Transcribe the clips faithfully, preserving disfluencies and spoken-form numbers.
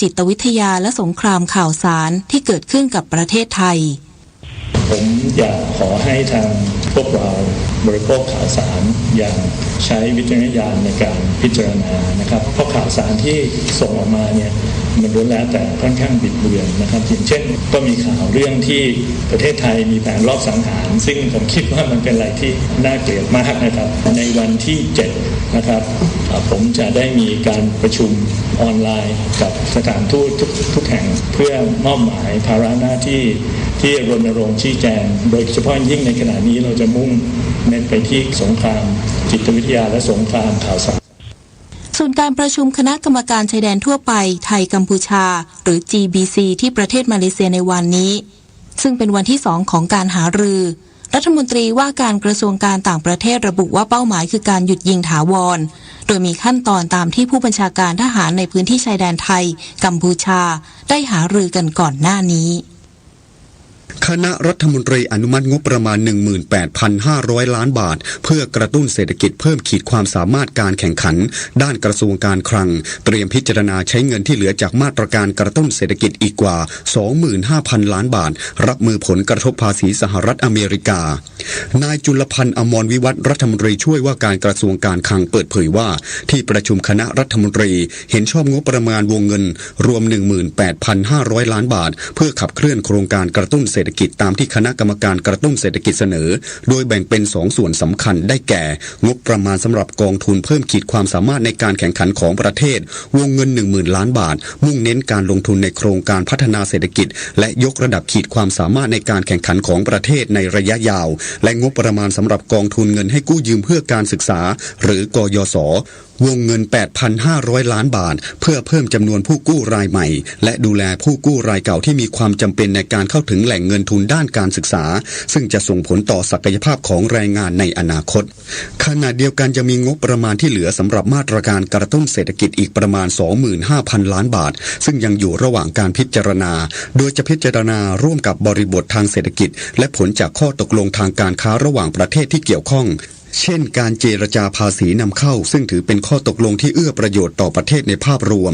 จิตวิทยาและสงครามข่าวสารที่เกิดขึ้นกับประเทศไทย ผมอยากขอให้ทางพวกเราบริโภคข่าวสารอย่างใช้วิจารณญาณในการพิจารณานะครับ เพราะข่าวสารที่ส่งออกมาเนี่ย มันล้วนแล้วแต่ค่อนข้างบิดเบือนนะครับ อย่างเช่น ก็มีข่าวเรื่องที่ประเทศไทยมีแผนลอบสังหาร ซึ่งผมคิดว่ามันเป็นอะไรที่น่าเกลียดมากนะครับ ในวันที่เจ็ดนะครับ อ่า ผมจะได้มีการประชุมออนไลน์กับสถานทูตทุก ทุกแห่ง เพื่อมอบหมายภาระหน้าที่ที่รณรงค์ชี้แจง โดยเฉพาะยิ่งในขณะนี้เราจะมุ่งเน้นไปที่สงครามจิตวิทยาและสงครามข่าวสาร ส่วนการประชุมคณะกรรมการชายแดนทั่วไปไทยกัมพูชา หรือ จี บี ซี ที่ประเทศมาเลเซียในวันนี้ ซึ่งเป็นวันที่สองของการหารือ รัฐมนตรีว่าการกระทรวงการต่างประเทศระบุว่าเป้าหมายคือการหยุดยิงถาวร โดยมีขั้นตอนตามที่ผู้บัญชาการทหารในพื้นที่ชายแดนไทย กัมพูชา ได้หารือกันก่อนหน้านี้ คณะรัฐมนตรีอนุมัติงบประมาณ หนึ่งหมื่นแปดพันห้าร้อยล้านบาท เพื่อกระตุ้นเศรษฐกิจ เพิ่มขีดความสามารถการแข่งขัน ด้านกระทรวงการคลัง เตรียมพิจารณาใช้เงินที่เหลือจากมาตรการกระตุ้นเศรษฐกิจอีกกว่า สองหมื่นห้าพันล้านบาท รับมือผลกระทบภาษีสหรัฐอเมริกา นายจุลพันธ์ อมรวิวัฒน์ รัฐมนตรีช่วยว่าการกระทรวงการคลังเปิดเผยว่า ที่ประชุมคณะรัฐมนตรีเห็นชอบงบประมาณวงเงินรวม หนึ่งหมื่นแปดพันห้าร้อยล้านบาท เพื่อขับเคลื่อนโครงการกระตุ้นเศรษฐกิจตามที่คณะกรรมการกระตุ้นเศรษฐกิจเสนอ โดยแบ่งเป็นสองส่วนสำคัญได้แก่ งบประมาณสำหรับกองทุนเพิ่มขีดความสามารถในการแข่งขันของประเทศ วงเงิน หนึ่งหมื่นล้านบาท มุ่งเน้นการลงทุนในโครงการพัฒนาเศรษฐกิจ และยกระดับขีดความสามารถในการแข่งขันของประเทศในระยะยาว และงบประมาณสำหรับกองทุนเงินให้กู้ยืมเพื่อการศึกษา หรือ กยศ วงเงิน แปดพันห้าร้อยล้านบาท เพื่อเพิ่มจำนวนผู้กู้รายใหม่ และดูแลผู้กู้รายเก่าที่มีความจำเป็นในการเข้าถึงแหล่งเงินทุนด้านการศึกษา ซึ่งจะส่งผลต่อศักยภาพของแรงงานในอนาคต ขณะเดียวกันยังมีงบประมาณที่เหลือสำหรับมาตรการกระตุ้นเศรษฐกิจอีกประมาณ สองหมื่นห้าพันล้านบาท ซึ่งยังอยู่ระหว่างการพิจารณา โดยจะพิจารณาร่วมกับบริบททางเศรษฐกิจ และผลจากข้อตกลงทางการค้าระหว่างประเทศที่เกี่ยวข้อง เช่น การเจรจาภาษีนำเข้า ซึ่งถือเป็นข้อตกลงที่เอื้อประโยชน์ต่อประเทศในภาพรวม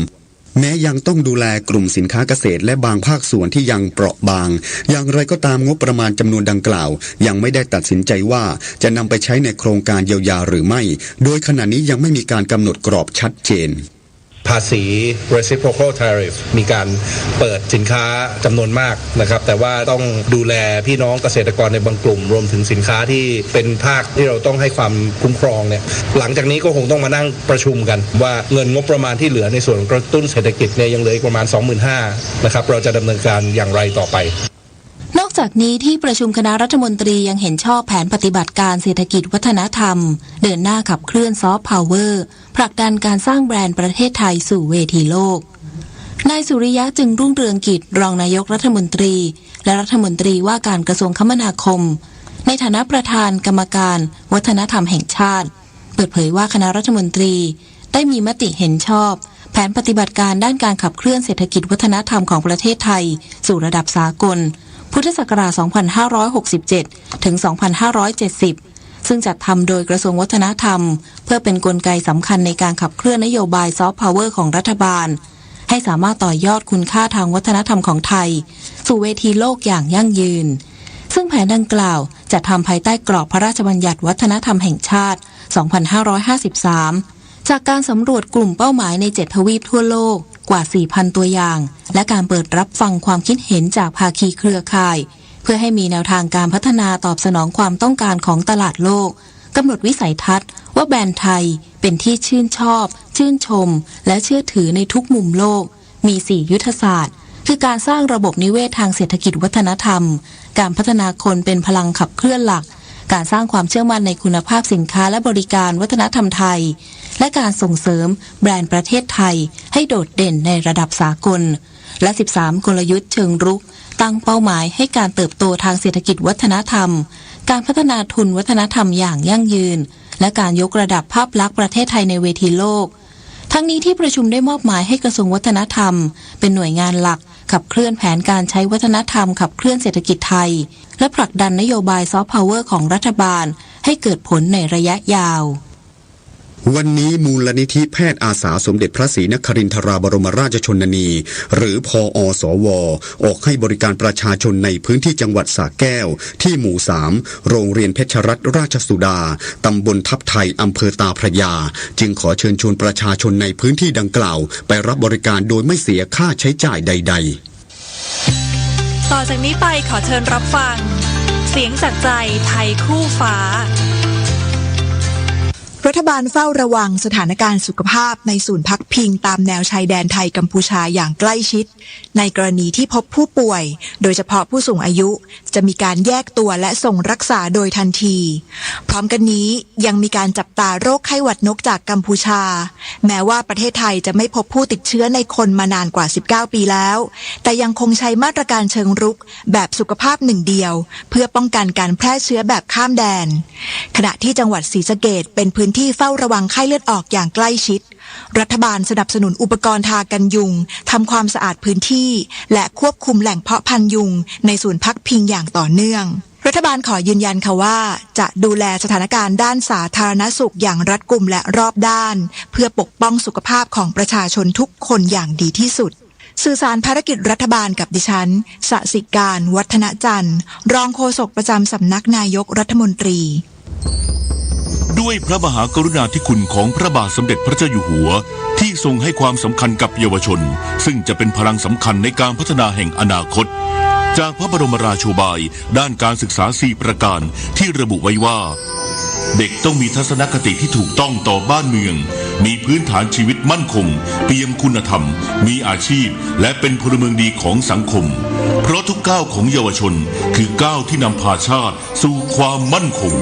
แม้ยังต้องดูแลกลุ่มสินค้าเกษตรและบางภาคส่วนที่ยังเปราะบาง อย่างไรก็ตามงบประมาณจำนวนดังกล่าว ยังไม่ได้ตัดสินใจว่าจะนำไปใช้ในโครงการเยียวยาหรือไม่ โดยขณะนี้ยังไม่มีการกำหนดกรอบชัดเจน ภาษี reciprocal tariff มีการเปิดสินค้าจำนวนมากนะครับ แต่ว่าต้องดูแลพี่น้องเกษตรกรในบางกลุ่ม รวมถึงสินค้าที่เป็นภาคที่เราต้องให้ความคุ้มครองเนี่ย หลังจากนี้ก็คงต้องมานั่งประชุมกันว่าเงินงบประมาณที่เหลือในส่วนกระตุ้นเศรษฐกิจเนี่ยยังเหลืออีกประมาณ สองหมื่นห้านะครับ เราจะดำเนินการอย่างไรต่อไป นอกจากนี้ที่ประชุมคณะรัฐมนตรียังเห็นชอบแผนปฏิบัติการเศรษฐกิจวัฒนธรรม เดินหน้าขับเคลื่อนซอฟต์พาวเวอร์ ผลักดันการสร้างแบรนด์ประเทศไทยสู่เวทีโลก นายสุริยะ จึงรุ่งเรืองกิจ รองนายกรัฐมนตรี และรัฐมนตรีว่าการกระทรวงคมนาคม ในฐานะประธานกรรมการวัฒนธรรมแห่งชาติ เปิดเผยว่าคณะรัฐมนตรีได้มีมติเห็นชอบแผนปฏิบัติการด้านการขับเคลื่อนเศรษฐกิจวัฒนธรรมของประเทศไทยสู่ระดับสากล พุทธศักราช สองพันห้าร้อยหกสิบเจ็ด ถึง สองพันห้าร้อยเจ็ดสิบ ซึ่งจัดทำโดยกระทรวงวัฒนธรรม เพื่อเป็นกลไกสำคัญในการขับเคลื่อนนโยบายซอฟต์พาวเวอร์ของรัฐบาล ให้สามารถต่อยอดคุณค่าทางวัฒนธรรมของไทย สู่เวทีโลกอย่างยั่งยืน ซึ่งแผนดังกล่าวจัดทำภายใต้กรอบพระราชบัญญัติวัฒนธรรมแห่งชาติ สองพันห้าร้อยห้าสิบสาม จากการสำรวจกลุ่มเป้าหมายในเจ็ดทวีปทั่วโลกกว่า สี่พันตัวอย่าง และการเปิดรับฟังความคิดเห็นจากภาคีเครือข่าย เพื่อให้มีแนวทางการพัฒนาตอบสนองความต้องการของตลาดโลก กำหนดวิสัยทัศน์ว่าแบรนด์ไทยเป็นที่ชื่นชอบ ชื่นชม และเชื่อถือในทุกมุมโลก มีสี่ยุทธศาสตร์ คือการสร้างระบบนิเวศทางเศรษฐกิจวัฒนธรรม การพัฒนาคนเป็นพลังขับเคลื่อนหลัก การสร้างความเชื่อมั่นในคุณภาพสินค้าและบริการวัฒนธรรมไทย และการส่งเสริมแบรนด์ประเทศไทยให้โดดเด่นในระดับสากล และ สิบสาม กลยุทธ์เชิงรุก ตั้งเป้าหมายให้การเติบโตทางเศรษฐกิจวัฒนธรรม การพัฒนาทุนวัฒนธรรมอย่างยั่งยืน และการยกระดับภาพลักษณ์ประเทศไทยในเวทีโลก ทั้งนี้ที่ประชุมได้มอบหมายให้กระทรวงวัฒนธรรม เป็นหน่วยงานหลักขับเคลื่อนแผนการใช้วัฒนธรรมขับเคลื่อนเศรษฐกิจไทย และผลักดันนโยบายซอฟต์พาวเวอร์ของรัฐบาลให้เกิดผลในระยะยาว วันนี้มูลนิธิแพทย์อาสาสมเด็จพระศรีนครินทราบรมราชชนนี หรือ พอสว ออกให้บริการประชาชนในพื้นที่จังหวัดสระแก้ว ที่หมู่สาม โรงเรียนเพชรรัตน์ราชสุดา ตำบลทับไท อำเภอตาพระยา จึงขอเชิญชวนประชาชนในพื้นที่ดังกล่าว ไปรับบริการโดยไม่เสียค่าใช้จ่ายใดๆ ต่อจากนี้ไปขอเชิญรับฟัง เสียงจากใจไทยคู่ฟ้า รัฐบาลเฝ้าระวังสถานการณ์สุขภาพในศูนย์พักพิงตามแนวชายแดนไทยกัมพูชาอย่างใกล้ชิด ในกรณีที่พบผู้ป่วย โดยเฉพาะผู้สูงอายุ จะมีการแยกตัวและส่งรักษาโดยทันที พร้อมกันนี้ยังมีการจับตาโรคไข้หวัดนกจากกัมพูชา แม้ว่าประเทศไทยจะไม่พบผู้ติดเชื้อในคนมานานกว่า สิบเก้า ปีแล้ว แต่ยังคงใช้มาตรการเชิงรุกแบบสุขภาพหนึ่งเดียว เพื่อป้องกันการแพร่เชื้อแบบข้ามแดน ขณะที่จังหวัดศรีสะเกษเป็นพื้นที่เฝ้าระวังไข้เลือดออกอย่างใกล้ชิด รัฐบาลสนับสนุนอุปกรณ์ทากันยุง ทำความสะอาดพื้นที่ และควบคุมแหล่งเพาะพันธุ์ยุงในศูนย์พักพิงอย่างต่อเนื่อง รัฐบาลขอยืนยันค่ะว่า จะดูแลสถานการณ์ด้านสาธารณสุขอย่างรัดกุมและรอบด้าน เพื่อปกป้องสุขภาพของประชาชนทุกคนอย่างดีที่สุด สื่อสารภารกิจรัฐบาลกับดิฉัน สสิการ วัฒนจันทร์ รองโฆษกประจำสำนักนายกรัฐมนตรี ด้วยพระมหากรุณาธิคุณของพระบาทสมเด็จพระเจ้าอยู่หัว ที่ทรงให้ความสำคัญกับเยาวชน ซึ่งจะเป็นพลังสำคัญในการพัฒนาแห่งอนาคต จากพระบรมราโชบายด้านการศึกษาสี่ประการ ที่ระบุไว้ว่า เด็กต้องมีทัศนคติที่ถูกต้องต่อบ้านเมือง มีพื้นฐานชีวิตมั่นคง เปี่ยมคุณธรรม มีอาชีพ และเป็นพลเมืองดีของสังคม เพราะทุกก้าวของเยาวชนคือก้าวที่นำพาชาติ สู่ความมั่นคง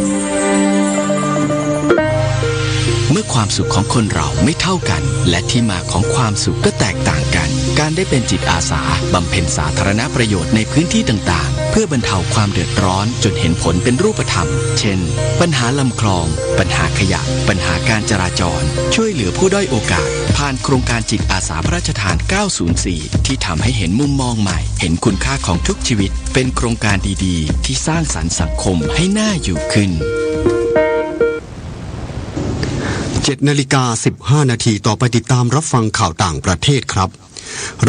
เมื่อความสุขของคนเราไม่เท่ากัน และที่มาของความสุขก็แตกต่างกัน การได้เป็นจิตอาสาบำเพ็ญสาธารณประโยชน์ในพื้นที่ต่างๆ เพื่อบรรเทาความเดือดร้อนจนเห็นผลเป็นรูปธรรม เช่น ปัญหาลำคลอง ปัญหาขยะ ปัญหาการจราจร ช่วยเหลือผู้ด้อยโอกาส ผ่านโครงการจิตอาสาพระราชทาน เก้าศูนย์สี่ ที่ทำให้เห็นมุมมองใหม่ เห็นคุณค่าของทุกชีวิต เป็นโครงการดีๆ ที่สร้างสรรค์สังคมให้น่าอยู่ขึ้น เจ็ดนาฬิกาสิบห้านาที ต่อไปติดตามรับฟังข่าวต่างประเทศครับ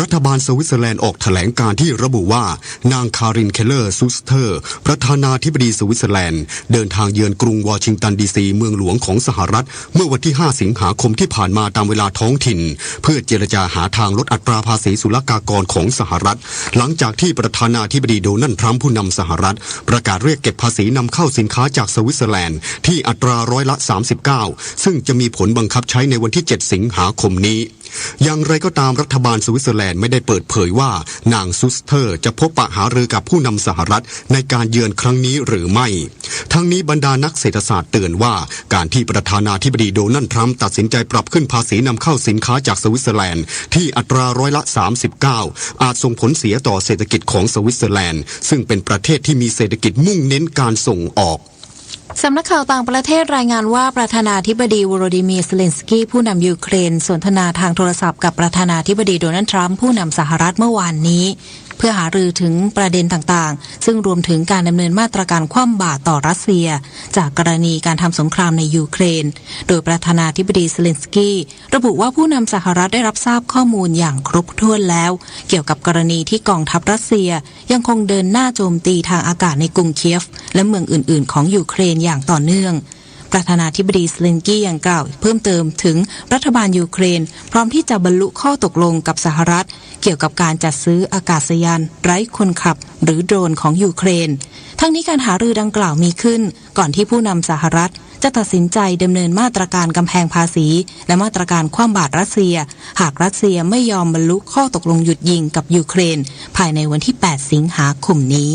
รัฐบาลสวิตเซอร์แลนด์ออกแถลงการณ์ที่ระบุว่า นางคาริน เคลเลอร์ ซุสเทอร์ ประธานาธิบดีสวิตเซอร์แลนด์ เดินทางเยือนกรุงวอชิงตัน ดีซี เมืองหลวงของสหรัฐ เมื่อวันที่ห้าสิงหาคมที่ผ่านมาตามเวลาท้องถิ่น เพื่อเจรจาหาทางลดอัตราภาษีศุลกากรของสหรัฐ หลังจากที่ประธานาธิบดีโดนัลด์ทรัมป์ผู้นำสหรัฐ ประกาศเรียกเก็บภาษีนำเข้าสินค้าจากสวิตเซอร์แลนด์ที่อัตราร้อยละสามสิบเก้า ซึ่งจะมีผลบังคับใช้ในวันที่เจ็ดสิงหาคมนี้ อย่างไรก็ตามรัฐบาลสวิตเซอร์แลนด์ไม่ได้เปิดเผยว่านางซุสเทอร์จะพบปะหารือกับผู้นำสหรัฐในการเยือนครั้งนี้หรือไม่ ทั้งนี้บรรดานักเศรษฐศาสตร์เตือนว่า การที่ประธานาธิบดีโดนัลด์ทรัมป์ตัดสินใจปรับขึ้นภาษีนำเข้าสินค้าจากสวิตเซอร์แลนด์ที่อัตราร้อยละสามสิบเก้า อาจส่งผลเสียต่อเศรษฐกิจของสวิตเซอร์แลนด์ ซึ่งเป็นประเทศที่มีเศรษฐกิจมุ่งเน้นการส่งออก สำนักข่าวต่างประเทศรายงานว่าประธานาธิบดีโวโลดิเมียร์ เซเลนสกี้ ผู้นำยูเครน สนทนาทางโทรศัพท์กับประธานาธิบดีโดนัลด์ทรัมป์ ผู้นำสหรัฐเมื่อวานนี้ เพื่อหารือถึงประเด็นต่างๆ ซึ่งรวมถึงการดำเนินมาตรการคว่ำบาตรต่อรัสเซีย จากกรณีการทำสงครามในยูเครน โดยประธานาธิบดีเซเลนสกี้ ระบุว่าผู้นำสหรัฐได้รับทราบข้อมูลอย่างครบถ้วนแล้ว เกี่ยวกับกรณีที่กองทัพรัสเซียยังคงเดินหน้าโจมตีทางอากาศในกรุงเคียฟ และเมืองอื่นๆ ของยูเครนอย่างต่อเนื่อง ประธานาธิบดีเซเลนสกี้ยังกล่าวเพิ่มเติมถึงรัฐบาลยูเครน พร้อมที่จะบรรลุข้อตกลงกับสหรัฐ เกี่ยวกับการจัดซื้ออากาศยานไร้คนขับ หรือโดรนของยูเครน ทั้งนี้การหารือดังกล่าวมีขึ้น ก่อนที่ผู้นำสหรัฐจะตัดสินใจดำเนินมาตรการกำแพงภาษี และมาตรการคว่ำบาตรรัสเซีย หากรัสเซียไม่ยอมบรรลุข้อตกลงหยุดยิงกับยูเครน ภายในวันที่แปดสิงหาคมนี้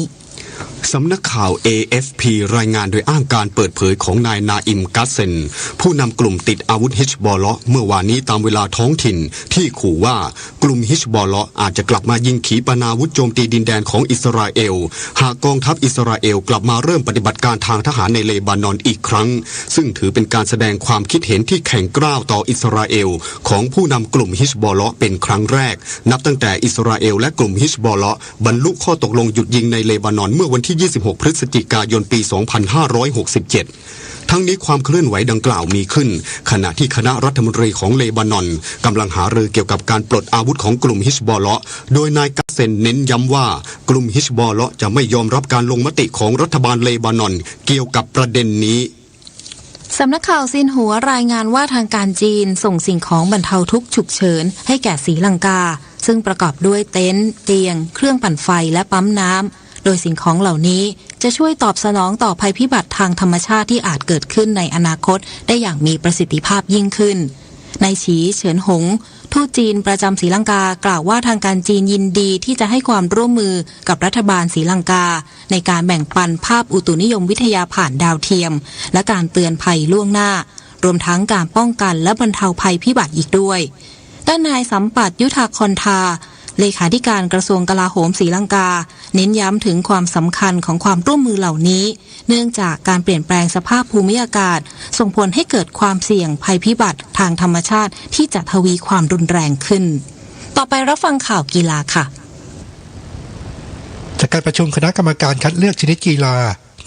สำนักข่าว เอเอฟพี รายงานโดยอ้างการเปิดเผยของนายนาอิม กัสเซน ผู้นำกลุ่มติดอาวุธฮิชบอลเลาะห์เมื่อวานนี้ตามเวลาท้องถิ่น ที่ขู่ว่ากลุ่มฮิชบอลเลาะห์อาจจะกลับมายิงขีปนาวุธโจมตีดินแดนของอิสราเอล หากกองทัพอิสราเอลกลับมาเริ่มปฏิบัติการทางทหารในเลบานอนอีกครั้ง ซึ่งถือเป็นการแสดงความคิดเห็นที่แข็งกร้าวต่ออิสราเอลของผู้นำกลุ่มฮิชบอลเลาะห์เป็นครั้งแรก นับตั้งแต่อิสราเอลและกลุ่มฮิชบอลเลาะห์บรรลุข้อตกลงหยุดยิงในเลบานอนเมื่อวันที่ยี่สิบหกพฤศจิกายนปีสองพันห้าร้อยหกสิบเจ็ด ทั้งนี้ความเคลื่อนไหวดังกล่าวมีขึ้น ขณะที่คณะรัฐมนตรีของเลบานอนกำลังหารือเกี่ยวกับการปลดอาวุธของกลุ่มฮิซบอลเลาะห์ โดยนายกาเซมเน้นย้ำว่า กลุ่มฮิซบอลเลาะห์จะไม่ยอมรับการลงมติของรัฐบาลเลบานอนเกี่ยวกับประเด็นนี้ สำนักข่าวซินหัวรายงานว่าทางการจีนส่งสิ่งของบรรเทาทุกข์ฉุกเฉินให้แก่ศรีลังกา ซึ่งประกอบด้วยเต็นท์ เตียง เครื่องปั่นไฟ และปั๊มน้ำ โดยสิ่งของเหล่านี้จะช่วยตอบสนองต่อภัยพิบัติทางธรรมชาติที่อาจเกิดขึ้นในอนาคตได้อย่างมีประสิทธิภาพยิ่งขึ้น นายฉีเฉินหง ทูตจีนประจำศรีลังกากล่าวว่าทางการจีนยินดีที่จะให้ความร่วมมือกับรัฐบาลศรีลังกา ในการแบ่งปันภาพอุตุนิยมวิทยาผ่านดาวเทียม และการเตือนภัยล่วงหน้า รวมทั้งการป้องกันและบรรเทาภัยพิบัติอีกด้วย ด้านนายสัมปัตย์ ยุทธาคอนธา เลขาธิการกระทรวงกลาโหมศรีลังกา เน้นย้ำถึงความสำคัญของความร่วมมือเหล่านี้ เนื่องจากการเปลี่ยนแปลงสภาพภูมิอากาศ ส่งผลให้เกิดความเสี่ยงภัยพิบัติทางธรรมชาติที่จะทวีความรุนแรงขึ้น ต่อไปรับฟังข่าวกีฬาค่ะ จากการประชุมคณะกรรมการคัดเลือกชนิดกีฬา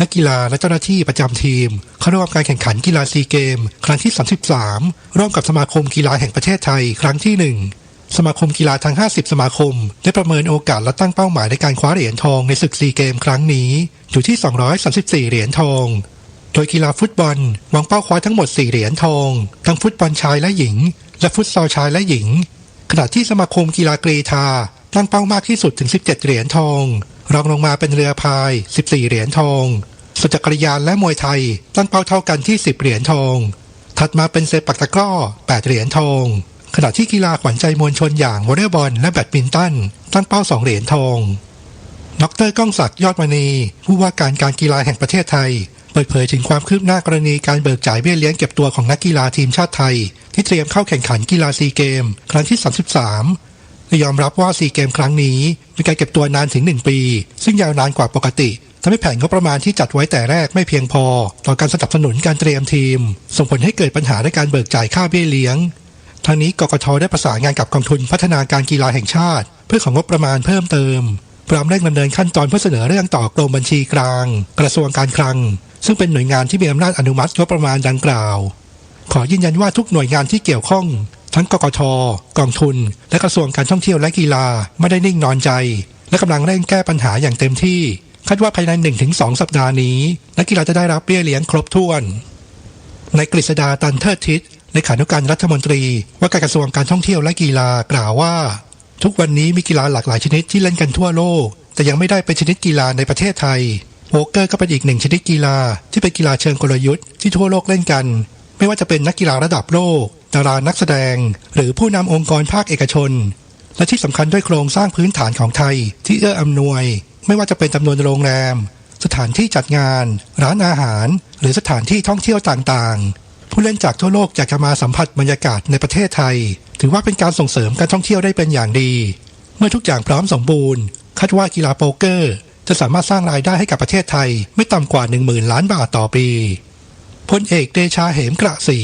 นักกีฬาและเจ้าหน้าที่ประจำทีมเข้าร่วมการแข่งขันกีฬาซีเกมครั้งที่ สามสิบสาม ร่วมกับสมาคมกีฬาแห่งประเทศไทยครั้งที่ หนึ่ง สมาคมกีฬาทั้ง ห้าสิบ สมาคม ได้ประเมินโอกาสและตั้งเป้าหมายในการคว้าเหรียญทองในศึกซีเกมครั้งนี้อยู่ที่ สองร้อยสามสิบสี่ เหรียญทอง โดยกีฬาฟุตบอลวางเป้าคว้าทั้งหมด สี่ เหรียญทอง ทั้งฟุตบอลชายและหญิง และฟุตซอลชายและหญิง ขณะที่สมาคมกีฬากรีฑาตั้งเป้ามากที่สุดถึง สิบเจ็ด เหรียญทอง รองลงมาเป็นเรือพาย สิบสี่ เหรียญทอง ส่วนจักรยานและมวยไทยตั้งเป้าเท่ากันที่ สิบ เหรียญทอง ถัดมาเป็นเซปักตะกร้อ แปด เหรียญทอง ขณะที่กีฬาขวัญใจมวลชนอย่างวอลเลย์บอลและแบดมินตันตั้งเป้า สอง เหรียญทอง ดอกเตอร์ ก้องศักดิ์ ยอดมณี ผู้ว่าการการกีฬาแห่งประเทศไทย เปิดเผยถึงความคืบหน้ากรณีการเบิกจ่ายเบี้ยเลี้ยงเก็บตัวของนักกีฬาทีมชาติไทย ที่เตรียมเข้าแข่งขันกีฬาซีเกมครั้งที่ สามสิบสาม และยอมรับว่าซีเกมครั้งนี้มีการเก็บตัวนานถึง หนึ่ง ปี ซึ่งยาวนานกว่าปกติ ทำให้แผนงบประมาณที่จัดไว้แต่แรกไม่เพียงพอต่อการสนับสนุนการเตรียมทีม ส่งผลให้เกิดปัญหาในการเบิกจ่ายค่าเบี้ยเลี้ยง ทั้งนี้ กกท ได้ประสานงานกับกองทุนพัฒนาการกีฬาแห่งชาติ เพื่อของงบประมาณเพิ่มเติม พร้อมเร่งดำเนินขั้นตอนเพื่อเสนอเรื่องต่อกรมบัญชีกลาง กระทรวงการคลัง ซึ่งเป็นหน่วยงานที่มีอำนาจอนุมัติงบประมาณดังกล่าว ขอยืนยันว่าทุกหน่วยงานที่เกี่ยวข้อง ทั้ง กกท กองทุน และกระทรวงการท่องเที่ยวและกีฬา ไม่ได้นิ่งนอนใจ และกำลังเร่งแก้ปัญหาอย่างเต็มที่ คาดว่าภายใน หนึ่งถึงสอง สัปดาห์นี้ นักกีฬาจะได้รับเบี้ยเลี้ยงครบถ้วน นายกฤษดา ตันเทิดทิศ เลขานุการรัฐมนตรีว่าการกระทรวงการท่องเที่ยวและกีฬา กล่าวว่า ทุกวันนี้มีกีฬาหลากหลายชนิดที่เล่นกันทั่วโลก แต่ยังไม่ได้เป็นชนิดกีฬาในประเทศไทย โป๊กเกอร์ก็เป็นอีกหนึ่งชนิดกีฬาที่เป็นกีฬาเชิงกลยุทธ์ที่ทั่วโลกเล่นกัน ไม่ว่าจะเป็นนักกีฬาระดับโลก ดารานักแสดง หรือผู้นำองค์กรภาคเอกชน และที่สำคัญด้วยโครงสร้างพื้นฐานของไทยที่เอื้ออำนวย ไม่ว่าจะเป็นจำนวนโรงแรม สถานที่จัดงาน ร้านอาหาร หรือสถานที่ท่องเที่ยวต่างๆ ผู้เล่นจากทั่วโลกอยากจะมาสัมผัสบรรยากาศในประเทศไทย ถือว่าเป็นการส่งเสริมการท่องเที่ยวได้เป็นอย่างดี เมื่อทุกอย่างพร้อมสมบูรณ์ คาดว่ากีฬาโป๊กเกอร์จะสามารถสร้างรายได้ให้กับประเทศไทยไม่ต่ำกว่า หนึ่งหมื่นล้านบาทต่อปี พลเอกเดชา เหมกระศรี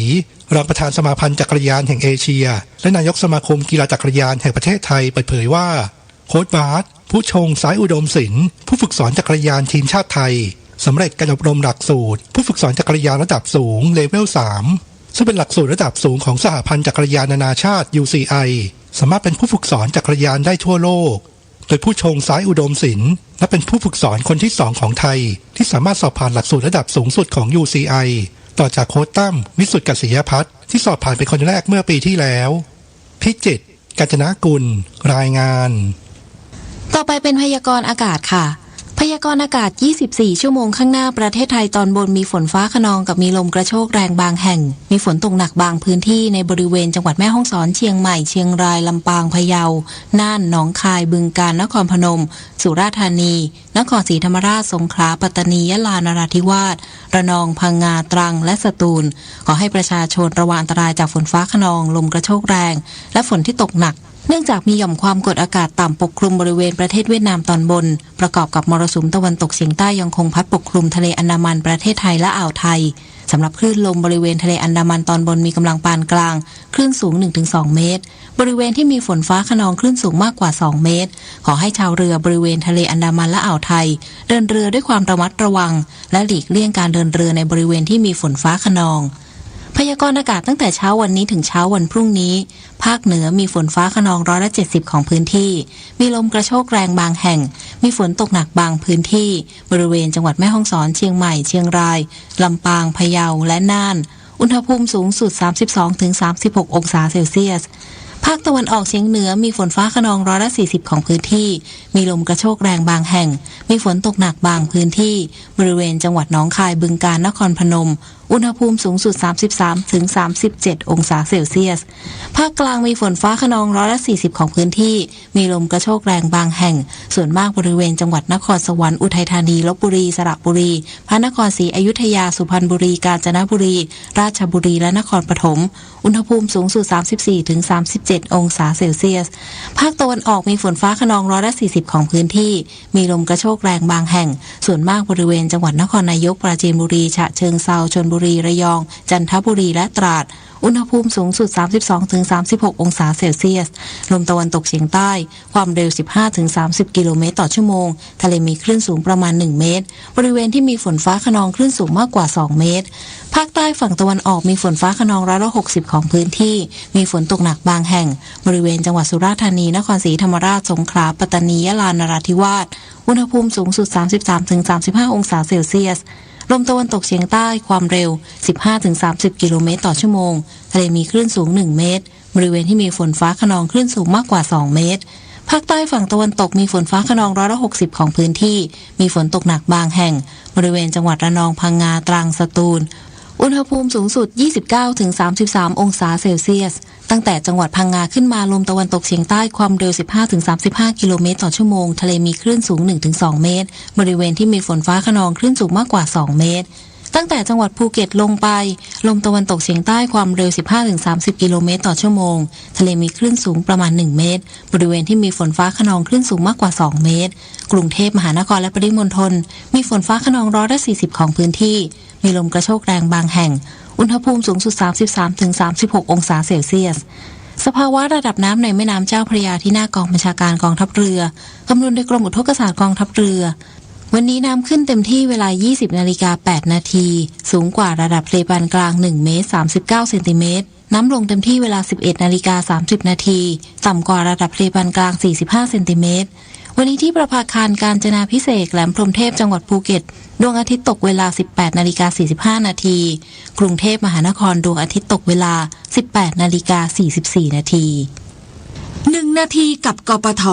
รองประธานสมาพันธ์จักรยานแห่งเอเชีย และนายกสมาคมกีฬาจักรยานแห่งประเทศไทย เปิดเผยว่า โค้ชบาส ผู้ชง สายอุดมศิลป์ ผู้ฝึกสอนจักรยานทีมชาติไทย สำเร็จการอบรมหลักสูตร ผู้ฝึกสอนจักรยานระดับสูง เลเวล สาม ซึ่งเป็นหลักสูตรระดับสูงของสหพันธ์จักรยานนานาชาติ ยูซีไอ สามารถเป็นผู้ฝึกสอนจักรยานได้ทั่วโลก โดยผู้ชง สายอุดมศิลป์ นับเป็นผู้ฝึกสอนคนที่สองของไทย ที่สามารถสอบผ่านหลักสูตรระดับสูงสุดของ ยูซีไอ ต่อจากโค้ชตั้ม วิสุทธิ์กษิยพัฒน์ ที่สอบผ่านเป็นคนแรกเมื่อปีที่แล้ว พิจิตร กาญจนกุล รายงาน ต่อไปเป็นพยากรณ์อากาศค่ะ พยากรณ์อากาศ ยี่สิบสี่ ชั่วโมงข้างหน้า ประเทศไทยตอนบนมีฝนฟ้าคะนองกับมีลมกระโชกแรงบางแห่ง มีฝนตกหนักบางพื้นที่ในบริเวณจังหวัดแม่ฮ่องสอน เชียงใหม่ เชียงราย ลำปาง พะเยา น่าน หนองคาย บึงกาฬ นครพนม สุราษฎร์ธานี นครศรีธรรมราช สงขลา ปัตตานี ยะลา นราธิวาส ระนอง พังงา ตรัง และสตูล ขอให้ประชาชนระวังอันตรายจากฝนฟ้าคะนอง ลมกระโชกแรง และฝนที่ตกหนัก เนื่องจากมีหย่อมความกดอากาศต่ำปกคลุมบริเวณประเทศเวียดนามตอนบน ประกอบกับมรสุมตะวันตกเฉียงใต้ยังคงพัดปกคลุมทะเลอันดามันประเทศไทยและอ่าวไทย สำหรับคลื่นลมบริเวณทะเลอันดามันตอนบนมีกำลังปานกลาง คลื่นสูง หนึ่งถึงสองเมตร บริเวณที่มีฝนฟ้าคะนองคลื่นสูงมากกว่า สองเมตร ขอให้ชาวเรือบริเวณทะเลอันดามันและอ่าวไทย เดินเรือด้วยความระมัดระวัง และหลีกเลี่ยงการเดินเรือในบริเวณที่มีฝนฟ้าคะนอง พยากรณ์อากาศตั้งแต่เช้าวันนี้ถึงเช้าวันพรุ่งนี้ ภาคเหนือมีฝนฟ้าคะนองร้อยละเจ็ดสิบของพื้นที่ มีลมกระโชกแรงบางแห่ง มีฝนตกหนักบางพื้นที่ บริเวณจังหวัดแม่ฮ่องสอน เชียงใหม่ เชียงราย ลำปาง พะเยา และน่าน อุณหภูมิสูงสุด สามสิบสองถึงสามสิบหกองศาเซลเซียส ภาคตะวันออกเฉียงเหนือมีฝนฟ้าคะนองร้อยละสี่สิบของพื้นที่ มีลมกระโชกแรงบางแห่ง มีฝนตกหนักบางพื้นที่ บริเวณจังหวัดหนองคาย บึงกาฬ นครพนม อุณหภูมิสูงสุด สามสิบสามถึงสามสิบเจ็ดองศาเซลเซียส ภาคกลางมีฝนฟ้าคะนองร้อยละสี่สิบของพื้นที่ มีลมกระโชกแรงบางแห่ง ส่วนมากบริเวณจังหวัดนครสวรรค์ อุทัยธานี ลพบุรี สระบุรี พระนครศรีอยุธยา สุพรรณบุรี กาญจนบุรี ราชบุรี และนครปฐม อุณหภูมิสูงสุด สามสิบสี่ถึงสามสิบเจ็ดองศาเซลเซียส ภาคตะวันออกมีฝนฟ้าคะนองร้อยละสี่สิบของพื้นที่ มีลมกระโชกแรงบางแห่ง ส่วนมากบริเวณจังหวัดนครนายก ปราจีนบุรี ฉะเชิงเทรา ชลบุรี ระยอง จันทบุรี และตราด อุณหภูมิสูงสุด สามสิบสองถึงสามสิบหกองศาเซลเซียส ลมตะวันตกเฉียงใต้ ความเร็ว สิบห้าถึงสามสิบกิโลเมตรต่อชั่วโมง ทะเลมีคลื่นสูงประมาณ หนึ่งเมตร บริเวณที่มีฝนฟ้าคะนองคลื่นสูงมากกว่า สองเมตร ภาคใต้ฝั่งตะวันออกมีฝนฟ้าคะนองร้อยละหกสิบของพื้นที่ มีฝนตกหนักบางแห่ง บริเวณจังหวัดสุราษฎร์ธานี นครศรีธรรมราช สงขลา ปัตตานี ยะลา นราธิวาส อุณหภูมิสูงสุด สามสิบสามถึงสามสิบห้าองศาเซลเซียส ลมตะวันตกเฉียงใต้ ความเร็ว สิบห้าถึงสามสิบกิโลเมตรต่อชั่วโมง ทะเลมีคลื่นสูง หนึ่งเมตร บริเวณที่มีฝนฟ้าคะนองคลื่นสูงมากกว่า สองเมตร ภาคใต้ฝั่งตะวันตกมีฝนฟ้าคะนองร้อยละหกสิบของพื้นที่ มีฝนตกหนักบางแห่ง บริเวณจังหวัดระนอง พังงา ตรัง สตูล อุณหภูมิสูงสุด ยี่สิบเก้าถึงสามสิบสามองศาเซลเซียส ตั้งแต่จังหวัดพังงาขึ้นมา ลมตะวันตกเฉียงใต้ ความเร็ว สิบห้าถึงสามสิบห้ากิโลเมตรต่อชั่วโมง ทะเลมีคลื่นสูง หนึ่งถึงสองเมตร บริเวณที่มีฝนฟ้าคะนองคลื่นสูงมากกว่า สองเมตร ตั้งแต่จังหวัดภูเก็ตลงไป ลมตะวันตกเฉียงใต้ ความเร็ว สิบห้าถึงสามสิบกิโลเมตรต่อชั่วโมง ทะเลมีคลื่นสูงประมาณ หนึ่งเมตร บริเวณที่มีฝนฟ้าคะนองคลื่นสูงมากกว่า สองเมตร กรุงเทพมหานครและปริมณฑล มีฝนฟ้าคะนองร้อยละสี่สิบของพื้นที่ มีลมกระโชกแรงบางแห่ง อุณหภูมิสูงสุด สามสิบสามถึงสามสิบหกองศาเซลเซียส สภาวะระดับน้ำในแม่น้ำเจ้าพระยาที่หน้ากองบัญชาการกองทัพเรือ คำนวณโดยกรมอุทกศาสตร์กองทัพเรือ วันนี้น้ำขึ้นเต็มที่เวลา ยี่สิบนาฬิกาแปดนาที สูงกว่าระดับทะเลปานกลาง หนึ่งเมตร สามสิบเก้าเซนติเมตร น้ำลงเต็มที่เวลา สิบเอ็ดนาฬิกาสามสิบนาที ต่ำกว่าระดับทะเลปานกลาง สี่สิบห้าเซนติเมตร วันนี้ที่ประภาคารกาญจนาภิเษก แหลมพรหมเทพ จังหวัดภูเก็ต ดวงอาทิตย์ตกเวลา สิบแปดนาฬิกาสี่สิบห้านาที กรุงเทพมหานคร ดวงอาทิตย์ตกเวลา สิบแปดนาฬิกาสี่สิบสี่นาที หนึ่งนาทีกับ กปท.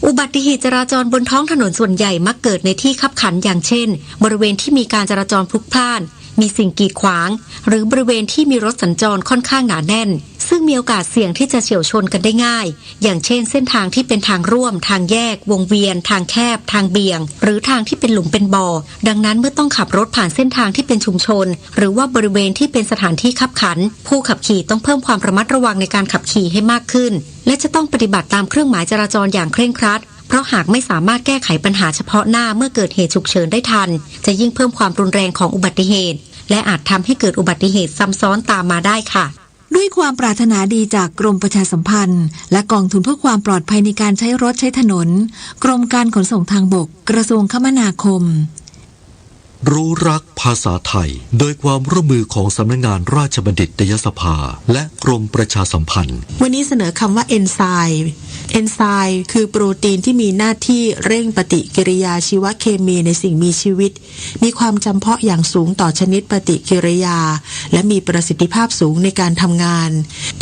อุบัติเหตุจราจรบนท้องถนนส่วนใหญ่มักเกิดในที่คับขัน อย่างเช่น บริเวณที่มีการจราจรพลุกพล่าน มีสิ่งกีดขวาง หรือบริเวณที่มีรถสัญจรค่อนข้างหนาแน่น ซึ่งมีโอกาสเสี่ยงที่จะเฉี่ยวชนกันได้ง่าย อย่างเช่น เส้นทางที่เป็นทางร่วม ทางแยก วงเวียน ทางแคบ ทางเบี่ยง หรือทางที่เป็นหลุมเป็นบ่อ ดังนั้นเมื่อต้องขับรถผ่านเส้นทางที่เป็นชุมชน หรือว่าบริเวณที่เป็นสถานที่คับขัน ผู้ขับขี่ต้องเพิ่มความระมัดระวังในการขับขี่ให้มากขึ้น และจะต้องปฏิบัติตามเครื่องหมายจราจรอย่างเคร่งครัด เพราะหากไม่สามารถแก้ไขปัญหาเฉพาะหน้าเมื่อเกิดเหตุฉุกเฉินได้ทัน จะยิ่งเพิ่มความรุนแรงของอุบัติเหตุ และอาจทำให้เกิดอุบัติเหตุซ้ำซ้อนตามมาได้ค่ะ ด้วยความปรารถนาดีจากกรมประชาสัมพันธ์ และกองทุนเพื่อความปลอดภัยในการใช้รถใช้ถนน กรมการขนส่งทางบก กระทรวงคมนาคม รู้รักภาษาไทย โดยความร่วมมือของสำนักงานราชบัณฑิตยสภา และกรมประชาสัมพันธ์ วันนี้เสนอคำว่าเอนไซม์ เอนไซม์คือโปรตีนที่มีหน้าที่เร่งปฏิกิริยาชีวเคมีในสิ่งมีชีวิต มีความจำเพาะอย่างสูงต่อชนิดปฏิกิริยา และมีประสิทธิภาพสูงในการทำงาน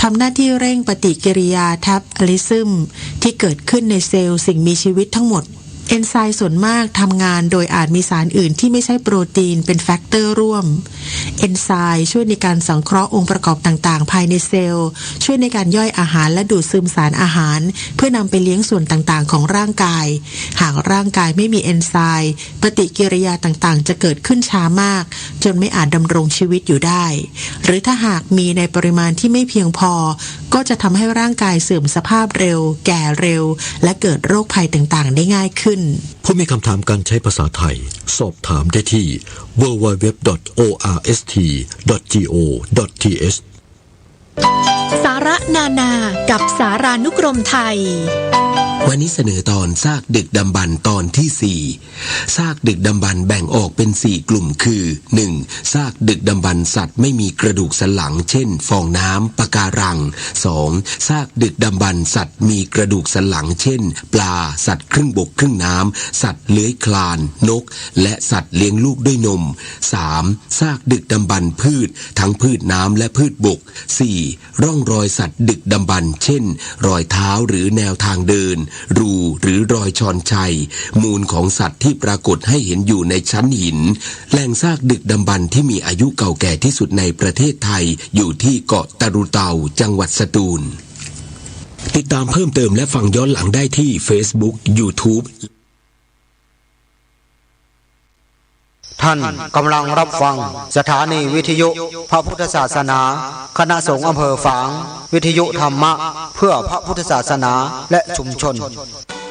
ทำหน้าที่เร่งปฏิกิริยาแท็บอะลิซึมที่เกิดขึ้นในเซลล์สิ่งมีชีวิตทั้งหมด เอนไซม์ส่วนมากทำงานโดยอาจมีสารอื่นที่ไม่ใช่โปรตีนเป็นแฟกเตอร์ร่วม เอนไซม์ช่วยในการสังเคราะห์องค์ประกอบต่างๆ ภายในเซลล์ ช่วยในการย่อยอาหารและดูดซึมสารอาหาร เพื่อนำไปเลี้ยงส่วนต่างๆ ของร่างกาย หากร่างกายไม่มีเอนไซม์ ปฏิกิริยาต่างๆ จะเกิดขึ้นช้ามาก จนไม่อาจดำรงชีวิตอยู่ได้ หรือถ้าหากมีในปริมาณที่ไม่เพียงพอ ก็จะทำให้ร่างกายเสื่อมสภาพเร็ว แก่เร็ว และเกิดโรคภัยต่างๆ ได้ง่ายขึ้น ผู้มีคำถามการใช้ภาษาไทย สอบถามได้ที่ ดับเบิลยู ดับเบิลยู ดับเบิลยู ดอท โอ อาร์ เอส ที ดอท จี โอ ดอท ที เอช สาระนานากับสารานุกรมไทย วันนี้เสนอตอนซากดึกดำบรรพ์ตอนที่สี่ ซากดึกดำบรรพ์แบ่งออกเป็นสี่กลุ่มคือ หนึ่ง ซากดึกดำบรรพ์สัตว์ไม่มีกระดูกสันหลัง เช่น ฟองน้ำ ปะการัง สอง ซากดึกดำบรรพ์สัตว์มีกระดูกสันหลัง เช่น ปลา สัตว์ครึ่งบกครึ่งน้ำ สัตว์เลื้อยคลาน นก และสัตว์เลี้ยงลูกด้วยนม สาม ซากดึกดำบรรพ์พืช ทั้งพืชน้ำและพืชบก สี่ ร่องรอยสัตว์ดึกดำบรรพ์ เช่น รอยเท้าหรือแนวทางเดิน รูหรือรอยชอนชัย มูลของสัตว์ที่ปรากฏให้เห็นอยู่ในชั้นหิน แหล่งซากดึกดำบรรพ์ที่มีอายุเก่าแก่ที่สุดในประเทศไทย อยู่ที่เกาะตะลุเตา จังหวัดสตูล ติดตามเพิ่มเติมและฟังย้อนหลังได้ที่เฟซบุ๊ก ยูทูบ ท่านกำลังรับฟังสถานีวิทยุพระพุทธศาสนา คณะสงฆ์อำเภอฝาง วิทยุธรรมะเพื่อพระพุทธศาสนาและชุมชน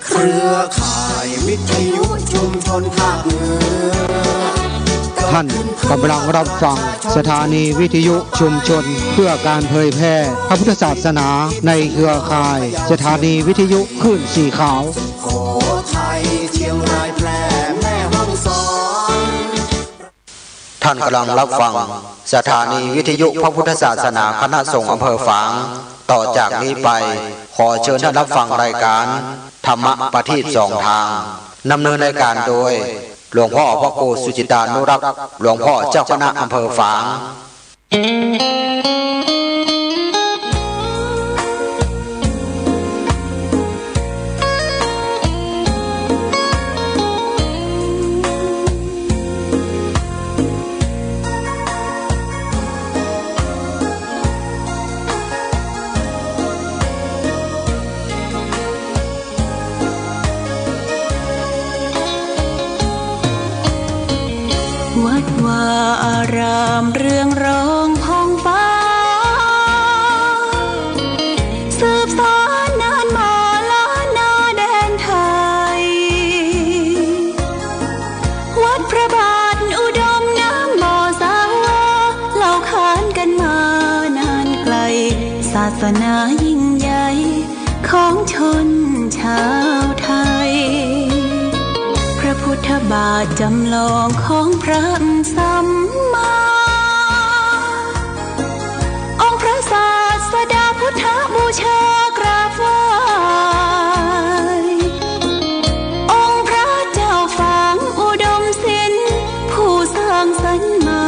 เครือข่ายวิทยุชุมชนภาคเหนือ ท่านกำลังรับฟังสถานีวิทยุชุมชนเพื่อการเผยแพร่พระพุทธศาสนาในเครือข่ายสถานีวิทยุคลื่นสีขาว ท่านกำลังรับฟังสถานีวิทยุพระพุทธศาสนาคณะสงฆ์อำเภอฝาง ต่อจากนี้ไปขอเชิญท่านรับฟังรายการธรรมะประทีปสองทาง ดำเนินรายการโดยหลวงพ่อพระครูสุจิตานุรักษ์ หลวงพ่อเจ้าคณะอำเภอฝาง วัดวาอารามเรืองรองผ่องฟ้า สืบสานนานมาล้านนาแดนไทย วัดพระบาทอุดมน้ำบ่อสาว่า เล่าขานกันมานานไกล ศาสนายิ่งใหญ่ ของชนชาวไทย พระพุทธบาทจำลองของพระสัมมา องค์พระศาสดาพุทธบูชากราบไหว้ องค์พระเจ้าฝางอุดมศิลป์ ผู้สร้างสรรค์มา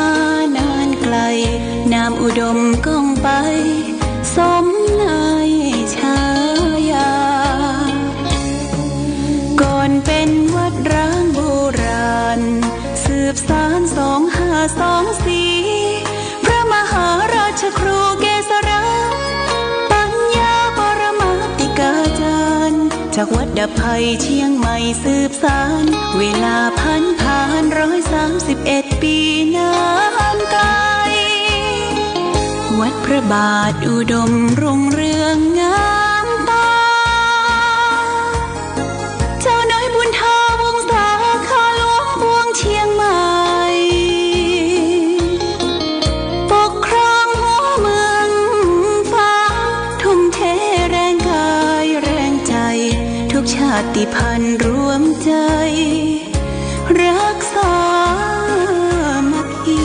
นานไกล นามอุดมก้องไป สมในฉายา ก่อนเป็นวัดร้างโบราณ สืบสานสองห้าสองสี่ พระมหาราชครูเกษรา ปัญญาปรมาติกาจารย์ จากวัดดับภัยเชียงใหม่สืบ สาน เวลาผ่านผ่านร้อยสามสิบเอ็ดปีนานไกล วัดพระบาทอุดมรุ่งเรืองงามตา เจ้าน้อยบุญทาวงศา ข้าหลวงปวงเชียงใหม่ ปกครองหัวเมืองฝาง ทุ่มเทแรงกายแรงใจ ทุกชาติพันธุ์รวมใจ รักสามัคคี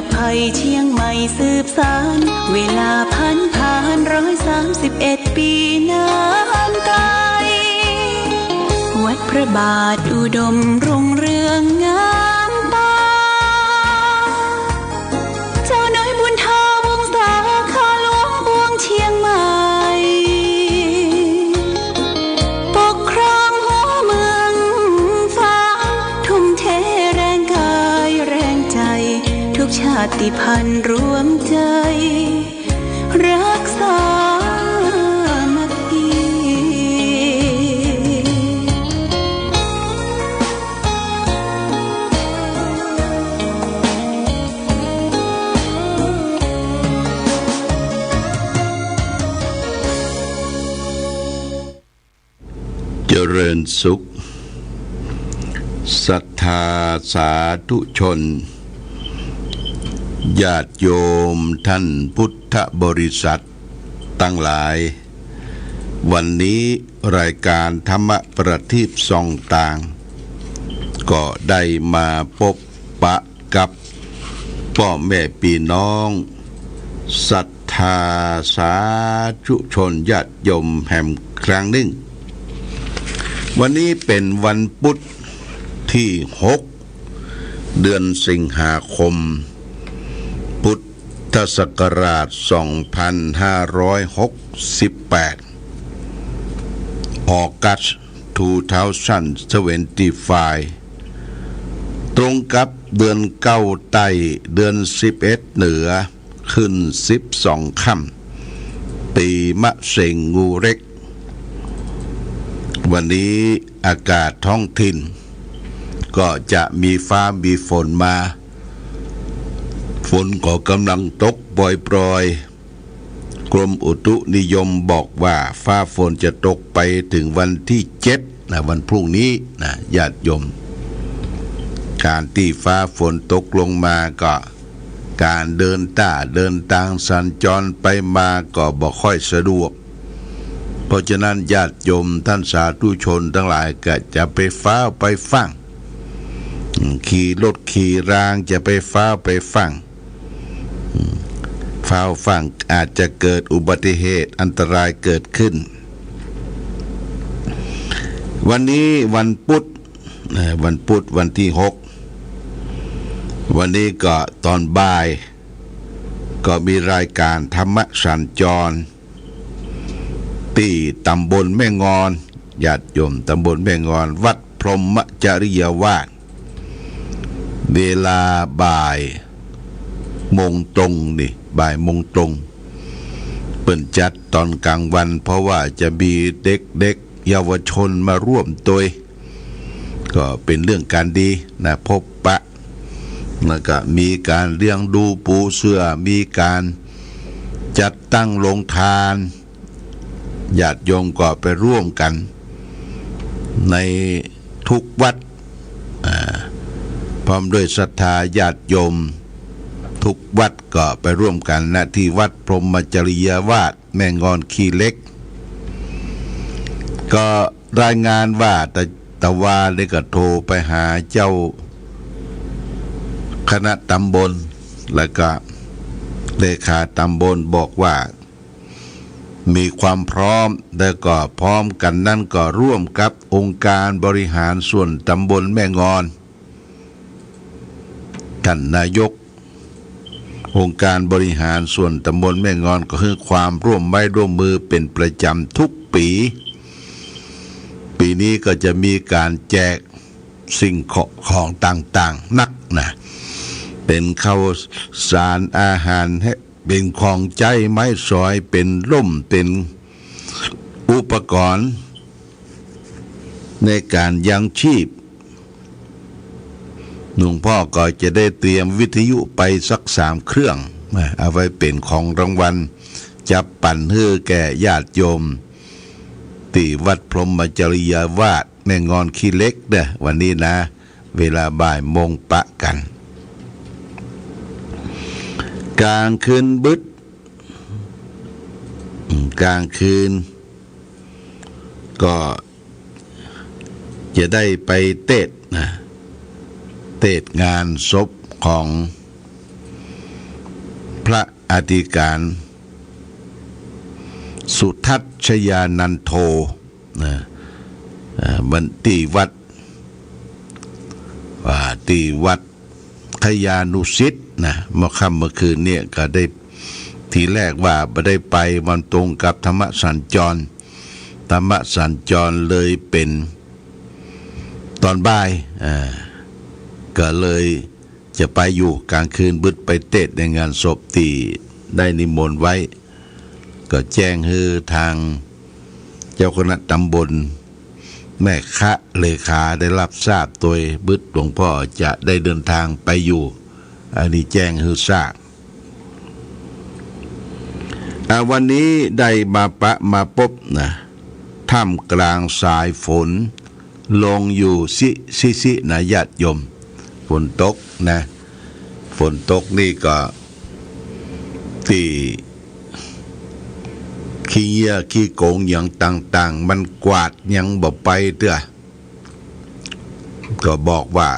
ไพเชียงใหม่สืบสาน เวลาผันผาน ร้อยสามสิบเอ็ดปี๋นานไกล วัดพระบาทอุดมรุ่งเรืองงามตา เจ้าน้อยบุญทาวงศา ข้าหลวงปวงเชียงใหม่ ปกครองหัวเมืองฟ้า ทุ่มเทแรงกายแรงใจ๋ ทุกชาติพันธุ์รวมใจ๋ รักสามัคคี เจริญสุข ศรัทธาสาธุชน ญาติโยมท่านพุทธบริษัทตังหลาย วันนี้รายการธรรมประทีปส่องตาง ก็ได้มาปบปะกับป้อแม่ปี้น้อง ศรัทธาสาธุชนญาติโยมแหมครั้งนึ่ง วันนี้เป๋นวันปุ๊ดตี้หก เดือนสิงหาคม พุทธศักราชสองพันห้าร้อยหกสิบแปด August two thousand twenty-five ตรงกับเดือนเก้าใต้ เดือนสิบเอ็ดเหนือ ขึ้นสิบสองค่ำ ปี๋มะเสงงูเล็ก วันนี้อากาศท้องถิ่น ก็จะมีฟ้ามีฝนมา ฝนก็ก่ำลังตกปรอยๆ กรมอุตุนิยมบอกว่าฟ้าฝนจะตกไปเถิงวันตี้เจ็ดนะ วันพรุ่งนี้นะ ญาติโยม ก๋านตี้ฟ้าฝนตกลงมาก็ ก๋านเดินต้าเดินตางสัญจรไปมาก็บ่ค่อยสะดวก เพราะฉะนั้นญาติโยมท่านสาธุชนตังหลายก็จะไปฟ้าวไปฟั่ง ขี่รถขี่รางจะไปฟ้าวไปฟั่ง ฟ้าวฟั่งอาจจะเกิดอุบัติเหตุอันตรายเกิดขึ้น วันนี้วันปุ๊ด เอ่อ วันปุ๊ดวันตี้หก วันนี้ก็ต๋อนบ่าย ก็มีรายก๋านธรรมสัญจร ตี้ต๋ำบลแม่งอน ญาติโยมต๋ำบลแม่งอน วัดพรหมจริยาวาส เวลาบ่ายโมงตรงนี่ บ่ายโมงตรง เปิ้นจัดต๋อนก๋างวัน เพราะว่าจะมีเด็กๆ เยาวชนมาร่วมตวย ก็เป๋นเรื่องก๋านดีนะ ปบปะ แล้วก็มีก๋านเลี้ยงดูปูเสื้อ มีก๋านจัดตั้งโฮงตาน ญาติโยมก็ไปร่วมกั๋นในทุกวัด อ่า พร้อมด้วยศรัทธาญาติโยมทุกวัดก็ไปร่วมกั๋นนะ ตี้วัดพรหมจริยาวาส แม่งอนขี้เหล็ก ก็รายงานว่าตะ ตะวานี่ก็โทรไปหาเจ้าคณะต๋ำบล แล้วก็เลขาต๋ำบลบอกว่ามีความพร้อม แล้วก็พร้อมกั๋นนั้นก็ร่วมกับองค์การบริหารส่วนต๋ำบลแม่งอน ท่านนายกองค์การบริหารส่วนต๋ำบลแม่งอนก็หื้อความร่วมไม้ร่วมมือเป๋นประจ๋ำทุกปี๋ ปี๋นี้ก็จะมีก๋านแจกสิ่งของต่างๆ นักนะ เป๋นข้าวสารอาหาร เป๋นของใจ๊ไม้สอย เป๋นร่ม เป๋นอุปกรณ์ ในก๋านยังชีพ หลวงพ่อก็จะได้เตรียมวิทยุไปสักสามเครื่องนะ เอาไว้เป๋นของรางวัล จับปั๋นหื้อแก่ญาติโยม ตี้วัดพรหมจริยาวาส แม่งอนขี้เหล็กเน่อ วันนี้นะ เวลาบ่ายโมงปะกั๋น ก๋างคืนบึด อืม ก๋างคืน ก็จะได้ไปเตศน์นะ เตศน์งานศพของ อธิการสุทัศน์ชยานันโท นะ เอ่อ วัน ตี้วัด อ่า ตี้วัด ขยานุสิทธิ์นะ เมื่อค่ำเมื่อคืนเนี่ยก็ได้ ทีแรกว่าบ่ได้ไป มันตรงกับธรรมสัญจร ธรรมสัญจรเลยเป๋นตอนบ่าย อ่า ก็เลยจะไปอยู่ก๋างคืน บึดไปเตสน์ในงานศพตี้ได้นิมนต์ไว้ ก็แจ้งหื้อตางเจ้าคณะต๋ำบล แม่คะ เลขาได้ฮับทราบโตย บึดหลวงพ่อจะได้เดินตางไปอยู่ อันนี้แจ้งหื้อทราบ อ่า วันนี้ได้มาปะมาปบนะ ท่ามกลางสายฝน ลงอยู่ซิ ซิ ซินะญาติโยม ฝนตกนะ ฝนตกนี่ก็ ตี้ขี้เยี่ยขี้โกงอย่างต่างๆ มันกวาดยังบ่ไปเตื้อ ก็บอกว่า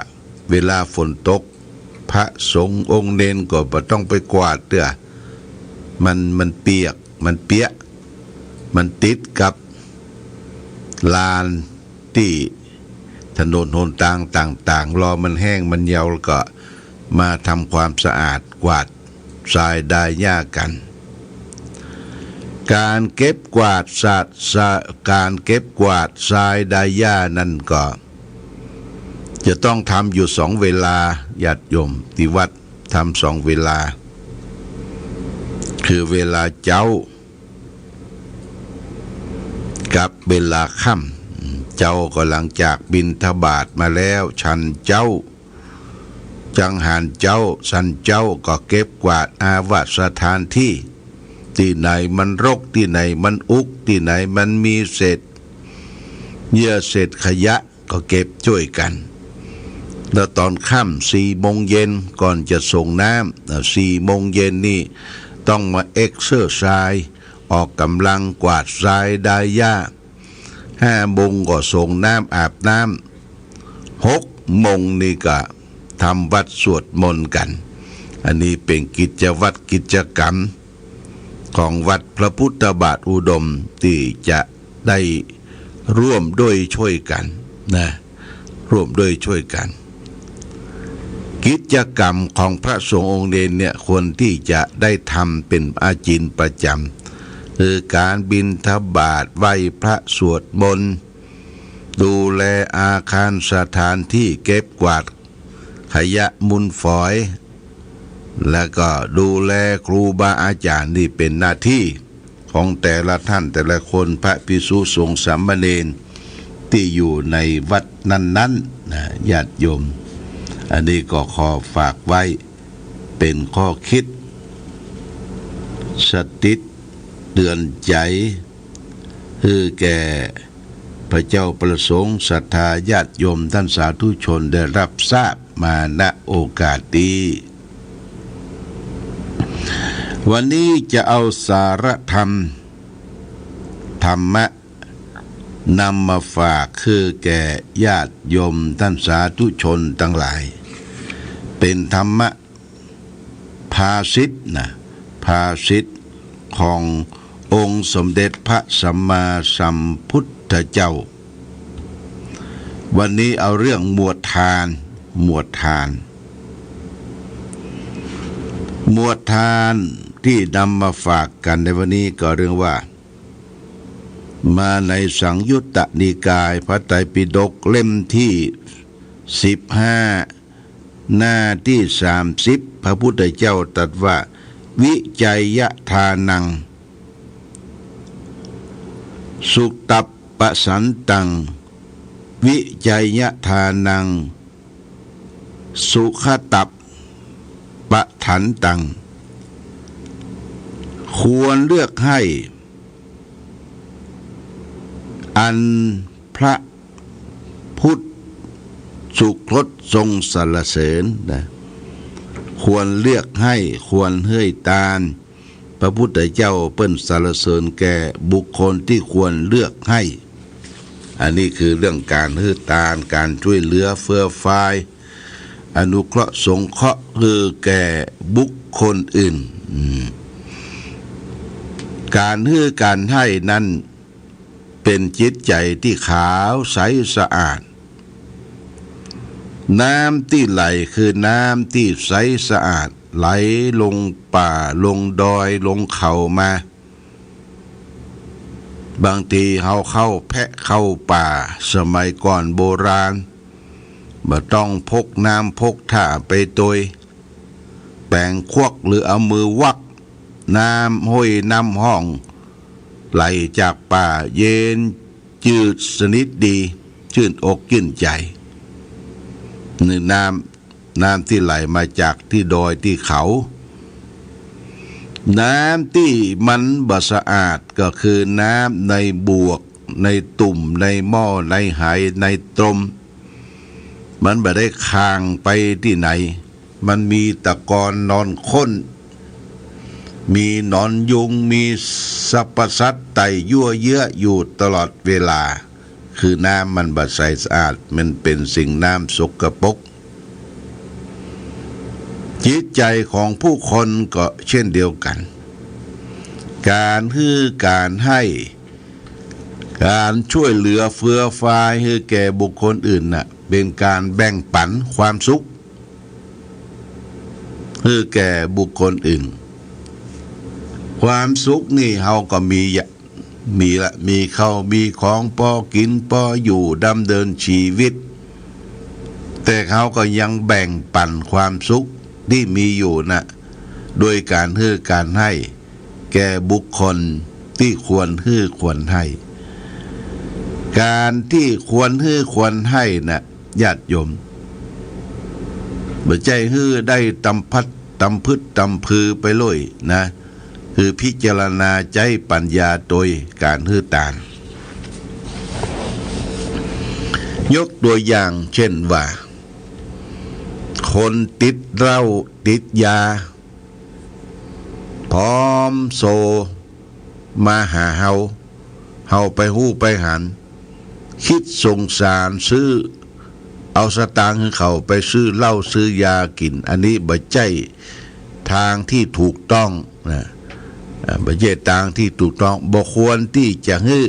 เวลาฝนตก พระสงฆ์องค์เณรก็บ่ต้องไปกวาดเตื้อ มัน มันเปียก มันเปียะ มันติดกับลานตี้ถนนหนตางต่างๆ รอมันแห้งมันเหี่ยวแล้วก็มาทำความสะอาดกวาด ทรายดายหญ้ากั๋น ก๋านเก็บกวาดสะ สะ ก๋านเก็บกวาดทรายดายหญ้านั้นก็จะต้องทำอยู่สองเวลา ญาติโยม ตี้วัดทำสองเวลา คือเวลาเจ๊า กับเวลาค่ำ เจ๊าก็หลังจากบิณฑบาตมาแล้ว ฉันเจ๊า จังหันเจ๊า ฉันเจ๊าก็เก็บกวาดอาวสถานที่ ตี้ไหนมันรก ตี้ไหนมันอุก ตี้ไหนมันมีเศษเยื่อเศษขยะก็เก็บจ้วยกั๋น แล้วต๋อนค่ำสี่โมงเย็นก่อนจะสรงน้ำ อ่า สี่โมงเย็นนี่ต้องมาเอ็กเซอร์ไซส์ ออกก๋ำลังกวาดทรายดายหญ้า ห้าโมงก็สรงน้ำอาบน้ำ หกโมงนี่ก็ทำวัตรสวดมนต์กั๋น อันนี้เป๋นกิจวัตรกิจกรรมของวัดพระพุทธบาทอุดมตี้จะได้ร่วมด้วยช่วยกั๋นนะ ร่วมด้วยช่วยกั๋น กิจกรรมของพระสงฆ์องค์เณรเนี่ย ควรตี้จะได้ทำเป๋นอาจินประจ๋ำ คือก๋านบิณฑบาต ไหว้พระ สวดมนต์ ดูแลอาคารสถานที่ เก็บกวาดขยะมูลฝอย แล้วก็ดูแลครูบาอาจ๋ารย์ นี่เป๋นหน้าตี้ของแต่ละท่านแต่ละคน พระภิกษุสงฆ์สามเณรตี้อยู่ในวัดนั้นๆ นะ ญาติโยม อันนี้ก็ขอฝากไว้เป๋นข้อคิดสติเตือนใจ๋ หื้อแก่พระเจ้าประสงค์ ศรัทธาญาติโยมต้านสาธุชนได้ฮับทราบมา ณ โอกาสนี้ วันนี้จะเอาสาระธรรม ธรรมะ นำมาฝากหื้อแก่ญาติโยมต้านสาธุชนตังหลาย เป๋นธรรมะ ภาษิตนะ ภาษิตขององค์สมเด็จพระสัมมาสัมพุทธเจ้า วันนี้เอาเรื่องหมวดทาน หมวดทาน หมวดทานตี้นำมาฝากกั๋นในวันนี้ก็เรื่องว่า มาในสังยุตตนิกายพระไตรปิฎกเล่มตี้สิบห้า หน้าตี้สามสิบ พระพุทธเจ้าตรัสว่า วิจัยยทานัง สุตัปปสันตัง วิจัยยทานัง สุขตัปปทันตัง ควรเลือกให้ อันพระพุทธสุคตทรงสรรเสริญนะ ควรเลือกให้ ควรหื้อตาน พระพุทธเจ้าเปิ้นสรรเสริญแก่บุคคลตี้ควรเลือกให้ อันนี้คือเรื่องก๋านหื้อตาน ก๋านจ้วยเหลือเฟื่อฟาย อนุเคราะห์สงเคราะห์หื้อแก่บุคคลอื่น อืม ก๋านหื้อก๋านให้นั้นเป๋นจิตใจ๋ตี้ขาวใสสะอาด น้ำตี้ไหลคือน้ำตี้ใสสะอาด ไหลลงป่า ลงดอย ลงเขามา บางทีเฮาเข้าแพะเข้าป่า สมัยก่อนโบราณ บ่ต้องพกน้ำพกท่าไปตวย แป๋งขวักหรือเอามือวัก น้ำห้วยน้ำฮ่อง ไหลจากป่า เย็นจืดสนิทดี จื้นอกจื้นใจ๋ นี่น้ำ น้ำตี้ไหลมาจากตี้ดอยตี้เขา น้ำตี้มันบ่สะอาดก็คือน้ำในบวก ในตุ่ม ในหม้อ ในไห ในตรม มันบ่ได้คางไปตี้ไหน มันมีตะกอนนอนข้น มีหนอนยุง มีสรรพสัตว์ไต่ยั่วเยื้ออยู่ตลอดเวลา คือน้ำมันบ่ใสสะอาด มันเป๋นสิ่งน้ำสกปรก จิตใจ๋ของผู้คนก็เช่นเดียวกั๋น ก๋านหื้อก๋านให้ ก๋านช่วยเหลือเฟือฟายหื้อแก่บุคคลอื่นน่ะ เป๋นก๋านแบ่งปั๋นความสุข หื้อแก่บุคคลอื่น ความสุขนี่เฮาก็มีอะ มีละ มีข้าว มีของปอกิ๋นปออยู่ ดำเนินชีวิต แต่เฮาก็ยังแบ่งปั๋นความสุขตี้มีอยู่น่ะ โดยก๋านหื้อก๋านให้ แก่บุคคลตี้ควรหื้อควรให้ ก๋านตี้ควรหื้อควรให้น่ะ ญาติโยม บ่ใจ้หื้อได้ตำพัดตำพึดตำพือไปเลยนะ คือพิจารณาใจ๊ปั๋ญญาตวยก๋านหื้อตาน ยกตั๋วอย่างเช่นว่า คนติดเหล้าติดยา ผอมโซมาหาเฮา เฮาไปฮู้ไปหัน กึ๊ดสงสาร ซื้อ เอาสตางค์หื้อเขาไปซื้อเหล้าซื้อยากิ๋น อันนี้บ่ใจ้ตางตี้ถูกต้องนะ อ่า บ่ใจ้ตางตี้ถูกต้อง บ่ควรตี้จะหื้อ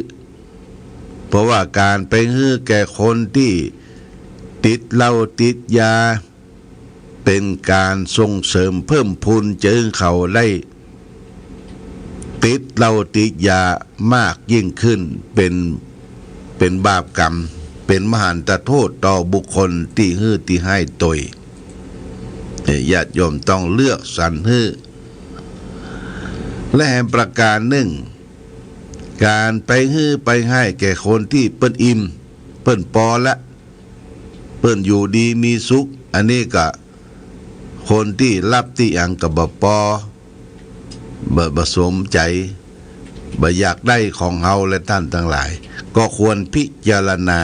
เพราะว่าก๋านไปหื้อแก่คนตี้ติดเหล้าติดยา เป๋นก๋านส่งเสริมเพิ่มพูนใจ๋หื้อเขาได้ติดเหล้าติดยามากยิ่งขึ้น เป๋น เป๋นบาปกรรม เป๋นมหันตโทษต่อบุคคลตี้หื้อตี้ให้ตวย เอ่อ ญาติโยมต้องเลือกสรรหื้อ และแหมประก๋านนึ่ง ก๋านไปหื้อไปให้แก่คนตี้เปิ้นอิ่ม เปิ้นปอละ เปิ้นอยู่ดีมีสุข อันนี้ก็คนตี้ฮับตี้อังก็บ่ปอ บ่ บ่สมใจ๋ บ่อยากได้ของเฮา และต้านตังหลาย ก็ควรพิจารณา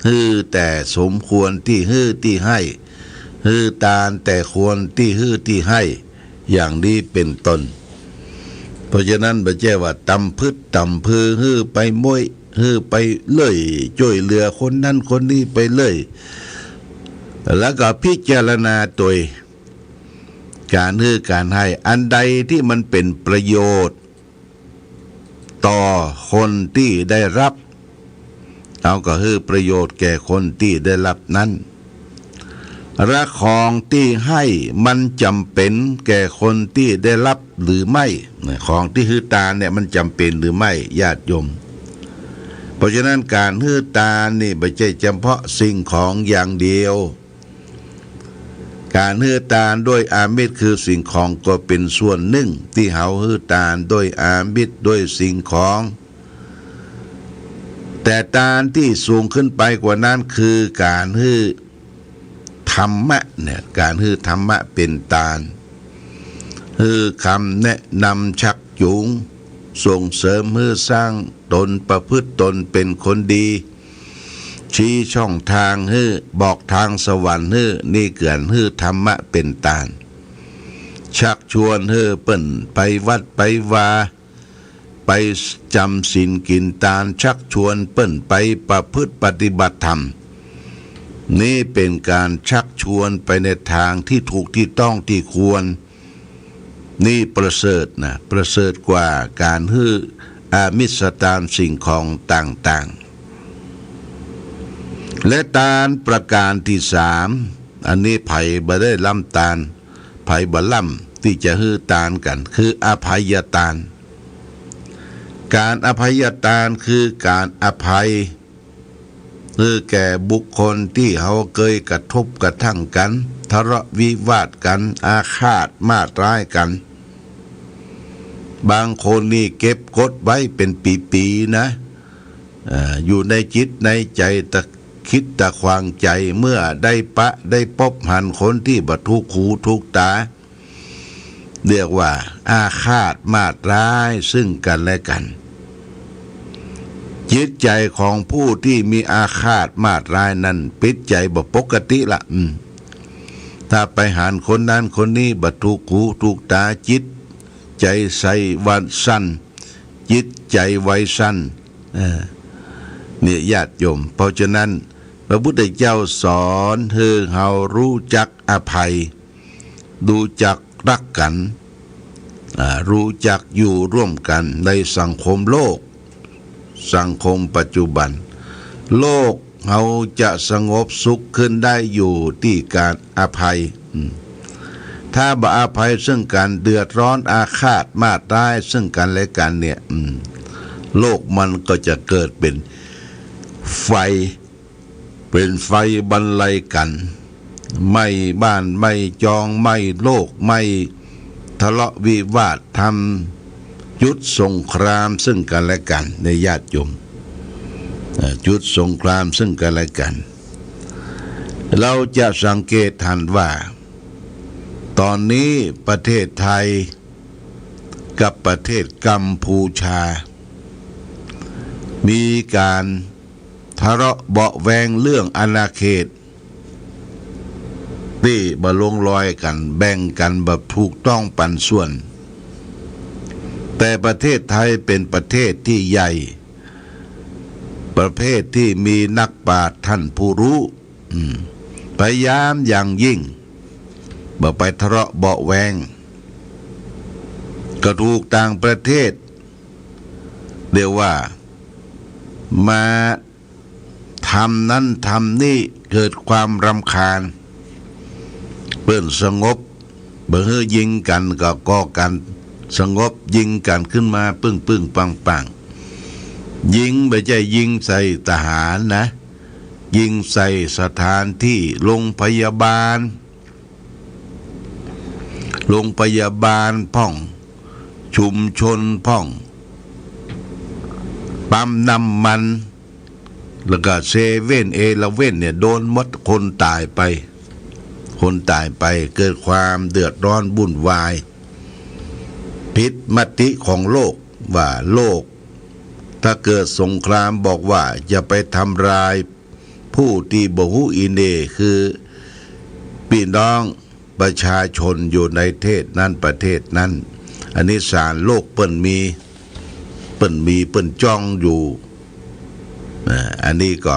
หื้อแต่สมควรตี้หื้อตี้ให้ หื้อตานแต่ควรตี้หื้อตี้ให้ อย่างนี้เป๋นต้น เพราะฉะนั้นบ่ใจ้ว่าตำพึดตำพือ หื้อไปม้วย หื้อไปเลย จ้วยเหลือคนนั้นคนนี้ไปเลย แล้วก็พิจารณาตวยก๋านหื้อก๋านให้ อันใดตี้มันเป๋นประโยชน์ต่อคนตี้ได้ฮับ เฮาก็หื้อประโยชน์แก่คนตี้ได้ฮับนั้น และของตี้หื้อมันจ๋ำเป๋นแก่คนตี้ได้ฮับหรือไม่ ของตี้หื้อตานเนี่ยมันจ๋ำเป๋นหรือไม่ ญาติโยม เพราะฉะนั้นก๋านหื้อตานนี่บ่ใจ้เฉพาะสิ่งของอย่างเดียว ก๋านหื้อตานด้วยอามิสคือสิ่งของก็เป๋นส่วนนึ่งตี้เฮาหื้อตานด้วยอามิสด้วยสิ่งของ แต่ตานตี้สูงขึ้นไปกว่านั้นคือก๋านหื้อธรรมะเนี่ย ก๋านหื้อธรรมะเป๋นตาน หื้อคำแนะนำชักจูง ส่งเสริมหื้อสร้างตนประพฤติตนเป๋นคนดี ชี้ช่องตางหื้อ บอกตางสวรรค์หื้อ นี่ก๋านหื้อธรรมะเป๋นตาน ชักชวนหื้อเปิ้นไปวัดไปวา ไปจ๋ำศีลกิ๋นตาน ชักชวนเปิ้นไปประพฤติปฏิบัติธรรม นี่เป๋นก๋านชักชวนไปในตางตี้ถูกตี้ต้องตี้ควร นี่ประเสริฐนะ ประเสริฐกว่าก๋านหื้ออามิสตานสิ่งของต่างๆ และตานประการตี้สาม อันนี้ใผบ่ได้ล้ำตาน ใผบ่ล้ำตี้จะหื้อตานกั๋น คืออภัยตาน ก๋านอภัยตานคือก๋านอภัย หื้อแก่บุคคลตี้เฮาเกยกระทบกระทั่งกั๋น ทะเลาะวิวาทกั๋น อาฆาตมาดร้ายกั๋น บางคนนี่เก็บกดไว้เป๋นปี๋ๆ นะ เอ่อ อยู่ในจิตในใจ๋ ตะคิดตะขวางใจ๋ เมื่อได้ปะได้ปบหันคนตี้บ่ถูกหูถูกต๋า เรียกว่าอาฆาตมาดร้ายซึ่งกั๋นและกั๋น จิตใจ๋ของผู้ตี้มีอาฆาตมาดร้ายนั้น จิตใจ๋บ่ปกติละ อืม ถ้าไปหันคนนั้นคนนี้บ่ถูกหูถูกต๋า จิตใจ๋ใสวันสั่น จิตใจ๋ไวสั่น เออ เนี่ยญาติโยม เพราะฉะนั้นพระพุทธเจ้าสอนหื้อเฮาฮู้จักอภัย ฮู้จักฮักกั๋น อ่า ฮู้จักอยู่ร่วมกั๋นในสังคมโลก สังคมปัจจุบัน โลกเฮาจะสงบสุขขึ้นได้อยู่ตี้ก๋านอภัย อืม ถ้าบ่อภัยซึ่งกั๋น เดือดร้อนอาฆาตมาดร้ายซึ่งกั๋นและกั๋นเนี่ย อืม โลกมันก็จะเกิดเป๋นไฟ เป๋นไฟบรรลัยกั๋น ไหม้บ้านไหม้จอง ไหม้โลก ไหม้ทะเลาะวิวาท ทำยุทธสงครามซึ่งกั๋นและกั๋น เนี่ยญาติโยม เอ่อ ยุทธสงครามซึ่งกั๋นและกั๋น เราจะสังเกตหันว่า ต๋อนนี้ประเทศไทยกับประเทศกัมพูชา มีก๋านทะเลาะเบาะแว้งเรื่องอาณาเขต ตี้บ่ลงรอยกั๋น แบ่งกั๋นบ่ถูกต้องปันส่วน แต่ประเทศไทยเป๋นประเทศตี้ใหญ่ ประเทศตี้มีนักปราชญ์ท่านผู้ฮู้ อืม พยายามอย่างยิ่ง บ่ไปทะเลาะเบาะแว้ง ก็ถูกต่างประเทศ เรียกว่า มาทำนั้นทำนี่ เกิดความรำคาญ เปิ้นสงบ บ่หื้อยิงกั๋น ก็ก่อก๋านสงบ ยิงกั๋นขึ้นมาปึ้งๆ ปังๆ ยิงบ่ใจ้ยิงใส่ทหารนะ ยิงใส่สถานตี้ โรงพยาบาล โรงพยาบาลพ่อง ชุมชนพ่อง ปั๊มน้ำมัน แล้วก็เซเว่น อีเลฟเว่น เนี่ย โดนหมด คนต๋ายไป คนต๋ายไป เกิดความเดือดร้อนวุ่นวาย ผิดมติของโลก ว่าโลก ถ้าเกิดสงครามบอกว่าจะไปทำลายผู้ตี้บ่ฮู้อีเหน่ คือปี้น้องประชาชนอยู่ในประเทศนั้นประเทศนั้น อันนี้สารโลกเปิ้นมี เปิ้นมี เปิ้นจ้องอยู่ อ่า อันนี้ก็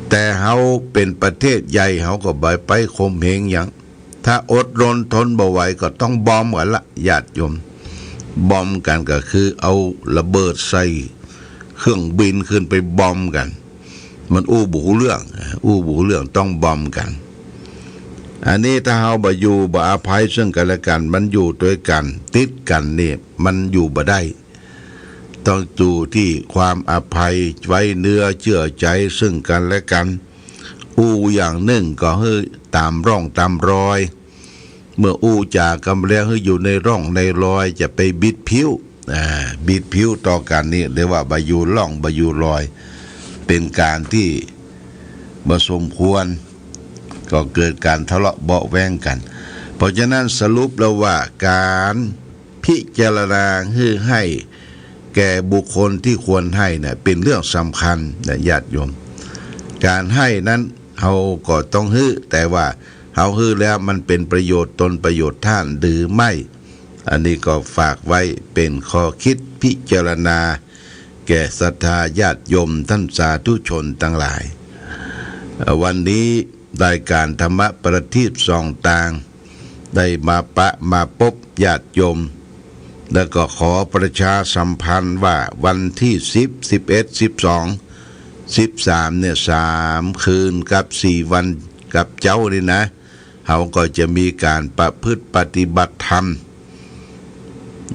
แต่เฮาเป๋นประเทศใหญ่ เฮาก็บ่ไปข่มเหงหยัง ถ้าอดรนทนบ่ไหวก็ต้องบอมกั๋นละ ญาติโยม บอมกั๋นก็คือเอาระเบิดใส่เครื่องบินขึ้นไปบอมกั๋น มันอู้บ่ฮู้เรื่อง อู้บ่ฮู้เรื่อง ต้องบอมกั๋น อันนี้ถ้าเฮาบ่อยู่ บ่อภัยซึ่งกั๋นและกั๋น มันอยู่ตวยกั๋น ติดกั๋นนี่ มันอยู่บ่ได้ ต้องอยู่ตี้ความอภัย ไว้เนื้อเชื่อใจ๋ซึ่งกั๋นและกั๋น อู้อย่างนึ่งก็หื้อต๋ามร่องต๋ามรอย เมื่ออู้จ๋ากั๋นแล้วหื้ออยู่ในร่องในรอย จะไปบิดผิว อ่า บิดผิวต่อกั๋นนี่ เรียกว่าบ่อยู่ร่องบ่อยู่รอย เป๋นก๋านตี้บ่สมควร ก็เกิดก๋านทะเลาะเบาะแว้งกั๋น เพราะฉะนั้นสรุปแล้วว่าก๋าน พิจารณาหื้อให้แก่บุคคลตี้ควรให้น่ะ เป๋นเรื่องสำคัญนะญาติโยม ก๋านให้นั้นเฮาก็ต้องหื้อ แต่ว่าเฮาหื้อแล้วมันเป๋นประโยชน์ตนประโยชน์ต้านหรือไม่ อันนี้ก็ฝากไว้เป๋นข้อคิดพิจารณาแก่ศรัทธาญาติโยมต้านสาธุชนตังหลาย วันนี้รายก๋านธรรมะประทีปส่องตาง ได้มาปะมาปบญาติโยม แล้วก็ขอประชาสัมพันธ์ว่าวันตี้สิบ สิบเอ็ด สิบสอง สิบสาม เนี่ย สามคืนกับสี่วันกับเจ๊านี่นะ เฮาก็จะมีก๋านประพฤติปฏิบัติธรรม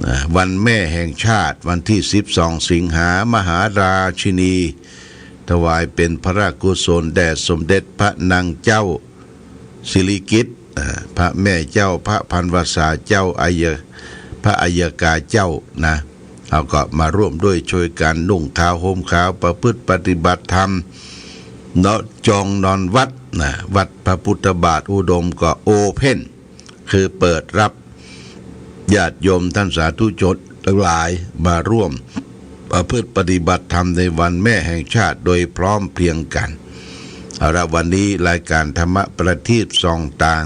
อ่า วันแม่แห่งชาติ วันตี้สิบสองสิงหา มหาราชินี ถวายเป๋นพระราชกุศลแด่สมเด็จพระนางเจ้าสิริกิติ์ อ่า พระแม่เจ้า พระพันวษาเจ้า อัย พระอัยกาเจ้านะ เฮาก็มาร่วมด้วยช่วยกั๋นนุ่งขาวห่มขาวประพฤติปฏิบัติธรรม เนาะ จองนอนวัดนะ วัดพระพุทธบาทอุดมก็โอเพ่น คือเปิดรับญาติโยมท่านสาธุชนทั้งหลายมาร่วมประพฤติปฏิบัติธรรมในวันแม่แห่งชาติโดยพร้อมเพรียงกั๋น เอาละ วันนี้รายก๋านธรรมะประทีปส่องตาง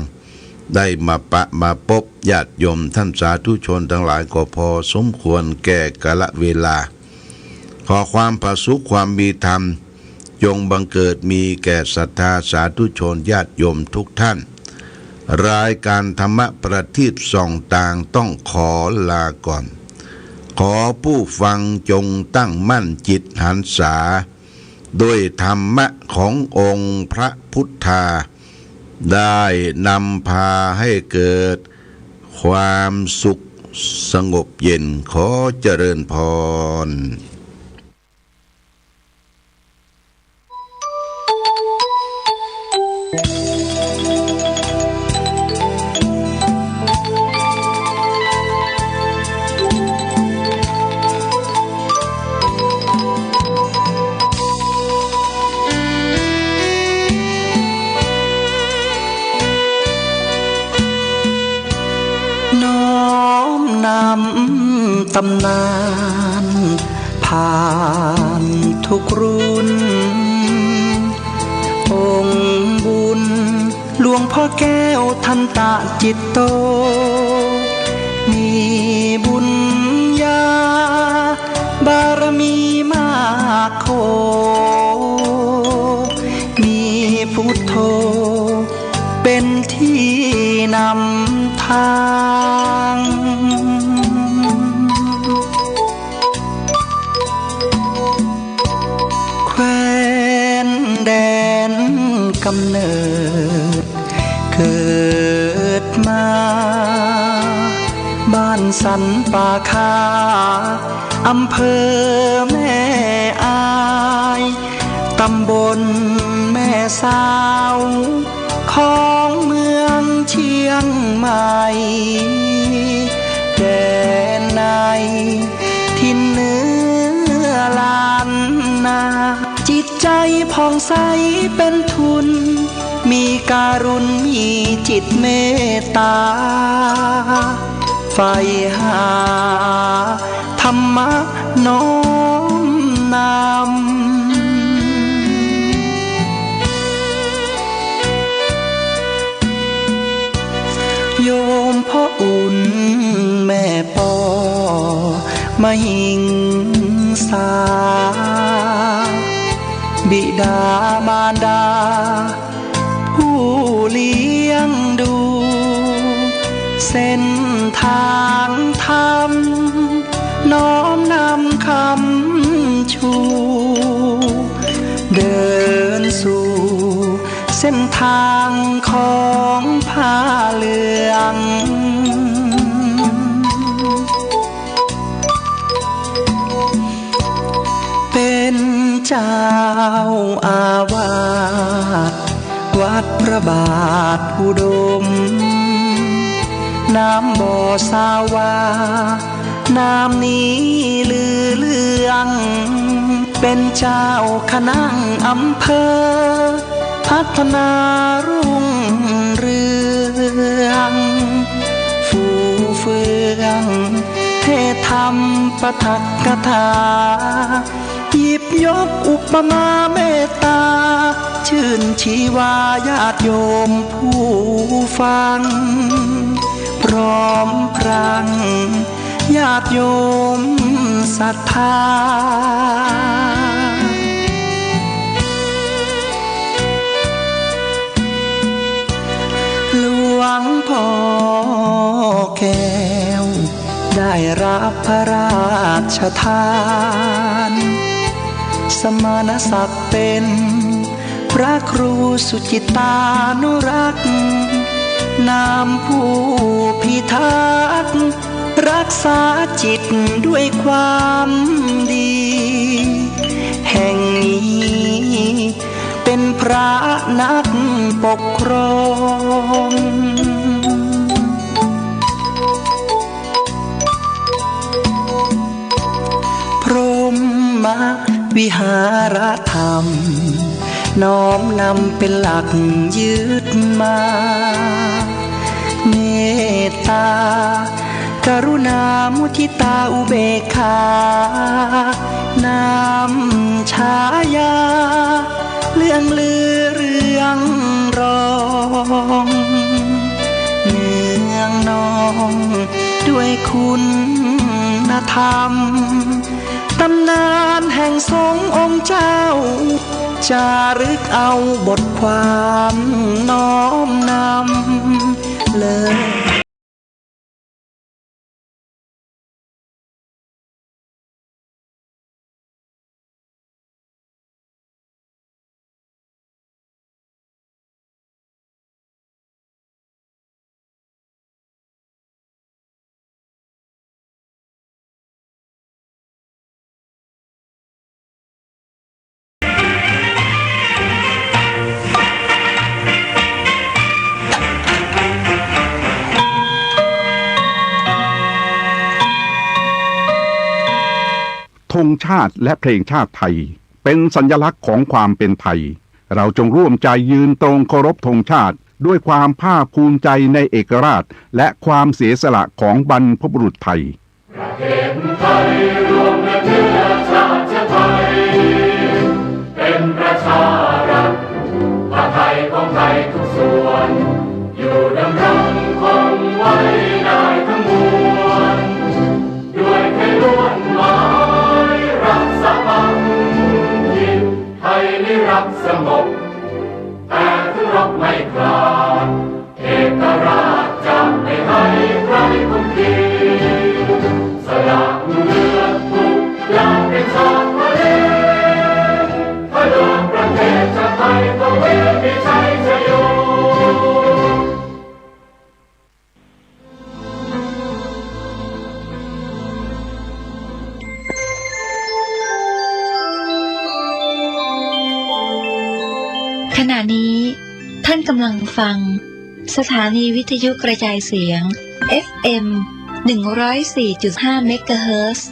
ได้มาปะมาปบญาติโยมท่านสาธุชนทั้งหลายก็พอสมควรแก่กาลเวลา ขอความผาสุกความมีธรรม จงบังเกิดมีแก่ศรัทธาสาธุชนญาติโยมทุกท่าน รายก๋านธรรมะประทีปส่องตางต้องขอลาก่อน ขอผู้ฟังจงตั้งมั่นจิตหันษา ด้วยธรรมะขององค์พระพุทธา ได้นำพาให้เกิดความสุขสงบเย็น ขอเจริญพร น้อมนำตำนานผ่านทุกรุ่น องค์บุญหลวงพ่อแก้วทันตะจิตโต มีบุญญาบารมีมากโข มีพุทโธ เป๋นตี้นำตาง แคว้นแดนก๋ำเนิดเกิดมา บ้านสันป่าคา อำเภอแม่อาย ตำบลแม่สาว ของเมืองเจียงใหม่ แดนในถิ่นเหนือล้านนา จิตใจผ่องใสเป๋นทุน มีกรุณ มีจิตเมตตา ใฝ่หา ธรรมะน้อมนำ โยมพ่ออุ่นแม่ปอมหิงสา บิดามารดา ผู้เลี้ยงดู เส้นตางธรรม น้อมนำคำชู เดินสู่เส้นตางของผ้าเหลือง เป๋นเจ้าอาวาสวัดพระบาทอุดม นามบ่สาวา นามนี้ลือเลื่อง เป๋นเจ้าคณะอำเภอ พัฒนารุ่งเรือง ฟูเฟือง เทศน์ธรรมปาฐกถา หยิบยกอุปมาเมตตา ชื่นชีวาญาติโยมผู้ฟัง พร้อมพรังญาติโยมศรัทธา หลวงพ่อ แล้วได้รับพระราชทาน สมณศักดิ์เป็นพระครูสุจิตตานุรักษ์ นำผู้พิทักษ์ รักษาจิตด้วยความดี แห่งนี้เป็นพระนักปกครอง พรหมวิหารธรรม น้อมนำเป็นหลักยึดมา เมตตา กรุณา มุทิตา อุเบกขา นำฉายา เรื่องลือเรื่องรอง เนืองนองด้วยคุณธรรม ตำนานแห่งสงฆ์องค์เจ้า จารึกเอาบทความน้อมนำเลิศ ธงชาติและเพลงชาติไทย เป็นสัญลักษณ์ของความเป็นไทย เราจงร่วมใจยืนตรงเคารพธงชาติ ด้วยความภาคภูมิใจในเอกราช และความเสียสละของบรรพบุรุษไทย ประเทศไทยรวมเป็นเชื้อชาติไทย เป็นประชารัฐ ผ้าไทยของไทยทุกส่วน อยู่ดำรงคงไว้ได้ทั้งมวล ด้วยไทยล้วนหมายรักสามัคคี ไทยนิรักสงบ แต่ถึงรบไม่ขาด เอกราชจะไม่ให้ใครคุมขีด สละเลือดทุกอย่างเป็นชาติทะเล เพื่อประเทศชาติไทย ทวีมีชัยชโย ขณะนี้ท่านกำลังฟังสถานีวิทยุกระจายเสียง เอฟเอ็ม หนึ่งร้อยสี่จุดห้า เมกะเฮิรตซ์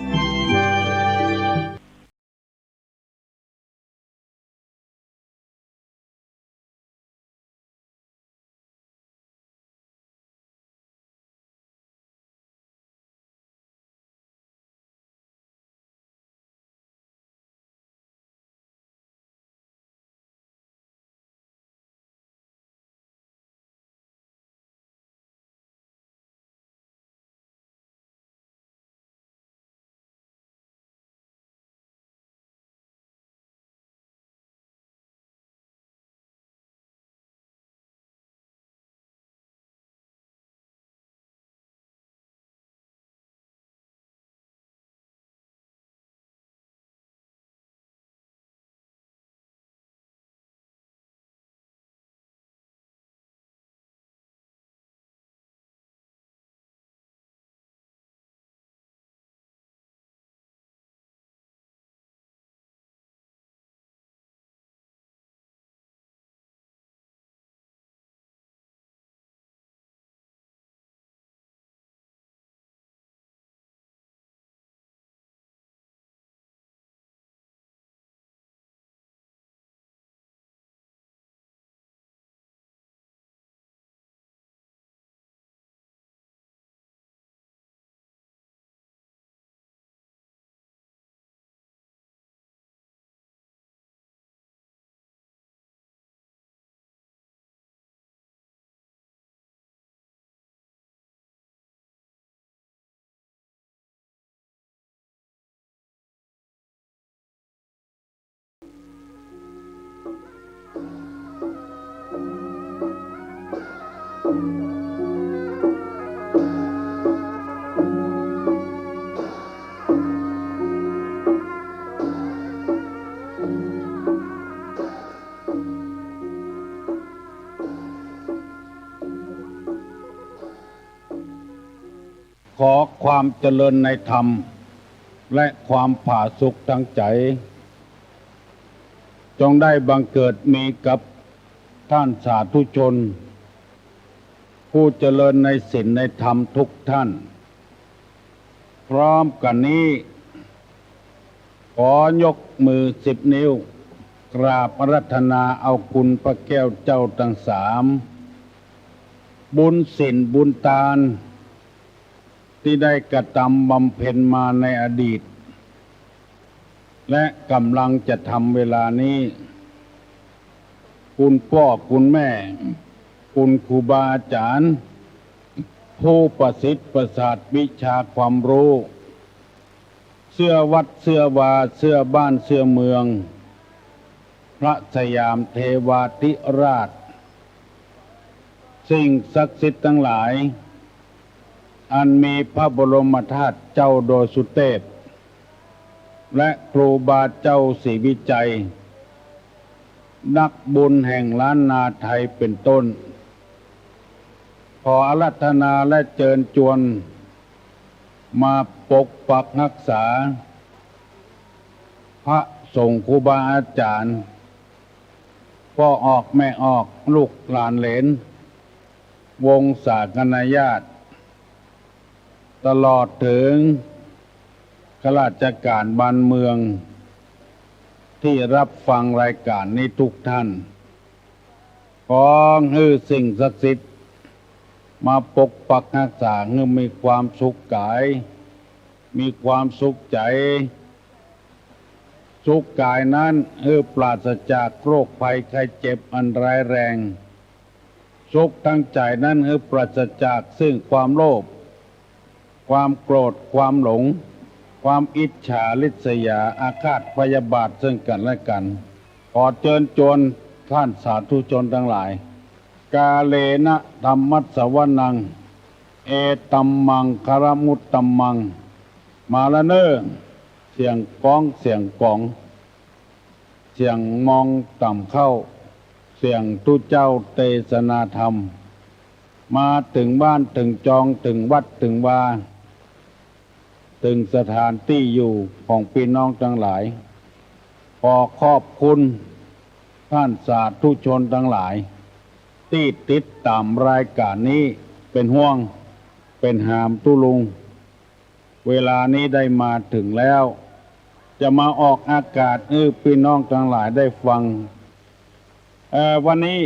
ขอความเจริญในธรรม และความผาสุกทางใจ๋ จงได้บังเกิดมีกับต้านสาธุชน ผู้เจริญในศีลในธรรมทุกท่าน พร้อมกั๋นนี้ ขอยกมือสิบนิ้ว กราบอาราธนาเอาคุณพระแก้วเจ้าตังสาม บุญศีลบุญตาน ตี้ได้กระตำบำเพ็ญมาในอดีต และก่ำลังจะทำเวลานี้ คุณป้อคุณแม่ คุณครูบาอาจ๋ารย์ ผู้ประสิทธิ์ประสาทวิชาความฮู้ เสื้อวัดเสื้อวา เสื้อบ้านเสื้อเมือง พระสยามเทวาธิราช สิ่งศักดิ์สิทธิ์ตังหลาย อันมีพระบรมธาตุเจ้าดอยสุเตพ และครูบาเจ้าศรีวิชัย นักบุญแห่งล้านนาไทยเป็นต้น ขออาราธนาและเจิญจวน มาปกปักฮักษา พระสงฆ์ครูบาอาจ๋ารย์ ป้อออกแม่ออก ลูกหลานเหลน วงศาคณาญาติ ตลอดเถิงข้าราชก๋านบ้านเมือง ตี้ฮับฟังรายก๋านนี้ทุกท่าน ขอหื้อสิ่งศักดิ์สิทธิ์ มาปกปักฮักษาหื้อมีความสุขก๋าย มีความสุขใจ๋ สุขก๋ายนั้นหื้อปราศจากโรคภัยไข้เจ็บอันร้ายแรง สุขทางใจ๋นั้นหื้อปราศจากซึ่งความโลภ ความโกรธ ความหลง ความอิจฉาริษยา อาฆาตพยาบาทซึ่งกั๋นและกั๋น ขอเจิญจวนต้านสาธุชนตังหลาย กาเลนะธัมมัสสวนัง เอตัมมังคารมุตตัมมัง มาละเน่อ เสียงก๊อง เสียงก๋อง เสียงมองต่ำเข้า เสียงตุ๊เจ้าเตสนาธรรม มาเถิงบ้านเถิงจอง เถิงวัดเถิงวา เถิงสถานตี้อยู่ของปี้น้องตังหลาย ขอขอบคุณต้านสาธุชนตังหลาย ตี้ติดต๋ามรายก๋านนี้ เป๋นห่วง เป๋นหามตุ๊ลุง เวลานี้ได้มาเถิงแล้ว จะมาออกอากาศหื้อปี้น้องตังหลายได้ฟัง เอ่อ วันนี้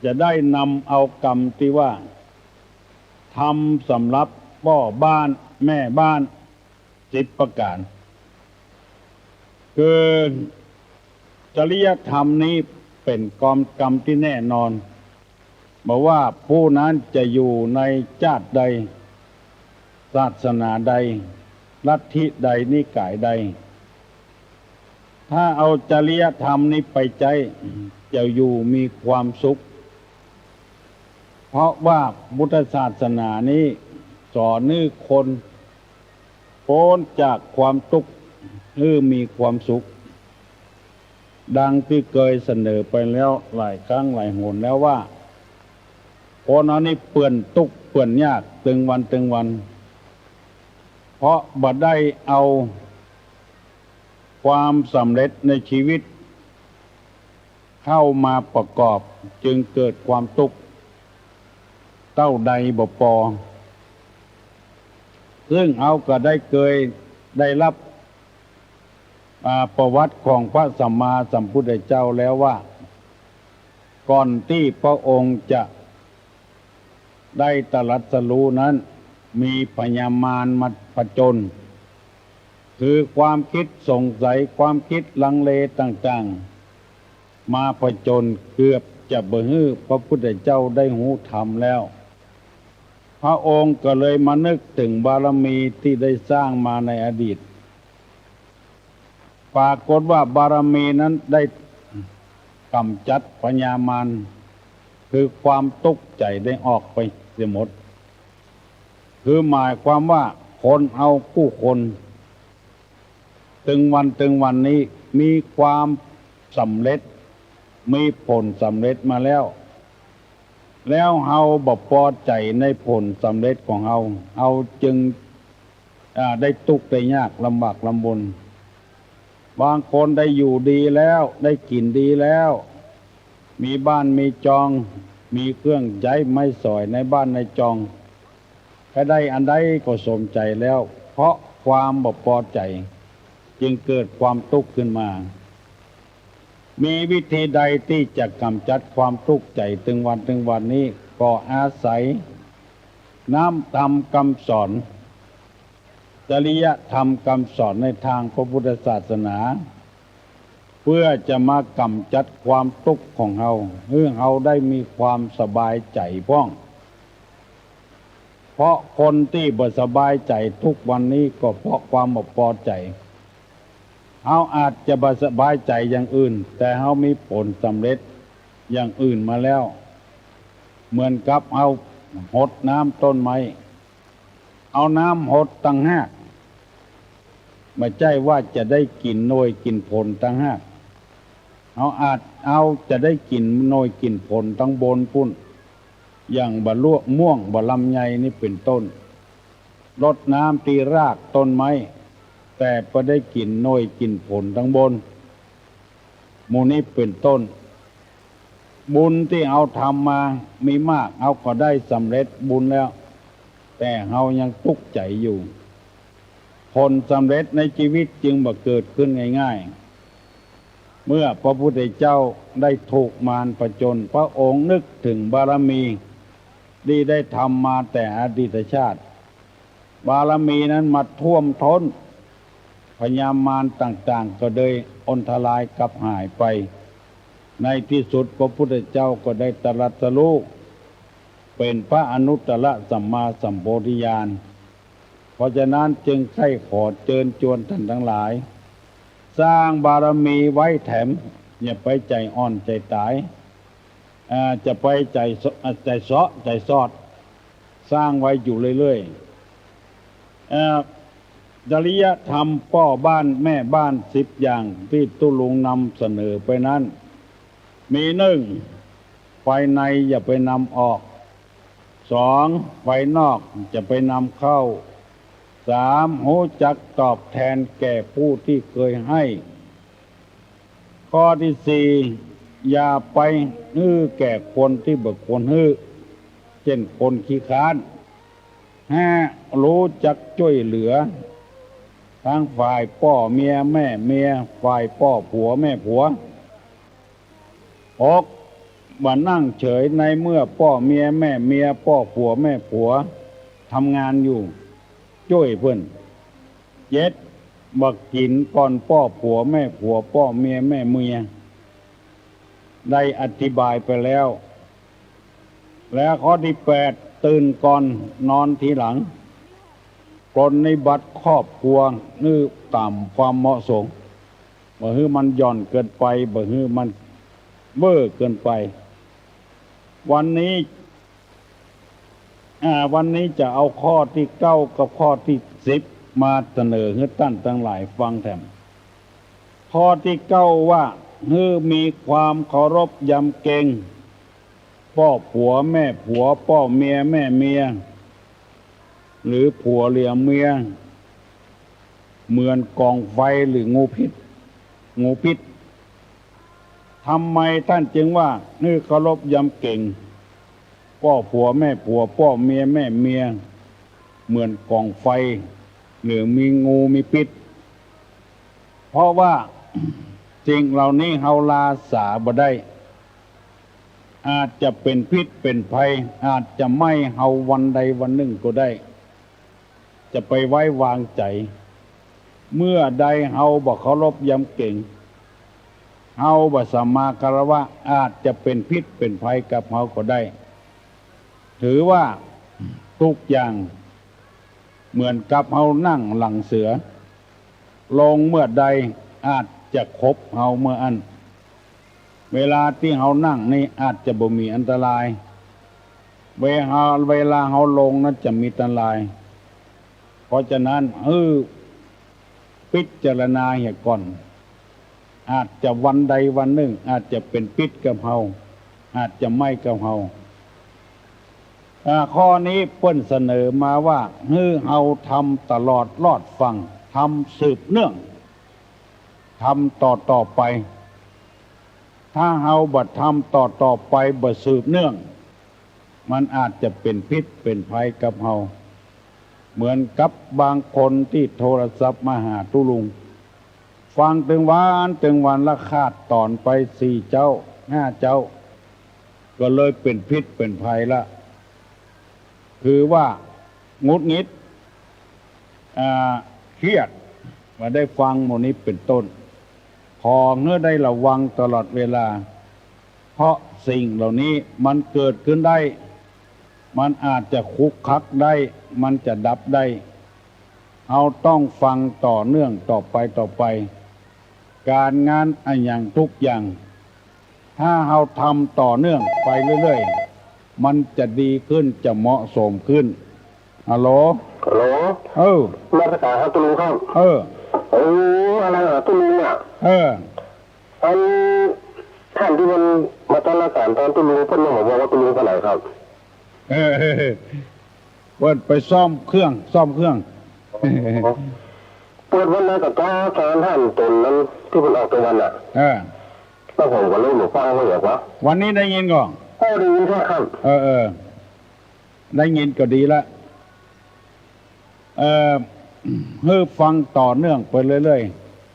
จะได้นำเอากำตี้ว่า ธรรมสำหรับป้อบ้านแม่บ้าน สิบประก๋าน คือ จริยธรรมนี้เป๋นกำ กำตี้แน่นอน บ่ว่าผู้นั้นจะอยู่ในจ้าดใด ศาสนาใด ลัทธิใด นิก๋ายใด ถ้าเอาจริยธรรมนี้ไปใจ๊ จะอยู่มีความสุข เพราะว่าพุทธศาสนานี้สอนหื้อคนป๊นจากความตุ๊กข์ หื้อมีความสุข ดังตี้เกยเสนอไปแล้วหลายครั้งหลายหนแล้วว่า คนเฮานี้เปื้อนตุ๊กข์เปื้อนยากตึงวันตึงวัน เพราะบ่ได้เอาความสำเร็จในชีวิต เข้ามาประกอบ จึงเกิดความตุ๊กข์เต้าใดบ่ปอ ซึ่งเฮาก็ได้เกยได้ฮับ อ่า ประวัติของพระสัมมาสัมพุทธเจ้าแล้วว่า ก่อนตี้พระองค์จะ ได้ตรัสรู้นั้น มีพญามารมาผจญ คือความคิดสงสัย ความคิดลังเลต่างๆ มาผจญ เกือบจะบ่หื้อพระพุทธเจ้าได้ฮู้ธรรมแล้ว พระองค์ก็เลยมานึกเถิงบารมีตี้ได้สร้างมาในอดีต ปรากฏว่าบารมีนั้นได้ก๋ำจัดพญามาร คือความตุ๊กข์ใจ๋ได้ออกไปเสียหมด คือหมายความว่าคนเฮากู้คน ตึงวันตึงวันนี้มีความสำเร็จ มีผลสำเร็จมาแล้ว แล้วเฮาบ่ปอใจ๋ในผลสำเร็จของเฮา เฮาจึง อ่า ได้ตุ๊กข์ได้ยากลำบากลำบน บางคนได้อยู่ดีแล้ว ได้กิ๋นดีแล้ว มีบ้านมีจอง มีเครื่องใจ๊ไม้สอยในบ้านในจอง ใผได้อันใดก็สมใจ๋แล้ว เพราะความบ่ปอใจ๋จึงเกิดความตุ๊กข์ขึ้นมา มีวิธีใดตี้จะก๋ำจัดความตุ๊กข์ใจ๋ตึงวันตึงวันนี้ ก็อาศัยน้ำธรรมกำสอน จริยธรรมกำสอนในตางพระพุทธศาสนา เพื่อจะมาก๋ำจัดความตุ๊กข์ของเฮา หื้อเฮาได้มีความสบายใจ๋พ่อง เพราะคนตี้บ่สบายใจ๋ทุกวันนี้ก็เพราะความบ่ปอใจ๋ เฮาอาจจะบ่สบายใจ๋อย่างอื่น แต่เฮามีผลสำเร็จอย่างอื่นมาแล้ว เหมือนกับเฮาหดน้ำต้นไม้ เอาน้ำหดต่างหาก บ่ใจ้ว่าจะได้กิ๋นหน่วยกิ๋นผลต่างหาก เฮาอาจ เฮาจะได้กิ๋นหน่วยกิ๋นผลตังบนปู้น อย่างบ่าล่วง ม่วง บ่าลำไยนี่เป๋นต้น รดน้ำตี้รากต้นไม้ แต่บ่ได้กิ๋นหน่วยกิ๋นผลตังบน หมู่นี้เป๋นต้น บุญตี้เฮาทำมามีมาก เฮาก็ได้สำเร็จบุญแล้ว แต่เฮายังตุ๊กข์ใจ๋อยู่ ผลสำเร็จในจีวิตจึงบ่เกิดขึ้นง่ายๆ เมื่อพระพุทธเจ้าได้ถูกมารผจญ พระองค์นึกเถิงบารมีตี้ได้ทำมาแต่อดีตชาติ บารมีนั้นมาท่วมท้น พญามารต่างๆ ก็เลยอนทลายกลับหายไป ในตี้สุดพระพุทธเจ้าก็ได้ตรัสรู้เป๋นพระอนุตตรสัมมาสัมโพธิญาณ เพราะฉะนั้นจึงใค่ขอเจิญจวนต้านตังหลาย สร้างบารมีไว้แถม อย่าไปใจ๋อ่อนใจ๋ต๋าย อ่า จะไปใจ๋เซาะ ใจ๋เซาะ ใจ๋ซอด สร้างไว้อยู่เรื่อยๆ เอ่อ จริยธรรมป้อบ้านแม่บ้านสิบอย่างตี้ตุ๊ลุงนำเสนอไปนั้น มีหนึ่ง ภายในอย่าไปนำออก สอง ภายนอกอย่าไปนำเข้า สาม ฮู้จักตอบแทนแก่ผู้ตี้เกยหื้อ ข้อตี้สี่ อย่าไปหื้อแก่คนตี้บ่ควรหื้อ เจ้นคนขี้คร้าน ห้า ฮู้จักจ้วยเหลือ ตังฝ่ายป้อเมียแม่เมีย ฝ่ายป้อผัวแม่ผัว หก บ่นั่งเฉยในเมื่อป้อเมียแม่เมีย ป้อผัวแม่ผัวทำงานอยู่ จ้วยเปิ้น เจ็ด บ่กิ๋นก่อนป้อผัวแม่ผัว ป้อเมียแม่เมีย ได้อธิบายไปแล้ว และข้อตี้แปด ตื่นก่อนนอนทีหลัง ปรนนิบัติครอบครัวหื้อต๋ามความเหมาะสม บ่หื้อมันหย่อนเกินไป บ่หื้อมันเว่อเกินไป วันนี้ อ่า วันนี้จะเอาข้อตี้เก้ากับข้อตี้สิบมาเสนอหื้อต้านตังหลายฟังแถม ข้อตี้เก้าว่า หื้อมีความเคารพยำเกรง ป้อผัวแม่ผัว ป้อเมียแม่เมีย หรือผัวเหลือเมีย เหมือนก๋องไฟหรืองูพิษ งูพิษ ทำไมต้านจึงว่าหื้อเคารพยำเกรง ป้อผัวแม่ผัว ป้อเมียแม่เมีย เหมือนก๋องไฟ หรือมีงูมีพิษ เพราะว่าสิ่งเหล่านี้เฮาลาสาบ่ได้ อาจจะเป๋นพิษเป๋นภัย อาจจะไหม้เฮาวันใดวันนึ่งก็ได้ จะไปไว้วางใจ๋ เมื่อใดเฮาบ่เคารพยำเกรง เฮาบ่สัมมาคารวะ อาจจะเป๋นพิษเป๋นภัยกับเฮาก็ได้ ถือว่าทุกอย่างเหมือนกับเฮานั่งหลังเสือ ลงเมื่อใดอาจจะขบเฮาเมื่ออั้น เวลาตี้เฮานั่งนี่อาจจะบ่มีอันตราย เวลา เวลาเฮาลงนั้นจะมีอันตราย เพราะฉะนั้นหื้อพิจารณาเหียก่อน อาจจะวันใดวันนึ่งอาจจะเป๋นพิษกับเฮา อาจจะไหม้กับเฮา อ่า ข้อนี้เปิ้นเสนอมาว่า หื้อเฮาทำตลอดรอดฟัง ทำสืบเนื่อง ทำต่อๆ ไป ถ้าเฮาบ่ทำต่อๆ ไป บ่สืบเนื่อง มันอาจจะเป๋นพิษเป๋นภัยกับเฮา เหมือนกับบางคนตี้โทรศัพท์มาหาตุ๊ลุง ฟังตึงวันตึงวันละ ขาดต๋อนไปสี่เจ๊าห้าเจ๊า ก็เลยเป๋นพิษเป๋นภัยละ คือว่าหงุดหงิด อ่า เครียด บ่ได้ฟังหมู่นี้เป๋นต้น ขอหื้อได้ระวังตลอดเวลา เพราะสิ่งเหล่านี้มันเกิดขึ้นได้ มันอาจจะคลุกคลักได้ มันจะดับได้ เฮาต้องฟังต่อเนื่องต่อไปต่อไป ก๋านงานอะหยังทุกอย่าง ถ้าเฮาทำต่อเนื่องไปเรื่อยๆ มันจะดีขึ้น จะเหมาะสมขึ้น ฮัลโหล ฮัลโหล เออ นมัสก๋านครับตุ๊ลุงครับ เออ โอ้ อะไรเหรอตุ๊ลุงเนี่ย เออ อันท่านตี้มันมาต้อนรับก๋านตอนตุ๊ลุงเปิ้นยังบ่บอกว่าตุ๊ลุงไปไหนครับ เออ เปิ้นไปซ่อมเครื่อง ซ่อมเครื่อง เปิดวันนั้นก็ต่อสารท่านตนนั้นตี้เปิ้นออกตะวันน่ะ เออ แล้วผมก็เลยบ่ฟังว่าอย่างวะ วันนี้ได้ยินก่อ เออ ได้ยินแท้ครับ เออ เออ ได้ยินก็ดีละ เอ่อ หื้อฟังต่อเนื่องไปเรื่อย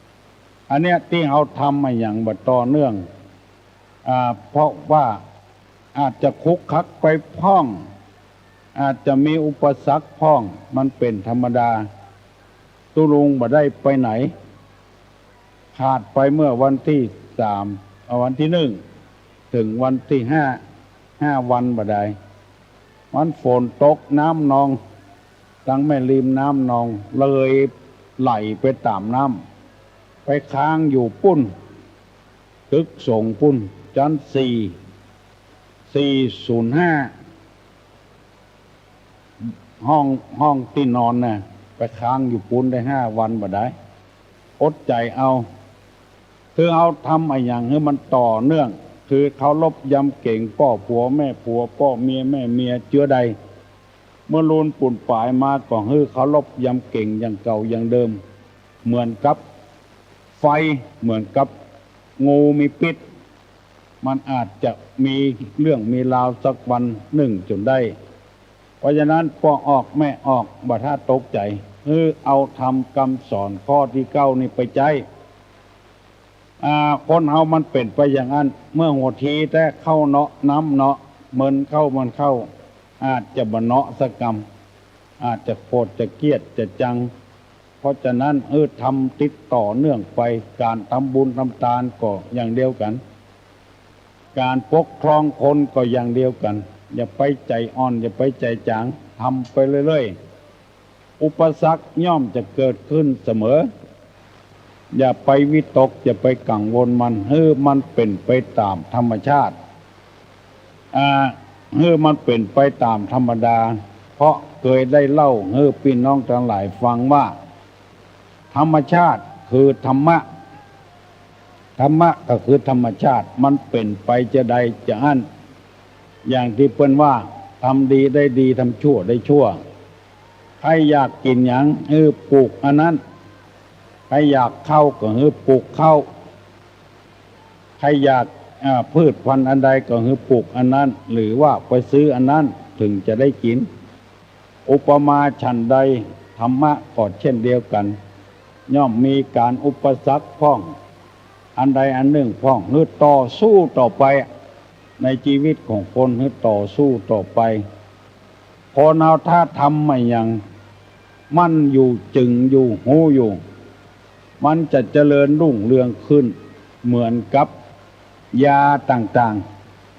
ๆ อันเนี้ยตี้เฮาทำอะหยังบ่ต่อเนื่อง อ่า เพราะว่าอาจจะคลุกคลักไปพ่อง อาจจะมีอุปสรรคพ่อง มันเป๋นธรรมดา ตุ๊ลุงบ่ได้ไปไหน ขาดไปเมื่อวันตี้สาม เอ่อ วันตี้หนึ่ง เถิงวันตี้ห้า ห้าวันบ่ดาย มันฝนตก น้ำนอง ตังแม่ริมน้ำนอง เลยไหลไปต๋ามน้ำ ไปค้างอยู่ปุ้น ตึกสงฆ์ปุ้น จั๊นสี่ สี่ศูนย์ห้า ห้อง ห้องตี้นอนน่ะ ไปค้างอยู่ปุ้นได้ห้าวันบ่ดาย อดใจ๋เอา คือเฮาทำอะหยังหื้อมันต่อเนื่อง คือเคารพยำเกรงป้อผัวแม่ผัว ป้อเมียแม่เมียเจื้อใด เมื่อลูนปูนป๋ายมาก็หื้อเคารพยำเกรงอย่างเก่าอย่างเดิม เหมือนกับไฟ เหมือนกับงูมีพิษ มันอาจจะมีเรื่องมีราวสักวันนึ่งจ๋นได้ เพราะฉะนั้นป้อออกแม่ออกบ่ถ้าตกใจ๋ หื้อเอาธรรมกำสอนข้อตี้เก้านี้ไปใจ๊ อ่า คนเฮามันเป๋นไปอย่างอั้น เมื่อหัวทีแต๊เข้าเนาะน้ำเนาะ เมินเข้าเมินเข้า อาจจะบ่เนาะสักกำ อาจจะโขดจะเกลียดจะจัง เพราะฉะนั้น เออ ทำติดต่อเนื่องไป ก๋านทำบุญทำตานก็อย่างเดียวกั๋น ก๋านปกครองคนก็อย่างเดียวกั๋น อย่าไปใจ๋อ่อน อย่าไปใจ๋จ๋าง ทำไปเรื่อยๆ อุปสรรคย่อมจะเกิดขึ้นเสมอ อย่าไปวิตก อย่าไปกังวลมัน หื้อมันเป๋นไปต๋ามธรรมชาติ อ่า หื้อมันเป๋นไปต๋ามธรรมดา เพราะเกยได้เล่าหื้อปี้น้องตังหลายฟังว่า ธรรมชาติคือธรรมะ ธรรมะก็คือธรรมชาติ มันเป๋นไปจาใดจาอั้น อย่างตี้เปิ้นว่า ทำดีได้ดี ทำชั่วได้ชั่ว ใผอยากกิ๋นหยัง หื้อปลูกอันนั้น ใผอยากข้าวก็หื้อปลูกข้าว ใผอยาก อ่า พืชพันธุ์อันใดก็หื้อปลูกอันนั้น หรือว่าไปซื้ออันนั้นเถิงจะได้กิ๋น อุปมาฉันใด ธรรมะก็เช่นเดียวกั๋น ย่อมมีก๋านอุปสรรคพ่อง อันใดอันนึ่งพ่อง หื้อต่อสู้ต่อไป ในจีวิตของคนหื้อต่อสู้ต่อไป คนเฮาถ้าทำอะหยัง มั่นอยู่ จึงอยู่ ฮู้อยู่ มันจะเจริญรุ่งเรืองขึ้น เหมือนกับยาต่าง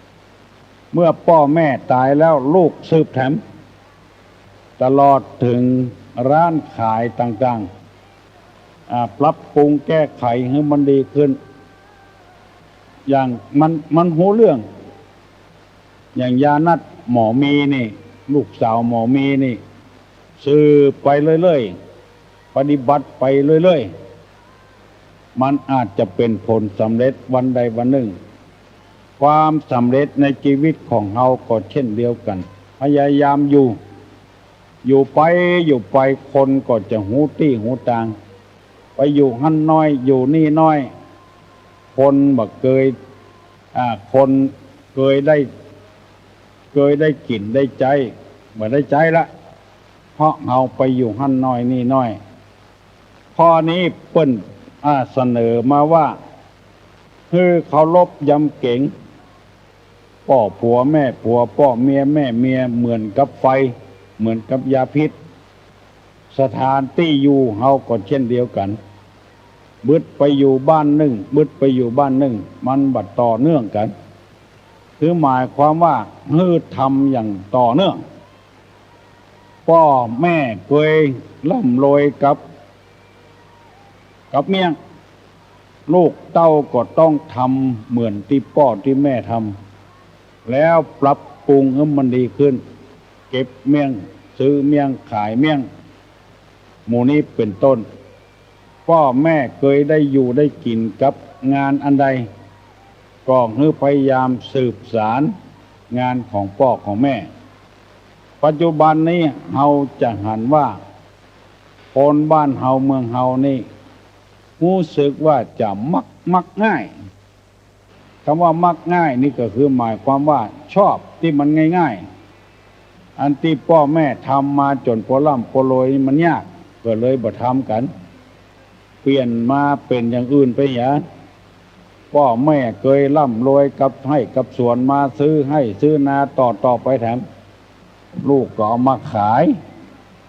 ๆ เมื่อป้อแม่ต๋ายแล้วลูกสืบแถม ตลอดเถิงร้านขายต่างๆ อ่า ปรับปรุงแก้ไขหื้อมันดีขึ้น อย่างมัน มันฮู้เรื่อง อย่างยานัดหมอมีนี่ ลูกสาวหมอมีนี่ สืบไปเรื่อยๆ ปฏิบัติไปเรื่อยๆ มันอาจจะเป๋นผลสำเร็จวันใดวันนึ่ง ความสำเร็จในจีวิตของเฮาก็เช่นเดียวกั๋น พยายามอยู่ อยู่ไป อยู่ไป คนก็จะฮู้ตี้ฮู้ตาง ไปอยู่หั้นน้อย อยู่นี่น้อย คนบ่เกย อ่า คนเกยได้ เกยได้กิ๋นได้ใจ๊ บ่ได้ใจ๊ละ เพราะเฮาไปอยู่หั้นน้อยนี่น้อย ข้อนี้เปิ้น อ่า เสนอมาว่า หื้อเคารพยำเกรง ป้อผัวแม่ผัว ป้อเมียแม่เมีย เหมือนกับไฟ เหมือนกับยาพิษ สถานตี้อยู่เฮาก็เช่นเดียวกั๋น บึดไปอยู่บ้านนึ่ง บึดไปอยู่บ้านนึ่ง มันบ่ต่อเนื่องกั๋น คือหมายความว่าหื้อทำอย่างต่อเนื่อง ป้อแม่เกยร่ำรวยกับ กับเมี่ยง ลูกเต้าก็ต้องทำเหมือนตี้ป้อตี้แม่ทำ แล้วปรับปรุงหื้อมันดีขึ้น เก็บเมี่ยง ซื้อเมี่ยง ขายเมี่ยง หมู่นี้เป๋นต้น ป้อแม่เกยได้อยู่ได้กิ๋นกับงานอันใด ก็หื้อพยายามสืบสานงานของป้อของแม่ ปัจจุบันนี้เฮาจะหันว่า คนบ้านเฮาเมืองเฮานี่ ฮู้สึกว่าจะมัก มักง่าย กำว่ามักง่ายนี่ก็คือหมายความว่าชอบตี้มันง่ายๆ อันตี้ป้อแม่ทำมาจ๋นปอร่ำปอรวยนี่มันยาก ก็เลยบ่ทำกั๋น เปลี่ยนมาเป๋นอย่างอื่นไปเหีย ป้อแม่เกยร่ำรวยกับไฮ่กับสวนมาซื้อไฮ่ซื้อนาต่อๆ ไปแถม ลูกก็เอามาขาย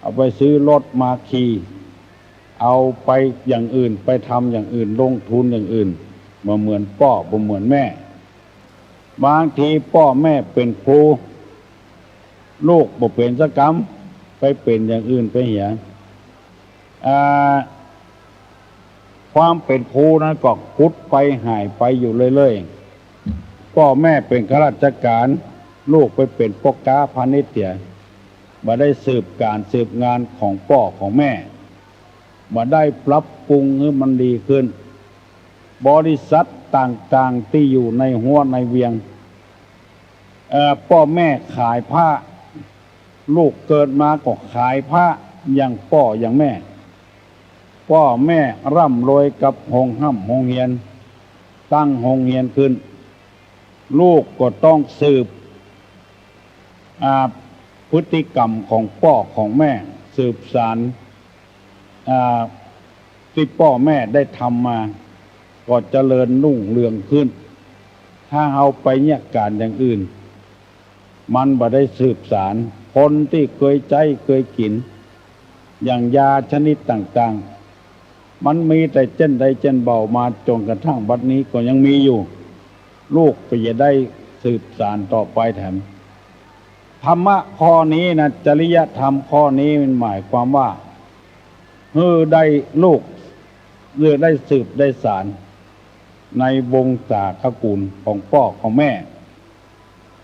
เอาไปซื้อรถมาขี่ เอาไปอย่างอื่น ไปทำอย่างอื่น ลงทุนอย่างอื่น บ่เหมือนป้อ บ่เหมือนแม่ บางทีป้อแม่เป๋นครู ลูกบ่เป๋นสักกำ ไปเป๋นอย่างอื่นไปเหีย อ่า ความเป๋นครูนั้นก็หดไปหายไปอยู่เรื่อยๆ ป้อแม่เป๋นข้าราชก๋าน ลูกไปเป๋นป้อก๊าพาณิชย์เหีย บ่ได้สืบก๋านสืบงานของป้อของแม่ บ่ได้ปรับปรุงหื้อมันดีขึ้น บริษัทต่างๆ ตี้อยู่ในฮั้วในเวียง เอ่อ ป้อแม่ขายผ้า ลูกเกิดมาก็ขายผ้าอย่างป้ออย่างแม่ ป้อแม่ร่ำรวยกับโฮงฮ่ำโฮงเฮียน ตั้งโฮงเฮียนขึ้น ลูกก็ต้องสืบ อ่า พฤติกรรมของป้อของแม่ สืบสาน อ่า ตี้ป้อแม่ได้ทำมา ก็เจริญรุ่งเรืองขึ้น ถ้าเฮาไปเยียะก๋านอย่างอื่น มันบ่ได้สืบสาน คนตี้เกยใจ๊เกยกิ๋น อย่างยาชนิดต่างๆ มันมีแต่เจ้นใดเจ้นเบ่ามาจ๋นกระทั่งบัดนี้ก็ยังมีอยู่ ลูกก็จะได้สืบสานต่อไปแถม ธรรมะข้อนี้นะ จริยธรรมข้อนี้มันหมายความว่า หื้อได้ลูก หื้อได้สืบได้สาน ในวงศาคกู๋นของป้อของแม่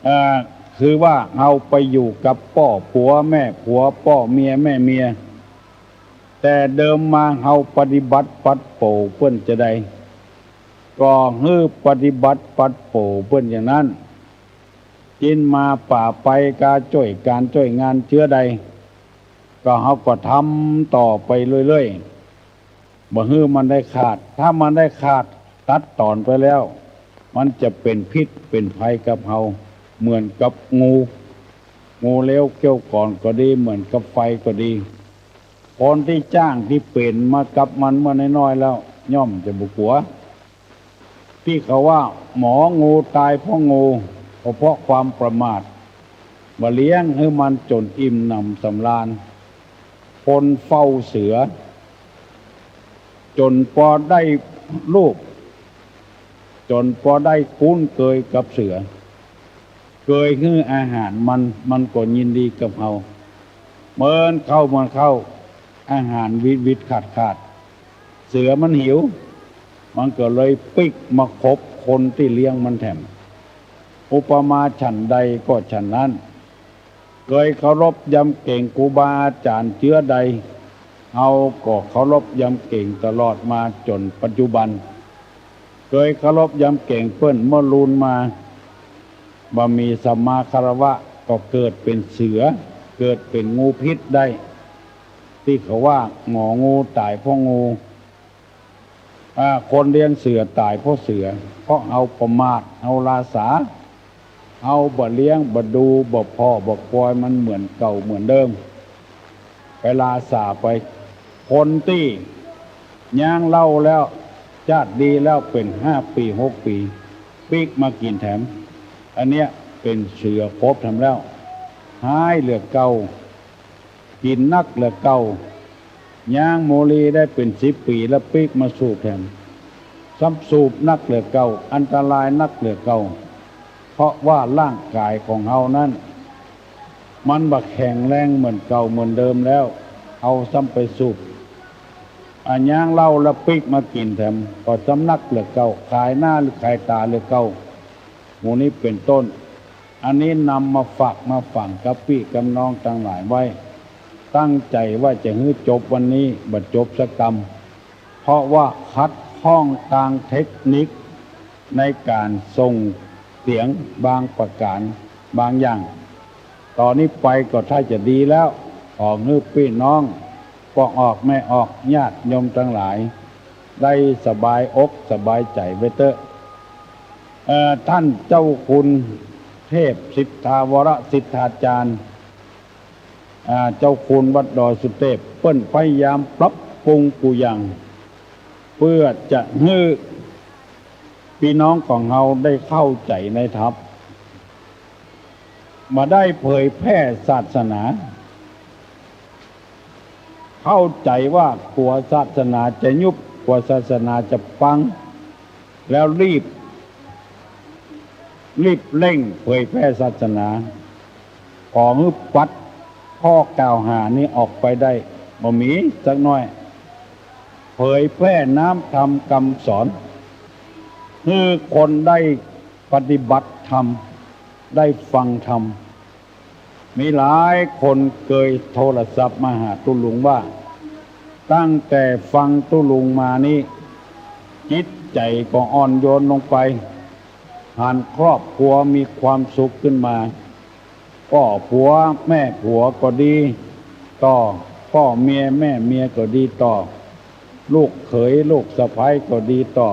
เอ่อ คือว่าเฮาไปอยู่กับป้อผัวแม่ผัว ป้อเมียแม่เมีย แต่เดิมมาเฮาปฏิบัติปัดเป๋าเปิ้นจาใด ก็หื้อปฏิบัติปัดเป๋าเปิ้นอย่างนั้น กิ๋นมาป๋าไป ก๋าจ้วยก๋านจ้วยงานเจื้อใด ก็เฮาก็ทำต่อไปเรื่อยๆ บ่หื้อมันได้ขาด ถ้ามันได้ขาด ตัดต๋อนไปแล้ว มันจะเป๋นพิษเป๋นภัยกับเฮา เหมือนกับงู งูเล็บเขี้ยวขอนก็ดี เหมือนกับไฟก็ดี คนตี้จ้างตี้เป๋นมากับมันเมื่อน้อยๆ แล้ว ย่อมจะบ่กั๋ว ตี้เขาว่าหมองูต๋ายเพราะงู ก็เพราะความประมาท บ่เลี้ยงหื้อมันจ๋นอิ่มหนำสำราญ คนเฝ้าเสือ จ๋นปอได้ลูก จ๋นปอได้คุ้นเกยกับเสือ เกยหื้ออาหารมัน มันก็ยินดีกับเฮา เมินเข้าเมินเข้า อาหารวิดวิดขาดขาด เสือมันหิว มันก็เลยปิ๊กมาคบคนตี้เลี้ยงมันแถม อุปมาฉันใดก็ฉันนั้น เกยเคารพยำเกรงครูบาอาจ๋ารย์เจื้อใด เฮาก็เคารพยำเกรงตลอดมาจ๋นปัจจุบัน เกยเคารพยำเกรงเปิ้นเมื่อลูนมา บ่มีสัมมาคารวะ ก็เกิดเป๋นเสือ เกิดเป๋นงูพิษได้ ตี้เขาว่าหงองูต๋ายเพราะงู อ่า คนเลี้ยงเสือต๋ายเพราะเสือ เพราะเฮาประมาท เฮาราษา เฮาบ่เลี้ยง บ่ดู บ่ผ่อ บ่คอยมันเหมือนเก่าเหมือนเดิม ไปราษาไป คนตี้ย้างเหล้าแล้ว จ๊าดดีแล้วเป๋นห้าปี๋ หกปี๋ ปิ๊กมากิ๋นแถม อันเนี้ยเป๋นเสือครบแถมแล้ว ฮ้ายเหลือเก่า กิ๋นนักเหลือเก่า ย้างโมลีได้เป๋นสิบปี๋แล้วปิ๊กมาสูบแถม ซ้ำสูบนักเหลือเก่า อันตรายนักเหลือเก่า เพราะว่าร่างก๋ายของเฮานั้น มันบ่แข็งแรงเหมือนเก่าเหมือนเดิมแล้ว เฮาซ้ำไปสูบ อ่า ย้างเหล้าแล้วปิ๊กมากิ๋นแถม ก็ซ้ำนักเหลือเก่า ขายหน้าหรือขายต๋าเหลือเก่า หมู่นี้เป๋นต้น อันนี้นำมาฝากมาฝังกับปี้กับน้องตังหลายไว้ ตั้งใจ๋ว่าจะหื้อจบวันนี้ บ่จบสักกำ เพราะว่าขัดข้องตางเทคนิคในก๋านส่งเสียงบางประก๋านบางอย่าง ต่อนี้ไปก็ถ้าจะดีแล้ว ขอหื้อปี้น้อง ป้อออกแม่ออก ญาติโยมตังหลาย ได้สบายอกสบายใจ๋ไปเต๊อะ เอ่อ ต้านเจ้าคุณเทพสิทธาวรสิทธาจารย์ อ่า เจ้าคุณวัดดอยสุเตพ เปิ้นพยายามปรับปรุงกู้อย่าง เปื้อจะหื้อปี้น้องของเฮาได้เข้าใจ๋ในธรรม บ่ได้เผยแพร่ศาสนา เข้าใจ๋ว่ากั๋วศาสนาจะยุบ กั๋วศาสนาจะปัง แล้วรีบ รีบเร่งเผยแพร่ศาสนา ขอหื้อปัดข้อกล่าวหานี้ออกไปได้ บ่มีสักหน้อย เผยแพร่น้ำธรรมกำสอน หื้อคนได้ปฏิบัติธรรม ได้ฟังธรรม มีหลายคนเกยโทรศัพท์มาหาตุ๊ลุงว่า ตั้งแต่ฟังตุ๊ลุงมานี้ จิตใจ๋ก็อ่อนโยนลงไป หันครอบครัวมีความสุขขึ้นมา ป้อผัวแม่ผัวก็ดีต่อ ป้อเมียแม่เมียก็ดีต่อ ลูกเขยลูกสะใภ้ก็ดีต่อ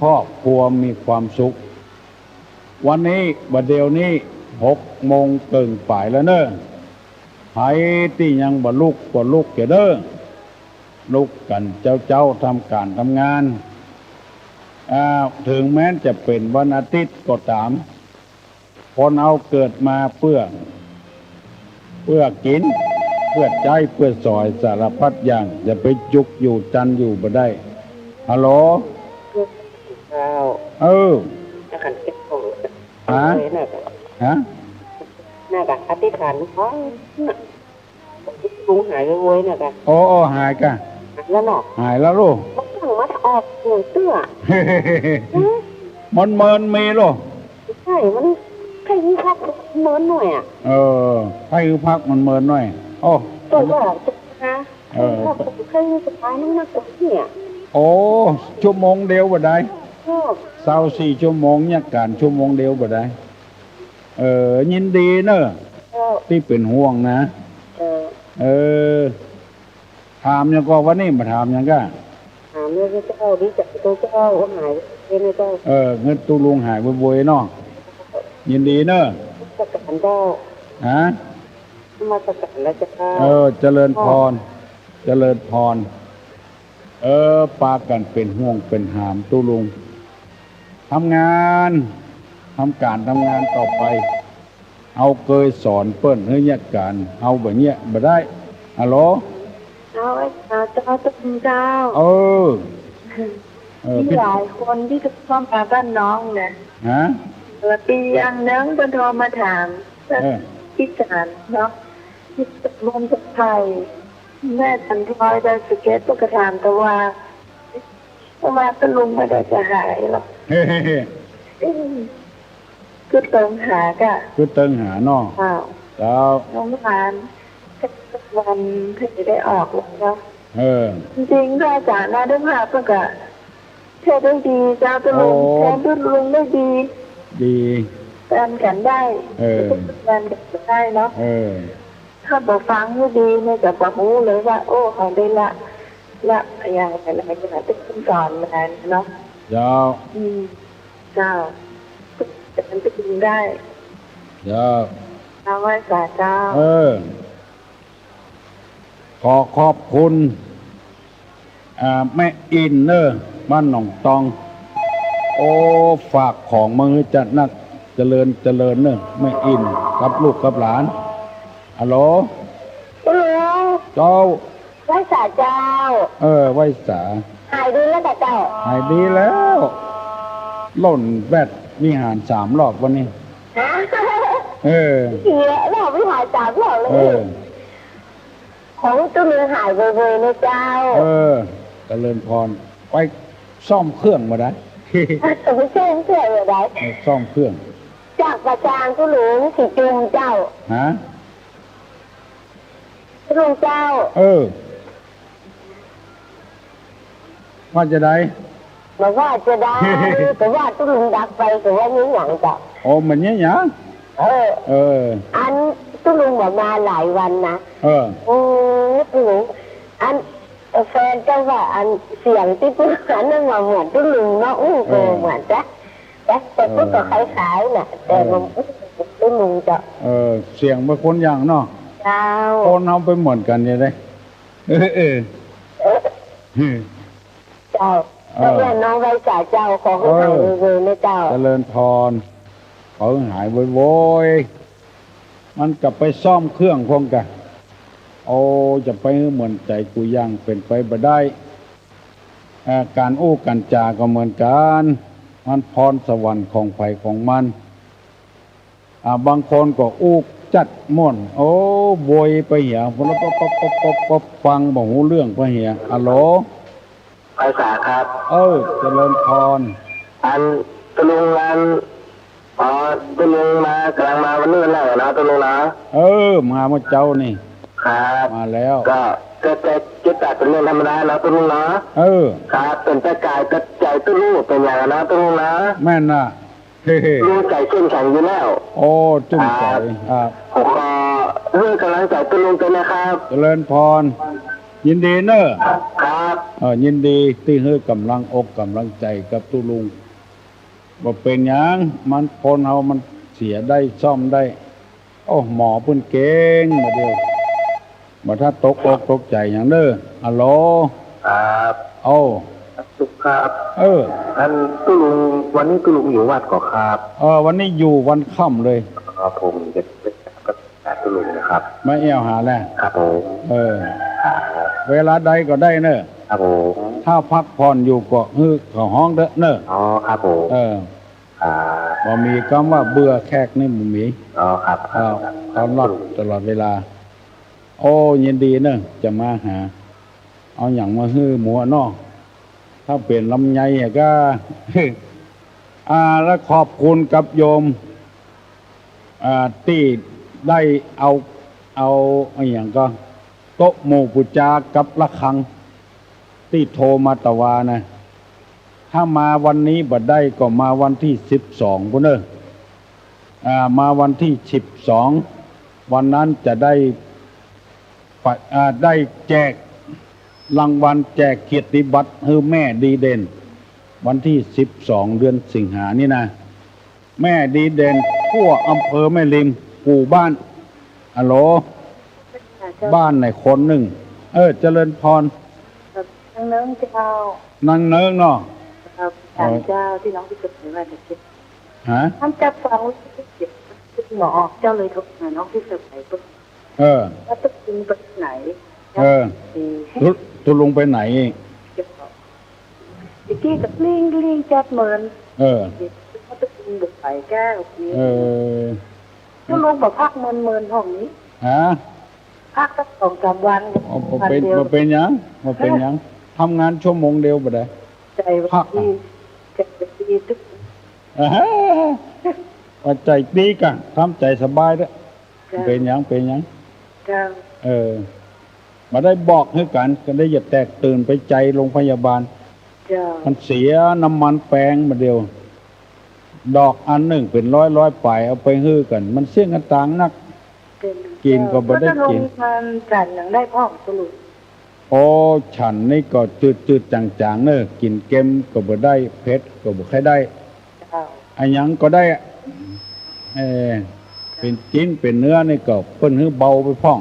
ครอบครัวมีความสุข วันนี้บ่าเดี่ยวนี้หกโมงเกิ่งป๋ายแล้วเน่อ ใผตี้ยังบ่ลุกก็ลุกเสียเน่อ ลุกกั๋นเจ๊าๆ ทำก๋านทำงาน อ่า เถิงแม้นจะเป๋นวันอาทิตย์ก็ต๋าม คนเฮาเกิดมาเปื้อ เปื้อกิ๋น เปื้อใจ๊ เปื้อสอย สารพัดอย่าง จะไปจุกอยู่จันอยู่บ่ได้ ฮัลโหล เจ้า เออ อธิษฐานเก็บของ ฮะ เออ น่ะกะ ฮะ น่ะกะ อธิษฐานขอ ลุงหายไวๆ น่ะกะ โอ้ โอ้ หายกะ หายแล้วเนาะ หายแล้วลูก มันต้องมาออกหนังเตื้อ มันเมินมีลูก ใจ้ มันใค่หื้อพักเมินหน้อยอะ เออ ใค่หื้อพักมันเมินหน้อย โอ้ ก็ว่าจะนะ เออ ใค่หื้อสบายนักๆ กว่าเนี่ย โอ้ ชั่วโมงเดียวบ่ได้ เออ ซาวสี่ชั่วโมงเนี่ย ก๋านชั่วโมงเดียวบ่ได้ เออ ยินดีเน่อ เจ้า ตี้เป๋นห่วงนะ เออ เออ ถามหยังก่อ วันนี้มาถามหยังก่อ ถามเนี่ยเจ้า ดีจักโตเจ้า ว่าหายไวๆ นะเจ้า เออ หื้อตุ๊ลุงหายไวๆ เนาะ ยินดีเน่อ นมัสก๋านเจ้า ฮะ นมัสก๋านแล้วเจ้า เออ เจริญพร เจริญพร เออ ปากั๋นเป๋นห่วงเป๋นหามตุ๊ลุง ทำงาน ทำก๋านทำงานต่อไป เฮาเกยสอนเปิ้นหื้อเยียะก๋าน เฮาบ่เยียะบ่ได้ ฮัลโหล เอาไว้ เอาเจ้า ตุ๊ลุงเจ้า เออ เออ มีหลายคนตี้จะเข้ามาบ้านน้องนะ ฮะ เออ ตี้อย่างนึ่งเปิ้นโทรมาถาม เออ ตี้จ๋ารย์เนาะ ตี้ตกลงกับใผ แม่จันทร์พลอยดอยสะเก็ด เปิ้นก็ถามแต่ว่า เพราะว่าตุ๊ลุงบ่ได้จะหายหรอก กึ๊ดเติงหาก่ะ กึ๊ดเติงหาเนาะ อ้าว เจ้า น้องหลาน สักวันเพิ่นจะได้ออกแล้วเนาะ เออ จริงๆ พระอาจ๋ารย์นะ ได้มาเปิ้นก็เทศน์ได้ดีเจ้า ตุ๊ลุง โอ้ เทศน์ตุ๊ลุงได้ดี ดี ฟังกั๋นได้ เออ ฟังกั๋นได้เนาะ เออ ถ้าบ่ฟังหื้อดีเนี่ยจะบ่ฮู้เลยว่า โอ้ เขาได้ละ ละอย่างไร ละอย่างตี้สอนมาเนาะ เจ้า อืม เจ้า จะมันจะกินได้ เจ้า เอาไหว้สาเจ้า เออ ขอขอบคุณ อ่า แม่อินเนอะ บ้านหนองตอง โอ้ ฝากของมาหื้อจ๊ะนัก เจริญ เจริญเนอะ แม่อิน กับลูกกับหลาน ฮัลโหล ฮัลโหล เจ้า ไหว้สาเจ้า เออ ไหว้สา หายดีแล้วก่อเจ้า หายดีแล้ว ล่นแบดวิหารสามรอบวันนี้ ฮะ เออ เสียรอบวิหารสามรอบเลย เออ ของตุ๊ลุงหายไวๆ นะเจ้า เออ เจริญพร ไปซ่อมเครื่องบ่ได้ ไปซ่อมเครื่องบ่ได้ เออ ซ่อมเครื่อง จากประจางตุ๊ลุงสีจุมเจ้า ฮะ ตุ๊ลุงเจ้า เออ ว่าจะใด บ่ว่าจะใด ก็ว่าตุ๊ลุงดับไป ก็ว่ามีหยังเจ้า โอ้ มันมีหยัง เออ เออ อันตุ๊ลุงบ่มาหลายวันนะ เออ โอ้ ตุ๊ลุง อัน แฟนเจ้าว่าอันเสียงตี้ตุ๊ลุงหันนั้นว่าเหมือนตุ๊ลุงเนาะ อู้ เออ ก็เหมือนจ้ะ แต่ แต่ เออ ตุ๊ลุงก็คล้ายๆ น่ะ แต่ เออ มัน ตุ๊ลุงเจ้า เออ เสียงเป็นคนอย่างเนาะ เจ้า คนเฮาไปเหมือนกั๋นเนี่ยเด้ เออ เออ เออ เจ้า เออ ก็เอื้อน้องไหว้สาเจ้า ขอหื้อหาย เออ ไวๆ นะเจ้า เจริญพร ขอหื้อหายไวๆ มันกลับไปซ่อมเครื่องพ่องกะ โอ้ จะไปหื้อเหมือนใจ๋กูอย่างเป๋นไปบ่ได้ เอ่อ ก๋านอู้ก๋านจาก็เหมือนกั๋น มันพรสวรรค์ของใผของมัน อ่า บางคนก็อู้จัดม่วน โอ้ โวยไปเหีย ฟังบ่ฮู้เรื่องไปเหีย ฮัลโหล ไหว้สาครับ เออ เจริญพร อันตุ๊ลุง อัน อ๋อ ตุ๊ลุงมากำลังมาวันนี้วันแรกเหรอเนาะตุ๊ลุงเนาะ เออ มาเมื่อเจ๊านี่ ครับ มาแล้ว ก็ ก็ ก็ ก็จัดเป๋นเรื่องธรรมดาเนาะตุ๊ลุงเนาะ เออ ครับ เป๋นตะก๋ายตะใจ๋ตุ๊ลุงเป๋นอย่างเนาะตุ๊ลุงเนาะ แม่นน่ะ เฮ้ๆ ลุงใจ๋เข้มแข็งอยู่แล้ว โอ้ จุ้มใจ๋ ครับ อ่า ผมขอหื้อกำลังใจ๋ตุ๊ลุงตวยนะครับ เจริญพร ยินดีเนอะ ครับ เออ ยินดีตี้หื้อกำลังอกกำลังใจ๋กับตุ๊ลุง บ่เป๋นหยัง มันคนเฮามันเสียได้ซ่อมได้ โอ้ หมอเปิ้นเก่ง บ่าเดียว บ่ถ้าตกอกตกใจ๋หยังเน้อ ฮัลโหล ครับ โอ้ สุขครับ เออ อันตุ๊ลุง วันนี้ตุ๊ลุงอยู่วัดก่อครับ เออ วันนี้อยู่วันค่ำเลย ครับ ผมจะไปกราบตุ๊ลุงนะครับ มาแอ่วหาแล ครับผม เออ ครับ เวลาใดก็ได้เน้อ ครับผม ถ้าพักผ่อนอยู่ก็หื้อเขาฮ้องเต๊อะเน้อ อ๋อ ครับผม เออ อ่า บ่มีกำว่าเบื่อแขกนี่บ่มี อ๋อ ครับ เออ ครับ ต้อนรับตลอดเวลา โอ้ ยินดีเน้อ จะมาหา เอาหยังมาหื้อหมัวเนาะ ถ้าเป๋นลำไยอะก็ อ่า และขอบคุณกับโยม อ่า ตี้ได้เอา เอาอะหยังก็ โต๊ะหมู่ปู๋จากับระฆัง ตี้โทรมาตะวานะ ถ้ามาวันนี้บ่ได้ก็มาวันตี้สิบสองปู้นเน้อ อ่า มาวันตี้สิบสอง วันนั้นจะได้ปะ อ่า ได้แจกรางวัล แจกเกียรติบัตรหื้อแม่ดีเด่น วันตี้สิบสอง เดือนสิงหานี่นะ แม่ดีเด่นทั่วอำเภอแม่ริม กู้บ้าน ฮัลโหล ค่ะ เจ้า บ้านไหนคนนึ่ง เออ เจริญพร ครับ นางเนิ้งเจ้า นางเนิ้งเนาะ ครับ เออ ถามเจ้าตี้น้องพิสมัยว่าจะคิด ฮะ ท่านจะฟัง หมอออกเจ้าเลยโทรหาน้องพิสมัยปุ๊บ เออ ว่าตุ๊ลุงไปไหน เออ ตุ๊ ตุ๊ลุงไปไหน ตะกี้ก็กลิ้งกลิ้งจัดเมิน เออ ว่าตุ๊ลุงบ่ไปแก้ว เออ ตุ๊ลุงบ่พักเมินๆ ห้องนี้ ฮะ พักสักสองสามวัน อ๋อ บ่เป๋น วันเดียว บ่เป๋นหยัง บ่เป๋นหยัง ทำงานชั่วโมงเดียวบ่ได้ ใจ๋ พักอะ ดี ใจ๋ดีตุ๊ก อ่าฮะ ว่าใจ๋ดีกะ ทำใจ๋สบายเต๊อะ เจ้า เป๋นหยัง เป๋นหยัง เจ้า เออ บ่ได้บอกหื้อกั๋น ก็ได้อย่าแตกตื่นไปใจ๋โรงพยาบาล เจ้า มันเสียน้ำมันแปงบ่าเดียว ดอกอันนึ่งเป๋นร้อยๆ ป๋าย เอาไปหื้อกั๋น มันเสี้ยงกะตางนัก กิ๋นก็บ่ได้กิ๋น ก็ตกลงมันฉันอย่างใดพ่อง โอ้ ฉันนี่ก็จืดๆ จ๋างๆ เน่อ กิ๋นเก็มก็บ่ได้ เผ็ดก็บ่ใค่ได้ เจ้า อะหยังก็ได้ เอ่อ เป๋นจิ๊นเป๋นเนื้อนี่ก็เปิ้นหื้อเบาไปพ่อง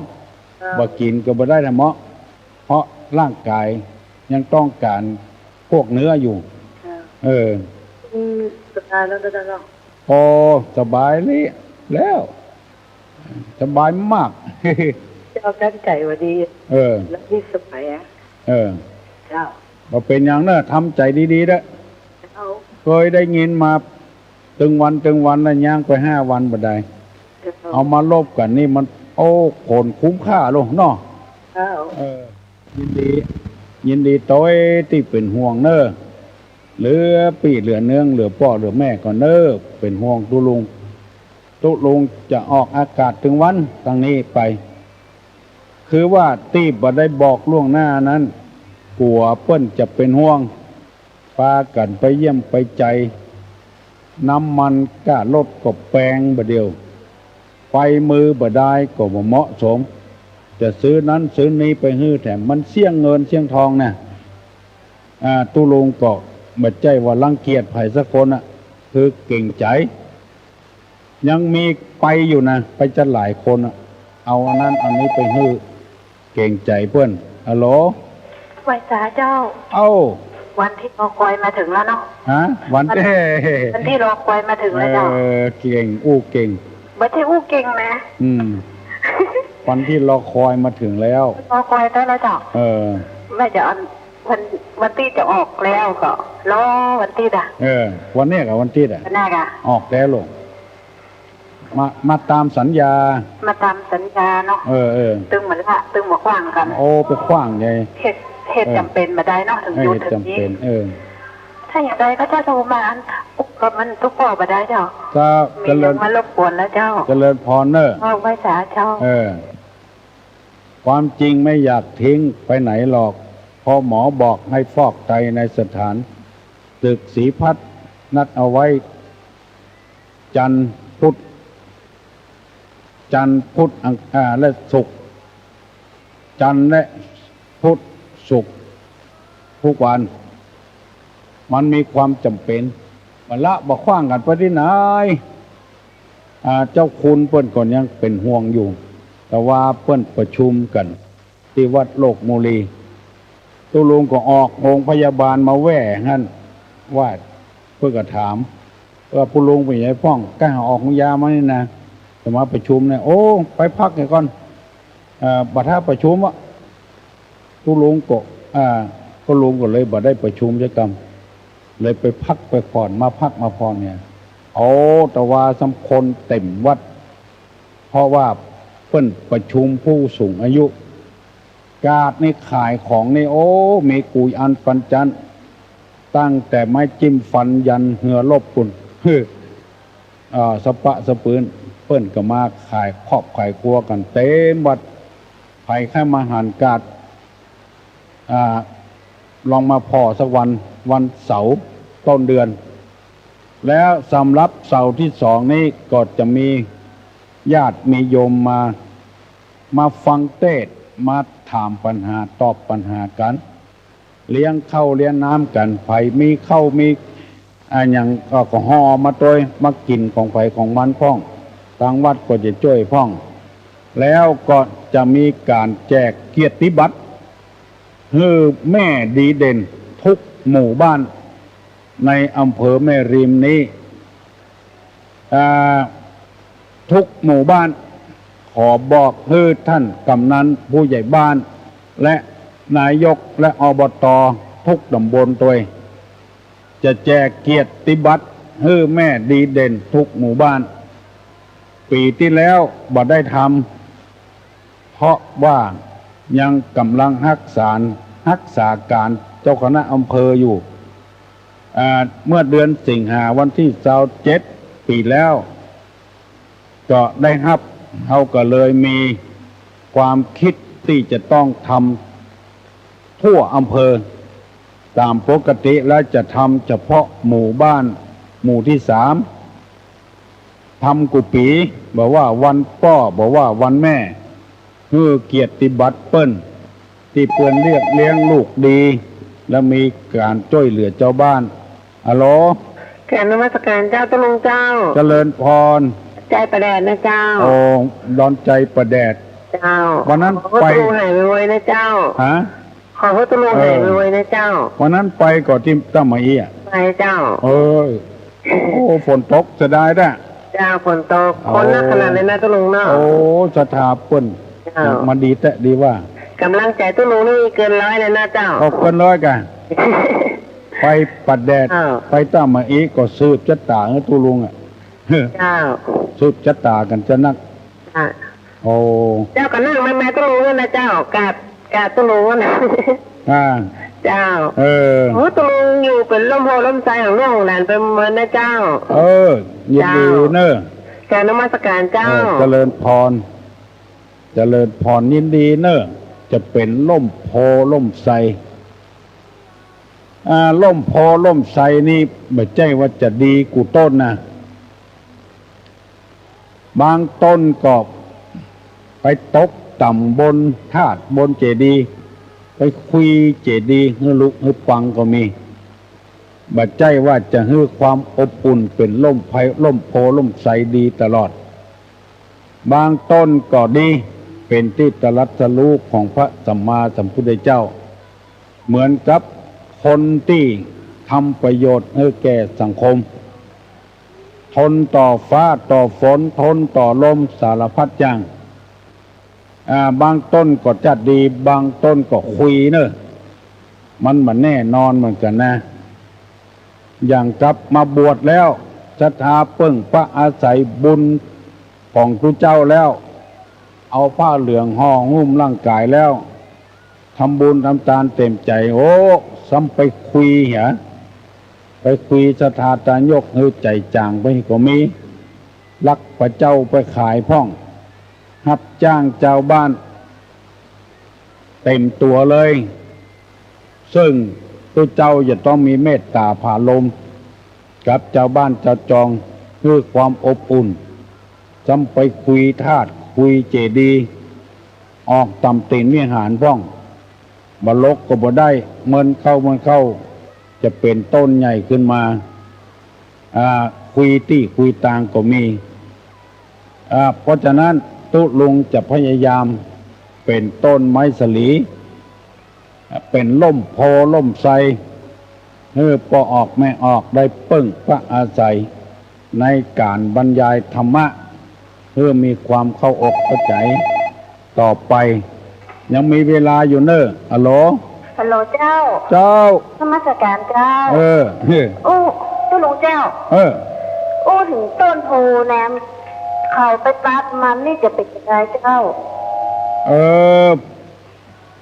เจ้า บ่กิ๋นก็บ่ได้นะเมาะ เพราะร่างก๋ายยังต้องก๋านพวกเนื้ออยู่ เจ้า เออ อืม สบายแล้วนะเจ้าเนาะ โอ้ สบายลิแล้ว สบายมาก เจ้าตั้งใจ๋ว่าดี เออ แล้วนี่สบายอะ เออ เจ้า บ่เป๋นหยังเน่อ ทำใจ๋ดีๆ เน่อ เจ้า เกยได้ยินมาตึงวันตึงวันแล้ว ย่างไปห้าวันบ่ได้ เจ้า เอามาลบกั๋นนี่มัน โอ้ ผลคุ้มค่าโลดเนาะ เจ้า เออ ยินดี ยินดีตวยตี้เป๋นห่วงเน่อ เหลือปี้เหลือเนือง เหลือป้อเหลือแม่ก่อนเน่อ เป๋นห่วงตุ๊ลุง ตุ๊ลุงจะออกอากาศตึงวันตังนี้ไป คือว่าตี้บ่ได้บอกล่วงหน้านั้น กั๋วเปิ้นจะเป๋นห่วง ปากั๋นไปเยี่ยมไปใจ๋ น้ำมันก้ารถก็แปงบ่าเดี่ยว ไปมือบ่ได้ก็บ่เหมาะสม จะซื้อนั้นซื้อนี้ไปหื้อแถม มันเสี้ยงเงินเสี้ยงทองนะ อ่า ตุ๊ลุงก็บ่ใจ้ว่ารังเกียจใผสักคนอะ คือเกรงใจ๋ ยังมีไปอยู่นะ ไปจะหลายคนอะ เอาอันนั้นอันนี้ไปหื้อ เกรงใจ๋เปิ้น ฮัลโหล ไหว้สาเจ้า เอ้า วันตี้รอคอยมาเถิงแล้วเนาะ ฮะ วัน วัน วันตี้รอคอยมาเถิงแล้วเจ้า เออ เก่ง อู้เก่ง บ่ใจ้อู้เก่งนะ อืม วันตี้รอคอยมาเถิงแล้ว รอคอยได้แล้วเจ้า เออ ว่าจะอัน วัน วันตี้จะออกแล้วก็รอวันตี้อะ เออ วันเนี้ยกับวันตี้อะ วันหน้าอะ ออกแล้วลูก มา มาต๋ามสัญญา มาต๋ามสัญญาเนาะ เออ เออ ตึงบ่ละ ตึงบ่ขว้างกั๋น โอ้ ไปขว้างใหญ่ เหตุ เหตุ เออ จ๋ำเป๋นบ่ได้เนาะ เถิง เออ หยุดเถิงนี้ จ๋ำเป๋น เออ ถ้าอย่างใดก็เจ้าโทรมาอัน ก็มันตุ๊กป้อบ่ได้เจ้า เจ้า มี เจริญ มารบกวนแล้วเจ้า เจริญพรเน่อ เออ ไหว้สาเจ้า เออ ความจริงไม่อยากทิ้งไปไหนหรอก เพราะหมอบอกให้ฟอกไตในสถานตึกศรีพัฒน์ นัดเอาไว้ จันทร์พุธ จันทร์พุธ อัง- อ่า และศุกร์ จันทร์และพุธ ศุกร์ ทุกวัน มันมีความจ๋ำเป๋น บ่ละบ่ขว้างกั๋นไปตี้ไหน อ่า เจ้าคุณเปิ้นก็ยังเป๋นห่วงอยู่ แต่ว่าเปิ้นประชุมกั๋น ตี้วัดโลกมุลี ตุ๊ลุงก็ออกโฮงพยาบาลมาแว่หั้น ว่าเปิ้นก็ถามว่า ผู้ลุงเป๋นไงพ่อง ก้าออกโฮงยามานี่นะ จะมาประชุมเนี่ย โอ้ ไปพักเหียก่อน เอ่อ บ่าถ้าประชุมอะ ตุ๊ลุงก็ อ่า ตุ๊ลุงก็เลยบ่ได้ประชุมจักกำ เลยไปพักไปผ่อน มาพักมาผ่อนเนี่ย โอ้ แต่ว่าสำคนเต็มวัด เพราะว่าเปิ้นประชุมผู้สูงอายุ กาดนี่ขายของนี่ โอ้ มีกู้อันปันจัน ตั้งแต่ไม้จิ้มฟันยันเฮือรบปู้น เอ่อ สะปะสะปืน เปิ้นก็มาขายครอบขายครัวกั๋นเต็มวัด ใผใค่มาหันกาด อ่า ลองมาผ่อสักวัน วันเสาร์ต้นเดือน แล้วสำหรับเสาร์ตี้สองนี้ก็จะมีญาติมีโยมมา มาฟังเตสน์ มาถามปัญหา ตอบปัญหากั๋น เลี้ยงข้าวเลี้ยงน้ำกั๋น ใผมีข้าวมี อ่า อย่าง แอลกอฮอล์มาตวย มากิ๋นของใผของมันพ่อง ตางวัดก็จะจ้วยพ่อง แล้วก็จะมีก๋านแจกเกียรติบัตร หื้อแม่ดีเด่นทุกหมู่บ้านในอำเภอแม่ริมนี้ อ่า ทุกหมู่บ้าน ขอบอกหื้อท่านกำนันผู้ใหญ่บ้าน และนายกและ อบต. ทุกต๋ำบลตวย จะแจกเกียรติบัตรหื้อแม่ดีเด่นทุกหมู่บ้าน ปี๋ตี้แล้วบ่ได้ทำ เพราะว่ายังกำลังฮักษา ฮักษาก๋านเจ้าคณะอำเภออยู่ อ่า เมื่อเดือนสิงหาวันตี้ซาวเจ็ดปี๋แล้ว ก็ได้ฮับ เฮาก็เลยมีความกึ๊ดตี้จะต้องทำทั่วอำเภอ ต๋ามปกติแล้วจะทำเฉพาะหมู่บ้าน หมู่ตี้สาม ทำกู้ปี๋ บ่ว่าวันป้อ บ่ว่าวันแม่ หื้อเกียรติบัตรเปิ้น ตี้เปิ้นเลี้ยง เลี้ยงลูกดี และมีก๋านจ้วยเหลือจาวบ้าน อะโหล กราบนมัสก๋านเจ้า ตุ๊ลุงเจ้า เจริญพร ใจ๋ประแดดนะเจ้า โอ้ ดอนใจ๋ประแดด เจ้า วันนั้น ขอหื้อ ไป ตุ๊ลุงหายไวๆนะเจ้า ฮะ ขอหื้อตุ๊ลุง เออ หายไวๆนะเจ้า วันนั้นไปก่อตี้ต้าหมาอี้อะ ไปเจ้า เออ โอ้ ฝนตกเสียดายแต๊ เจ้า ฝนตก โอ้ คนนักขนาดเลยนะตุ๊ลุงเนาะ โอ้ ศรัทธาเปิ้น เจ้า มาดีแต๊ ดีว่า ก๋ำลังใจ๋ตุ๊ลุงนี่เกินร้อยเลยนะเจ้า โอ้ เกินร้อยก่ะ ไปประแดด เจ้า ไปต้าหมาอี้ก่อสืบจะต๋าหื้อตุ๊ลุงอะ เจ้า สืบจะต๋ากั๋นจะนัก อ่ะ โอ้ เจ้าก็นั่งแม่ๆตุ๊ลุงนั่นนะเจ้า กราบ กราบตุ๊ลุงนั่นนะ อ่า เจ้า เออ โอ้ ตุ๊ลุงอยู่เป๋นล่มโพธิ์ล่มไทรของลูกของหลานไปหมดนะเจ้า เออ ยินดี เจ้า เน่อ กราบนมัสก๋านเจ้า เออ เจริญพร เจริญพร ยินดีเน่อ จะเป๋นล่มโพธิ์ล่มไทร อ่า ล่มโพธิ์ล่มไทรนี่ บ่ใจ้ว่าจะดีกู้ต้นนะ บางต้นก็ไปตกต่ำบนธาตุบนเจดีย์ ไปคุยเจดีย์หื้อลุหื้อปังก็มี บ่ใจ้ว่าจะหื้อความอบอุ่นเป๋นล่มไพ ล่มโพธิ์ล่มไทรดีตลอด บางต้นก็ดี เป๋นตี้ตรัสรู้ของพระสัมมาสัมพุทธเจ้า เหมือนกับคนตี้ทำประโยชน์หื้อแก่สังคม ทนต่อฟ้าต่อฝน ทนต่อลมสารพัดอย่าง อ่า บางต้นก็จะดี บางต้นก็คุยเน่อ มันบ่แน่นอนเหมือนกั๋นนะ อย่างกับมาบวชแล้ว ศรัทธาเปิ้งปะอาศัยบุญของตุ๊เจ้าแล้ว เอาผ้าเหลืองห่อหุ้มร่างก๋ายแล้ว ทำบุญทำตานเต๋มใจ๋ โอ้ ซ้ำไปคุยเหีย ไปคุยศรัทธาตานยกหื้อใจ๋จ๋างไปก็มี ลักปลาเจ้าไปขายพ่อง ฮับจ้างจาวบ้าน เต๋มตั๋วเลย เซิ่งตุ๊เจ้าจะต้องมีเมตต๋าผาลม กับจาวบ้านจาวจอง หื้อความอบอุ่น ซ้ำไปคุยธาตุ คุยเจดีย์ ออกต๋ามตี๋นวิหารพ่อง บ่ลกก็บ่ได้ เมินเข้า เมินเข้า จะเป๋นต้นใหญ่ขึ้นมา อ่า คุยตี้คุยตางก็มี อ่า เพราะฉะนั้นตุ๊ลุงจะพยายามเป๋นต้นไม้สาลี เป๋นล่มโพธิ์ล่มไทร หื้อป้อออกแม่ออกได้เปิ้งปะอาศัยในก๋านบรรยายธรรมะ หื้อมีความเข้าอกเข้าใจ๋ต่อไป ยังมีเวลาอยู่เน่อ ฮัลโหล ฮัลโหลเจ้า เจ้า นมัสก๋านเจ้า เออ เออ อู้ ตุ๊ลุงเจ้า เออ อู้เถิงต้นโพธิ์แนม เขาไปตัดมันนี่จะเป๋นจะใดเจ้า เออ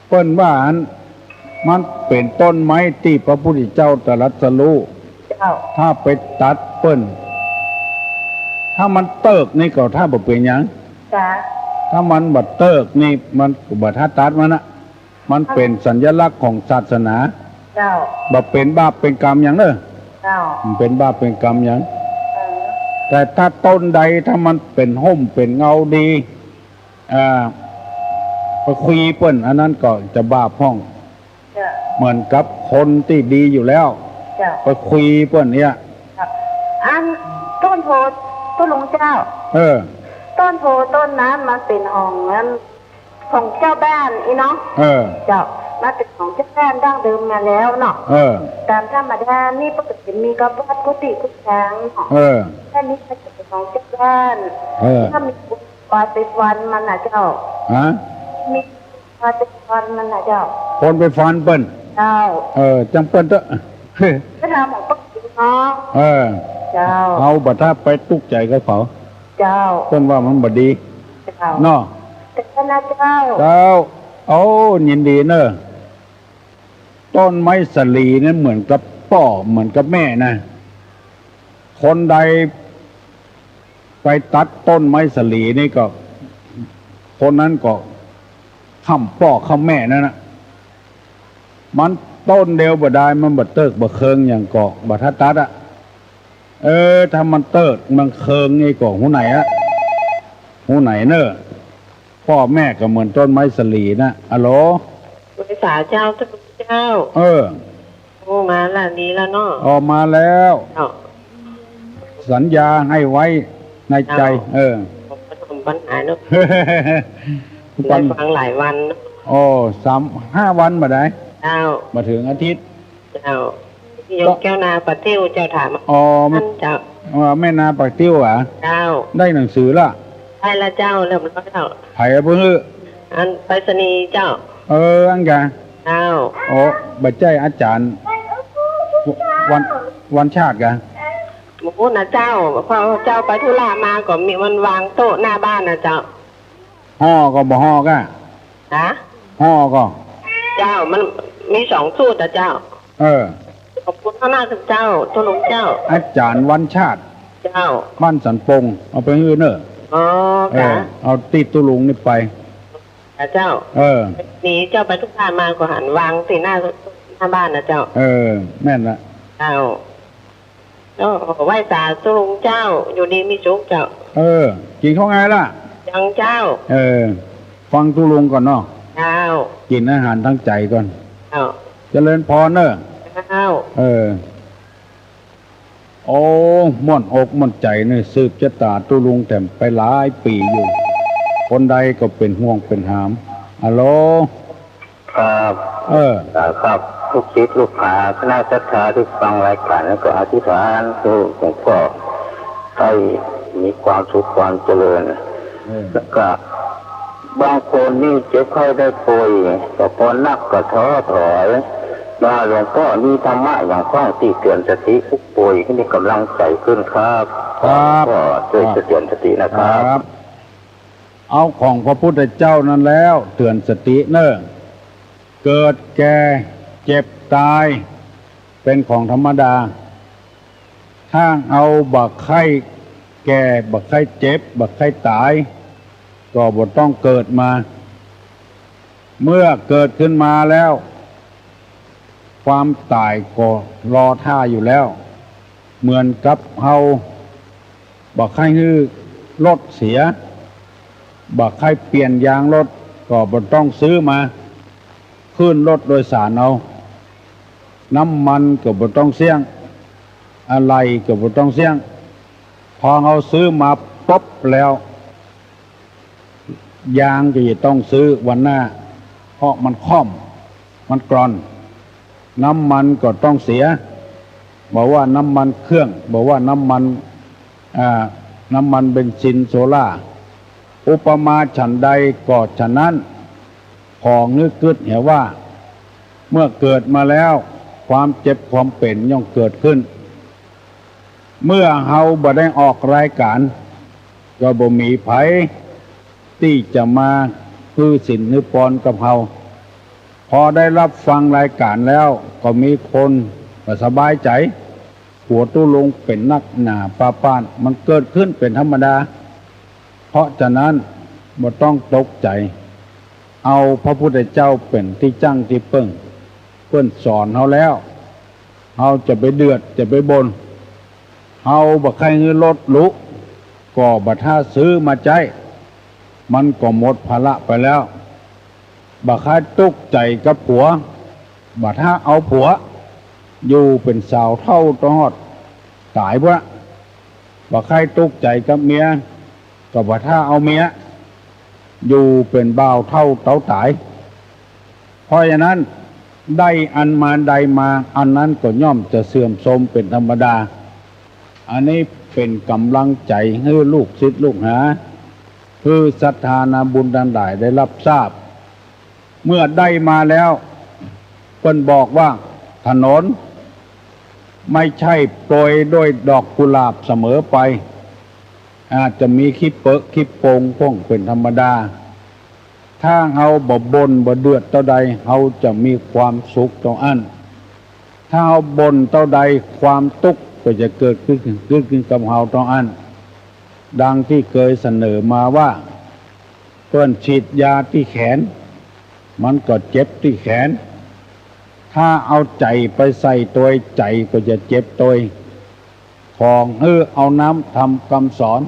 เปิ้นว่าอัน มันเป๋นต้นไม้ตี้พระพุทธเจ้าตรัสรู้ เจ้า ถ้าไปตัดเปิ้น ถ้ามันเติกนี่ก็ถ้าบ่เป๋นหยัง จ้ะ ถ้ามันบ่เติกนี่มันก็บ่ถ้าตัดมันนะ มันเป๋นสัญลักษณ์ของศาสนา เจ้า บ่เป๋นบาปเป๋นกรรมหยังเน่อ เจ้า บ่เป๋นบาปเป๋นกรรมหยัง เออ แต่ถ้าต้นใดถ้ามันเป๋นฮ่มเป๋นเงาดี อ่า ไปคุยเปิ้น อันนั้นก็จะบาปพ่อง เจ้า เหมือนกับคนตี้ดีอยู่แล้ว เจ้า ไปคุยเปิ้นเนี่ย ครับ อันต้นโพธิ์ ตุ๊ลุงเจ้า เออ ต้นโพธิ์ต้นนั้นมันเป๋นของนั้น ของจาวบ้านอี้เนาะ เออ เจ้า มันเป๋นของจาวบ้านดั้งเดิมมาแล้วเนาะ เออ ต๋ามธรรมดานี่ปกติมีกับวัดกุฏิกุฏังเนาะ เออ แต่นี่มันเป๋นของจาวบ้าน เออ ถ้ามี คนไปฟันมันน่ะเจ้า ฮะ มีคนไปฟันมันน่ะเจ้า คนไปฟันเปิ้น เจ้า เออ จังเปิ้นเต๊อะ ก็ทำของเปิ้นเนาะ เออ เจ้า เฮาบ่ถ้าไปตุ๊กใจ๋กับเขา เจ้า เปิ้นว่ามันบ่ดี เจ้า เนาะ แต่ก็นะเจ้า เจ้า โอ้ ยินดีเน่อ ต้นไม้สาลีนั้นเหมือนกับป้อ เหมือนกับแม่นะ คนใดไปตัดต้นไม้สาลีนี่ก็ คนนั้นก็ค่ำป้อค่ำแม่นั่นนะ มันต้นเดียวบ่ได้ มันบ่เติกบ่เคิงหยังก็บ่ถ้าตัดอะ เออ ถ้ามันเติดมันเคืองนี่ก็หูไหนอะ หูไหนเน่อ ป้อแม่ก็เหมือนต้นไม้สะหลีนะ อะโหล ไหว้สาเจ้า เจ้า เออ โอ้ มาละ ดีแล้วเนาะ ออกมาแล้ว เจ้า สัญญาให้ไว้ในใจ เจ้า เออ ผมก็ทำปัญหาเนาะ ปัญ ได้ฟังหลายวันเนาะ โอ้ สาม ห้าวันบ่ได้ เจ้า บ่เถิงอาทิตย์ เจ้า โยมแก้วนาปะติ้วเจ้าถาม อ๋อ ท่านเจ้า เออ แม่นาปะติ้วอะ เจ้า ได้หนังสือละ ได้ละเจ้า เรียบร้อยแล้ว ใผเอาไปหื้อ อันไปรษณีย์เจ้า เออ อันกะ เจ้า โอ้ บ่ใจ้อาจ๋ารย์ วัน วันชาติกะ หมู่นะเจ้า พอเจ้าไปธุระมาก็มีมันวางโต๊ะหน้าบ้านนะเจ้า ฮ้อก็บ่ฮ้อกะ ฮะ ฮ้อก็ เจ้า มันมีสองสูตรอะเจ้า เออ ขอบคุณมากๆ เจ้า ตุ๊ลุงเจ้า อาจ๋ารย์วันชาติ เจ้า บ้านสันปง เอาไปหื้อเน่อ อ๋อ เออ ค่ะ เอาตี้ตุ๊ลุงนี่ไป ค่ะเจ้า เออ นี่เจ้าไปธุระมาก็หันวางตี้หน้า หน้าบ้านนะเจ้า เออ แม่นละ เจ้า โอ้ ไหว้สาตุ๊ลุงเจ้า อยู่ดีมีสุขเจ้า เออ กิ๋นข้าวงายละ ยังเจ้า เออ ฟังตุ๊ลุงก่อนเนาะ เจ้า กิ๋นอาหารตางใจ๋ก่อน เจ้า เจริญพรเน่อ เจ้า เออ โอ้ ม่วนอกม่วนใจ๋เน่อ สืบจะต๋าตุ๊ลุงแถมไปหลายปี๋อยู่ คนใดก็เป๋นห่วงเป๋นหาม อะโหล ครับ เออ ครับ ลูกศิษย์ลูกหาคณะศรัทธาตี้ฟังรายก๋านนั้นก็อธิษฐานหื้อหลวงป้อได้มีความสุขความเจริญ เออ แล้วก็บางคนนี่เจ็บไข้ได้ป่วย ก็ปอนักก็ท้อถอย ว่าหลวงป้อมีธรรมะหยังบ้างตี้เตื๋อนสติผู้ป่วยหื้อมีก๋ำลังใจ๋ขึ้นครับ ครับ ขอหลวงป้อจ้วยเตื๋อนสตินะครับ ครับ เอาของพระพุทธเจ้านั้นแล้วเตื๋อนสติเน่อ เกิดแก่เจ็บต๋ายเป๋นของธรรมดา ถ้าเฮาบ่ใค่แก่ บ่ใค่เจ็บ บ่ใค่ต๋าย ก็บ่ต้องเกิดมา เมื่อเกิดขึ้นมาแล้ว ความต๋ายก็รอท่าอยู่แล้ว เหมือนกับเฮาบ่ใค่หื้อรถเสีย บ่ใค่เปลี่ยนยางรถ ก็บ่ต้องซื้อมา ขึ้นรถโดยสารเอา น้ำมันก็บ่ต้องเสี้ยง อะไหล่ก็บ่ต้องเสี้ยง พอเฮาซื้อมาปุ๊บแล้ว ยางก็จะต้องซื้อวันหน้า เพราะมันค่อม มันกร่อน น้ำมันก็ต้องเสีย บ่ว่าน้ำมันเครื่อง บ่ว่าน้ำมัน อ่า น้ำมันเบนซิน โซล่า อุปมาฉันใดก็ฉะนั้น ขอหื้อกึ๊ดเหียว่า เมื่อเกิดมาแล้ว ความเจ็บความเป๋นย่อมเกิดขึ้น เมื่อเฮาบ่ได้ออกรายก๋าน ก็บ่มีใผตี้จะมาหื้อศีลหื้อปอนกับเฮา พอได้รับฟังรายก๋านแล้ว ก็มีคนบ่สบายใจ๋ กั๋วตุ๊ลุงเป๋นนักหนาป้าป๊าน มันเกิดขึ้นเป๋นธรรมดา เพราะฉะนั้นบ่ต้องตกใจ๋ เอาพระพุทธเจ้าเป๋นตี้จั้งตี้เปิ้ง เปิ้นสอนเฮาแล้ว เฮาจะไปเดือดจะไปบ่น เฮาบ่ใค่หื้อรถหรู ก็บ่ถ้าซื้อมาใจ๊ มันก็หมดภาระไปแล้ว บ่ใค่ตุ๊กใจ๋กับผัว บ่ถ้าเอาผัว อยู่เป๋นสาวเฒ่าตลอดต๋ายพุ้นละ บ่ใค่ตุ๊กใจ๋กับเมีย ก็บ่ถ้าเอาเมีย อยู่เป๋นบ่าวเฒ่าเต๋าต๋าย เพราะฉะนั้น ได้อันมาใดมา อันนั้นก็ย่อมจะเสื่อมโทรมเป๋นธรรมดา อันนี้เป๋นก๋ำลังใจ๋หื้อลูกศิษย์ลูกหา หื้อศรัทธานาบุญตังหลายได้รับทราบ เมื่อได้มาแล้ว เปิ้นบอกว่าถนนไม่ใช่โปรยด้วยดอกกุหลาบเสมอไป อาจจะมีขี้เปอะขี้โปงพ่องเป๋นธรรมดา ถ้าเฮาบ่บ่นบ่เดือดเต้าใด เฮาจะมีความสุขเต้าอั้น ถ้าเฮาบ่นเต้าใด ความตุ๊กข์ก็จะเกิดขึ้น เกิดขึ้นกับเฮาเต้าอั้น ดังตี้เกยเสนอมาว่า เปิ้นฉีดยาตี้แขน มันก็เจ็บตี้แขน ถ้าเอาใจ๋ไปใส่ตวย ใจ๋ก็จะเจ็บตวย ขอหื้อเอานำธรรมกำสอน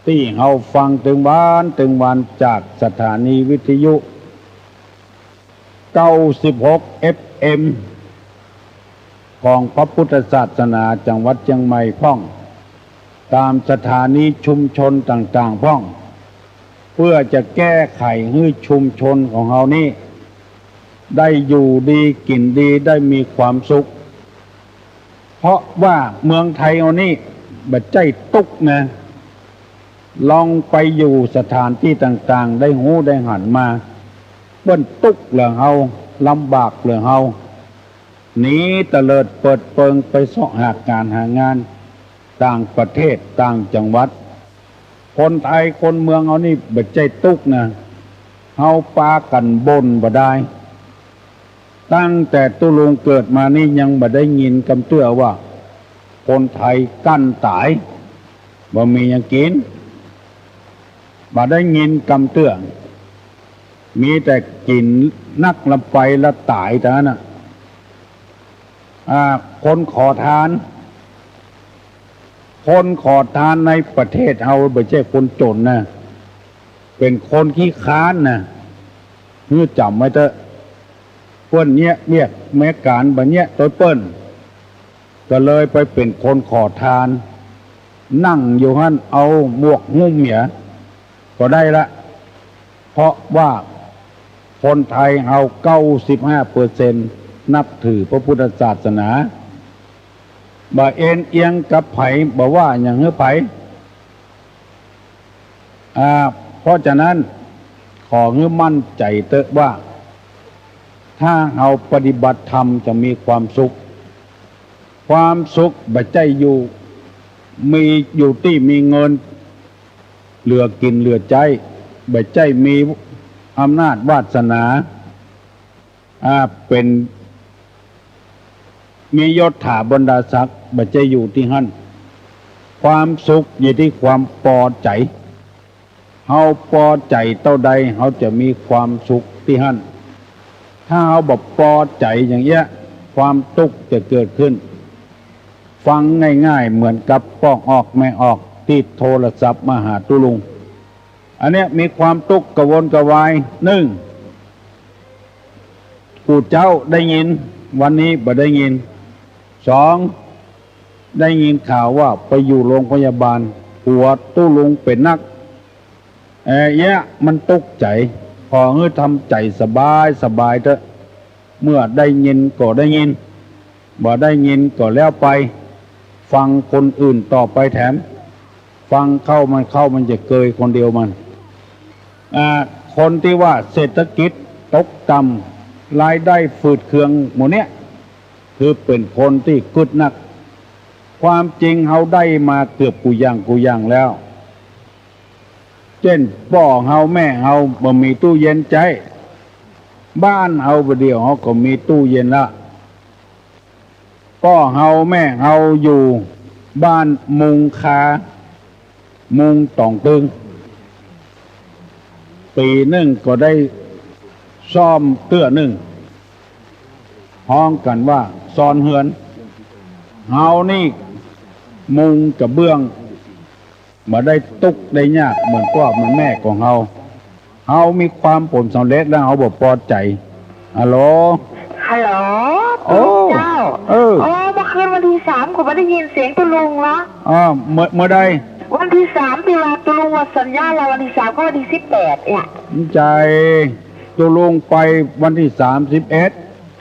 ตี้เฮาฟังตึงวันตึงวันจากสถานีวิทยุ เก้าสิบหก เอฟเอ็ม ของพระพุทธศาสนาจังหวัดเจียงใหม่พ่อง ต๋ามสถานีชุมชนต่างๆ พ่อง เปื้อจะแก้ไขหื้อชุมชนของเฮานี้ ได้อยู่ดีกิ๋นดี ได้มีความสุข เพราะว่าเมืองไทยเฮานี้บ่ใจ้ตุ๊กข์นะ ลองไปอยู่สถานตี้ต่างๆ ได้ฮู้ได้หันมา เปิ้นตุ๊กข์เหลือเฮา ลำบากเหลือเฮา หนีเตลิดเปิดเปิงไปเซาะหาก๋านหางานต่างประเทศต่างจังหวัด คนไทยคนเมืองเฮานี้บ่ใจ้ตุ๊กข์นะ เฮาปากั๋นบ่นบ่ดาย ตั้งแต่ตุ๊ลุงเกิดมานี้ยังบ่ได้ยินกำเตื้อว่า คนไทยกั้นต๋าย บ่มีหยังกิ๋น บ่ได้ยินกำเตื้อ มีแต่กิ๋นนักละไปละต๋ายเต้านั้นน่ะ อ่า คนขอทาน คนขอทานในประเทศเฮาบ่ใจ้คนจ๋นนะ เป๋นคนขี้คร้านนะ หื้อจ๋ำไว้เต๊อะ เปิ้นเยียะเวียกเยียะก๋านบ่เยียะโตยเปิ้น ก็เลยไปเป๋นคนขอทาน นั่งอยู่หั้นเอาหมวกหุ้มเหียก็ได้ละ เพราะว่าคนไทยเฮา เก้าสิบห้าเปอร์เซ็นต์ นับถือพระพุทธศาสนา บ่เอนเอียงกับใผ บ่ว่าหยังหื้อใผ อ่า เพราะฉะนั้นขอหื้อมั่นใจ๋เต๊อะว่า ถ้าเฮาปฏิบัติธรรมจะมีความสุข ความสุขบ่ใจ้อยู่ มีอยู่ตี้มีเงิน เหลือกิ๋นเหลือใจ๊ บ่ใจ้มีอำนาจวาสนา อ่า เป๋น มียศถาบรรดาศักดิ์ บ่ใจ้อยู่ตี้หั้น ความสุขอยู่ตี้ความปอใจ๋ เฮาปอใจ๋เต้าใด เฮาจะมีความสุขตี้หั้น ถ้าเฮาบ่ปอใจ๋อย่างเอี้ย ความตุ๊กข์จะเกิดขึ้น ฟังง่ายๆ เหมือนกับป้อออกแม่ออกตี้โทรศัพท์มาหาตุ๊ลุง อันเนี้ยมีความตุ๊กข์กระวนกระวาย นึ่ง กู้เจ๊าได้ยิน วันนี้บ่ได้ยิน สอง ได้ยินข่าวว่าไปอยู่โรงพยาบาล หัวตุ๊ลุงเป๋นนัก เอ่อ เอี้ย มันตุ๊กข์ใจ๋ ขอหื้อทำใจ๋สบายสบายเต๊อะ เมื่อได้ยินก็ได้ยิน บ่ได้ยินก็แล้วไป ฟังคนอื่นต่อไปแถม ฟังเข้ามันเข้ามันจะเกยคนเดียวมัน อ่า คนตี้ว่าเศรษฐกิจตกต่ำ รายได้ฝืดเคืองหมู่เนี้ย คือเป๋นคนตี้กึ๊ดนัก ความจริงเฮาได้มาเกือบกู้อย่างกู้อย่างแล้ว เจ้นป้อเฮาแม่เฮาบ่มีตู้เย็นใจ๊ บ้านเฮาบ่าเดี่ยวเฮาก็มีตู้เย็นละ ป้อเฮาแม่เฮาอยู่บ้านมุงคา มุงต๋องตึง ปี๋นึ่งก็ได้ซ่อมเตื้อนึ่ง ฮ้องกั๋นว่าซอนเฮือน เฮานี่มุงกระเบื้อง บ่ได้ตุ๊กข์ได้ยากเหมือนป้อเหมือนแม่ของเฮา เฮามีความผลสำเร็จแล้วเฮาบ่ปอใจ๋ ฮัลโหล ฮัลโหล โอ้ ตุ๊ลุงเจ้า เออ อ๋อ เมื่อคืนวันตี้สามก็บ่ได้ยินเสียงตุ๊ลุงละ อ่า เมื่อ เมื่อใด วันตี้สามตี้ว่าตุ๊ลุงว่าสัญญาว่าวันตี้สามก็วันตี้สิบแปดเนี่ย ใจ๋ ตุ๊ลุงไปวันตี้สามสิบเอ็ด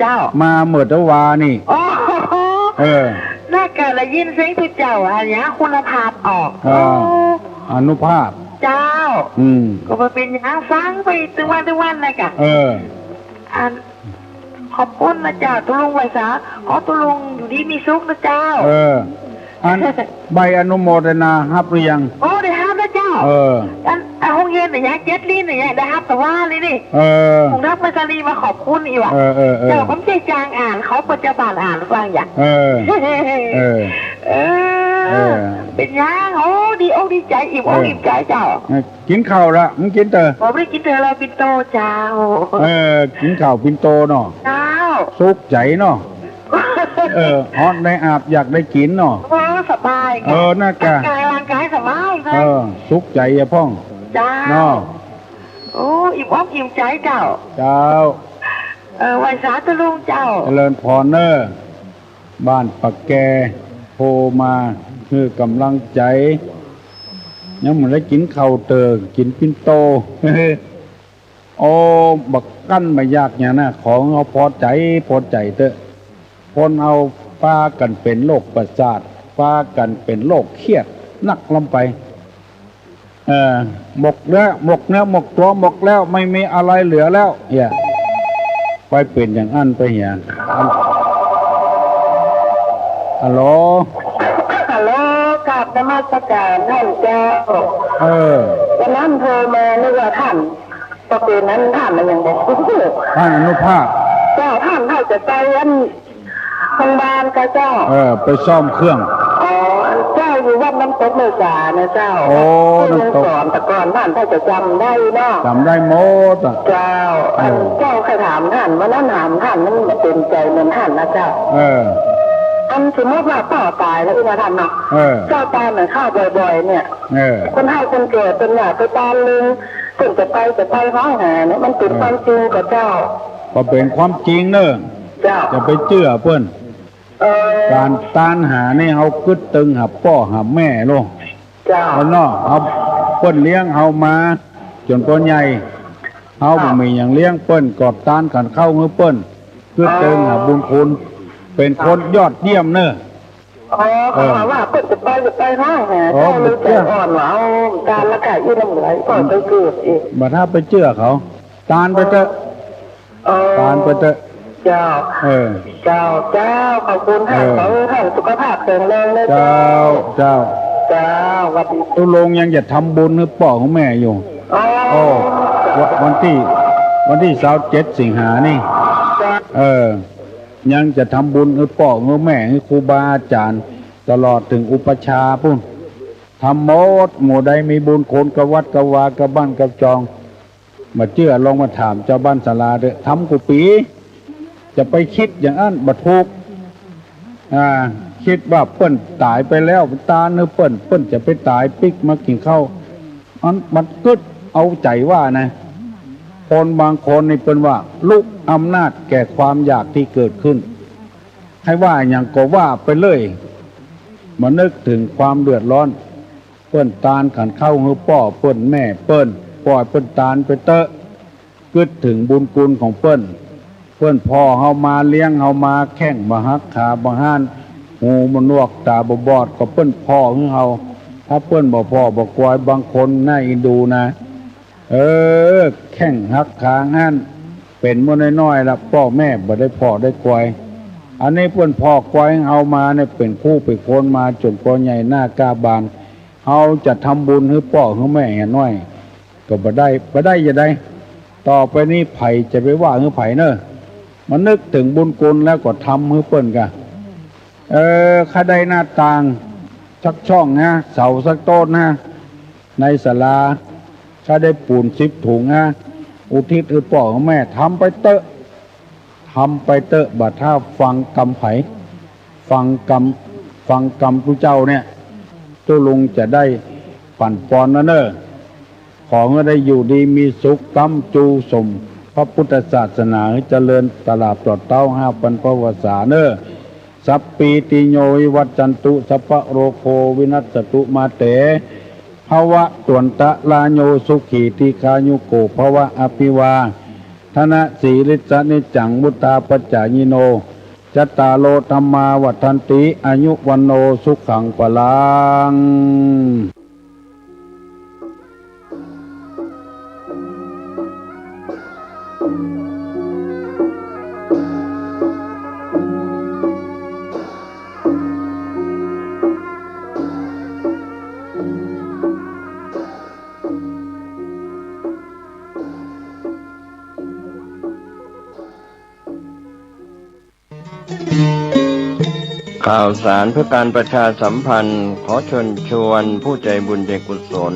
เจ้า มาเมื่อตะวานี่ โอ้โห เออ น่าเกิดได้ยินเสียงตุ๊เจ้า อันเนี้ยคุณภาพออก อ่า โอ้ อานุภาพ เจ้า อืม ก็บ่เป๋นหยัง ฟังไปตึงวันตึงวันนะกะ เออ อัน ขอบคุณนะเจ้า ตุ๊ลุงไหว้สา ขอตุ๊ลุงอยู่ดีมีสุขนะเจ้า เออ อัน ใบอนุโมทนาฮับหรือยัง โอ้ ได้ฮับแล้วเจ้า เออ อัน อ่ะ โฮงเฮียนเนี่ย เจ็ดลิ้นเนี่ย ได้ฮับตะวาเลยนี่ เออ ผมทักไปสาลีมาขอบคุณอีกว่ะ เออ เออ เออ เจ้า ผมใจ้จ้างอ่าน เขาปัจจุบันอ่านฟังอย่าง เออ เออ เออ เออ เป๋นหยัง โอ้ ดีอกดีใจ๋ อิ่มอก เออ อิ่มใจ๋เจ้า เออ กิ๋นข้าวละ มึงกิ๋นเต๊อะ ผมได้กิ๋นเต๊อะแล้วปิ่นโตเจ้า เออ กิ๋นข้าวปิ่นโตเนาะ เจ้า สุขใจ๋เนาะ เออ ฮ้อนได้อาบ อยากได้กิ๋นเนาะ โอ้ สบาย เออ น่ะกะ ร่างกาย ร่างกายสบาย เออ สุขใจ๋อะพ่อง เจ้า เนาะ โอ้ อิ่มอกอิ่มใจ๋เจ้า เจ้า เออ ไหว้สาตุ๊ลุงเจ้า เจริญพรเน่อ บ้านปากแก โทรมาหื้อก๋ำลังใจ๋ ยังบ่ได้กิ๋นข้าวเต๊อะ กิ๋นปิ่นโต โอ้ บ่กั้นบ่อยากหยังนะ ขอหื้อเฮาพอใจ๋ พอใจ๋เต๊อะ คนเฮาปากั๋นเป๋นโรคประสาท ปากั๋นเป๋นโรคเครียดนักล้ำไป เออ หมดเนื้อ หมดเนื้อ หมดตั๋ว หมดแล้ว ไม่มีอะไรเหลือแล้ว เนี่ย ไปเป๋นอย่างอั้นไปเหีย ฮัลโหล ฮัลโหล กราบนมัสการท่านเจ้า เออ วันนั้นโทรมานึกว่าท่าน ก็เป๋นนั้นท่านมันยังบอก ท่านอนุภาพ เจ้า ท่านเขาจะไปอัน โรงบาลกาเจ้า เออ ไปซ่อมเครื่อง อ๋อ อันเจ้าอยู่วัดน้ำตกเมษานะเจ้า โอ้ วัดที่ น้ำตก เมืองสอน แต่ก่อนท่านเขาจะจ๋ำได้เนาะ จ๋ำได้หมดอะ เจ้า เออ อันเจ้าเคยถามท่าน วันนั้นถามท่านมันบ่เต็มใจ๋เหมือนท่านนะเจ้า เออ อันสมมุติว่าป้อต๋ายแล้วนะท่านเนาะ เออ เจ้าต๋ายเหมือนข้าบ่อยๆ เนี่ย เออ คนเฒ่าคนแก่เปิ้นว่าไปต๋านเลิง เปิ้นจะไป จะไปฮ้องหาเนี่ย มันเป๋น เออ ความจริงกาเจ้า ก็เป๋นความจริงเน่อ เจ้า จะไปเจื้อเปิ้น เออ ก๋านต๋านหานี่เฮากึ๊ดตึงหาป้อหาแม่โลก เจ้า เนาะ เฮา เปิ้นเลี้ยงเฮามาจ๋นปอใหญ่ เฮา ครับ บ่มีหยังเลี้ยงเปิ้น ก็ต๋านขันข้าวหื้อเปิ้น กึ๊ดตึงหาบุญคุณ เป๋นคนยอดเยี่ยมเน่อ อ๋อ เออ เขาว่าเปิ้นจะไป จะไปฮ้องหา อ๋อ เจ้าเลยใจ๋อ่อนว่าเอาต๋านละกะอี้น้ำเหลือ ก็ไปเกิดอีก บ่ถ้าไปเจื้อเขา ต๋านไปเต๊อะ เออ ต๋านไปเต๊อะ เจ้า เออ เจ้า เจ้า ขอบคุณค่ะ เออ ขอหื้อท่านสุขภาพแข็งแรงนะเจ้า เจ้า เจ้า เจ้า หวัดดี ตุ๊ลุงยังจะทำบุญหื้อป้อหื้อแม่อยู่ อ๋อ โอ้ วันตี้ วันตี้ซาวเจ็ดสิงหานี่ เจ้า เออ ยังจะทำบุญหื้อป้อหื้อแม่ หื้อครูบาอาจ๋ารย์ ตลอดเถิงอุปัชฌาย์ปู้น ทำหมด หมู่ใดมีบุญคุณกับวัดกับวา กับบ้านกับจอง บ่เจื้อลองมาถามจาวบ้านศาลาเต๊อะ ทำกู้ปี๋ จะไปกึ๊ดอย่างอั้นบ่ถูก อ่า กึ๊ดว่าเปิ้นต๋ายไปแล้ว ต๋านหื้อเปิ้น เปิ้นจะไปต๋ายปิ๊กมากิ๋นข้าว มัน มันกึ๊ดเอาใจ๋ว่านะ คนบางคนนี่เปิ้นว่าลุกอำนาจแก่ความอยากที่เกิดขึ้น ใค่ว่าหยังก็ว่าไปเลย บ่นึกเถิงความเดือดร้อน เปิ้นต๋านขันข้าวหื้อป้อเปิ้นแม่เปิ้น ป้อยเปิ้นต๋านไปเต๊อะ กึ๊ดเถิงบุญคุณของเปิ้น เปิ้นผ่อเฮามา เลี้ยงเฮามา แข้งบ่หัก ขาบ่ฮ้าน หูบ่หนวก ต๋าบ่บอด ก็เปิ้นผ่อหื้อเฮา ถ้าเปิ้นบ่ผ่อบ่กอย บางคนน่าเอ็นดูนะ เออ แข้งหัก ขาฮ้าน เป๋นเมื่อน้อยๆ ละ ป้อแม่บ่ได้ผ่อได้กอย อันนี้เปิ้นผ่อกอยเฮามาเนี่ย เป๋นคู่เป๋นคนมาจ๋นปอใหญ่หน้ากล้าบาน เฮาจะทำบุญหื้อป้อหื้อแม่เหียน้อย ก็บ่ได้ บ่ได้จะใด ต่อไปนี้ใผจะไปว่าหื้อใผเน่อ มานึกเถิงบุญคุณแล้วก็ทำหื้อเปิ้นกะ เออ ใค่ได้หน้าต่างสักช่องนะ เสาสักโต๊นนะ ในศาลา ใค่ได้ปู๋นสิบถุงนะ อุทิศหื้อป้อหื้อแม่ ทำไปเต๊อะ ทำไปเต๊อะ บ่ถ้าฟังกำใผ ฟังกำ ฟังกำตุ๊เจ้าเนี่ย ตุ๊ลุงจะได้ปั๋นปอนนะเน่อ ขอหื้อได้อยู่ดีมีสุข ก้ำจูสมพระพุทธศาสนา หื้อเจริญตราบต่อเต๊า ห้าปันพรรษาเน่อ สัพพีติโยวิวัชชันตุ สัพพะโรโควินัสสตุ มาเต ภวัตวันตะราโย สุขีทีฆายุโกภวะ อภิวาทนะสีลิสสะนิจจัง วุฑฒาปจายิโน จัตตาโรธัมมาวัฑฒันติ อายุวัณโณสุขังพลัง ข่าวสารเพื่อการประชาสัมพันธ์ ขอเชิญชวนผู้ใจบุญใจกุศล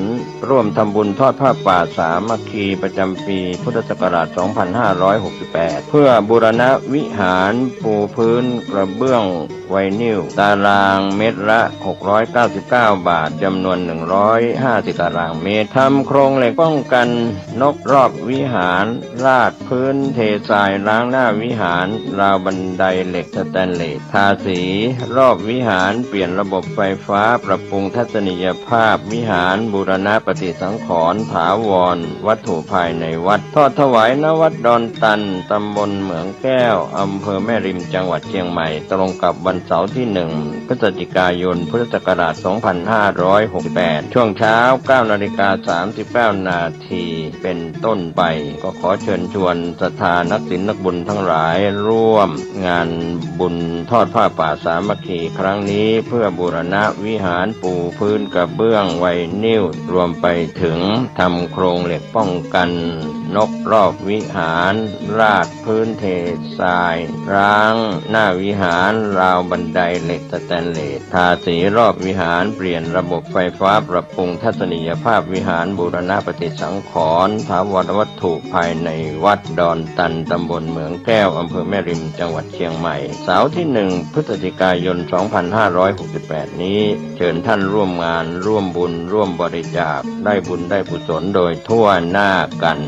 ร่วมทำบุญทอดผ้าป่าสามัคคีประจำปีพุทธศักราช สองพันห้าร้อยหกสิบแปด เพื่อบูรณะวิหารปูพื้นกระเบื้องไวนิล ตารางเมตรละ หกร้อยเก้าสิบเก้าบาท จำนวน หนึ่งร้อยห้าสิบตารางเมตร ทำโครงเหล็กป้องกันนกรอบวิหาร ลาดพื้นเททรายล้างหน้าวิหาร ราวบันไดเหล็กสแตนเลส ทาสีรอบวิหาร เปลี่ยนระบบไฟฟ้า ปรับปรุงทัศนียภาพวิหาร บูรณะปฏิสังขรณ์ถาวรวัตถุภายในวัด ทอดถวาย ณ วัดดอนตัน ตำบลเหมืองแก้ว อำเภอแม่ริม จังหวัดเชียงใหม่ ตรงกับวันเสาร์ที่ หนึ่ง พฤศจิกายน พุทธศักราช สองพันห้าร้อยหกสิบแปด ช่วงเช้า เก้านาฬิกาสามสิบเก้านาที เป็นต้นไป ก็ขอเชิญชวนศรัทธานักศีลนักบุญทั้งหลาย ร่วมงานบุญทอดผ้าป่าสามัคคีครั้งนี้ เพื่อบูรณะวิหาร ปูพื้นกระเบื้องไวนิล รวมไปถึงทำโครงเหล็กป้องกันนกรอบวิหาร ลาดพื้นเททราย ล้างหน้าวิหาร ราวบันไดเหล็กสแตนเลส ทาสีรอบวิหาร เปลี่ยนระบบไฟฟ้า ปรับปรุงทัศนียภาพวิหาร บูรณะปฏิสังขรณ์ถาวรวัตถุภายในวัดดอนตัน ตำบลเหมืองแก้ว อำเภอแม่ริม จังหวัดเชียงใหม่ เสาร์ที่ หนึ่ง พฤศจิกายน สองพันห้าร้อยหกสิบแปด นี้ เชิญท่านร่วมงาน ร่วมบุญ ร่วมบริจาค ได้บุญได้กุศลโดยทั่วหน้ากัน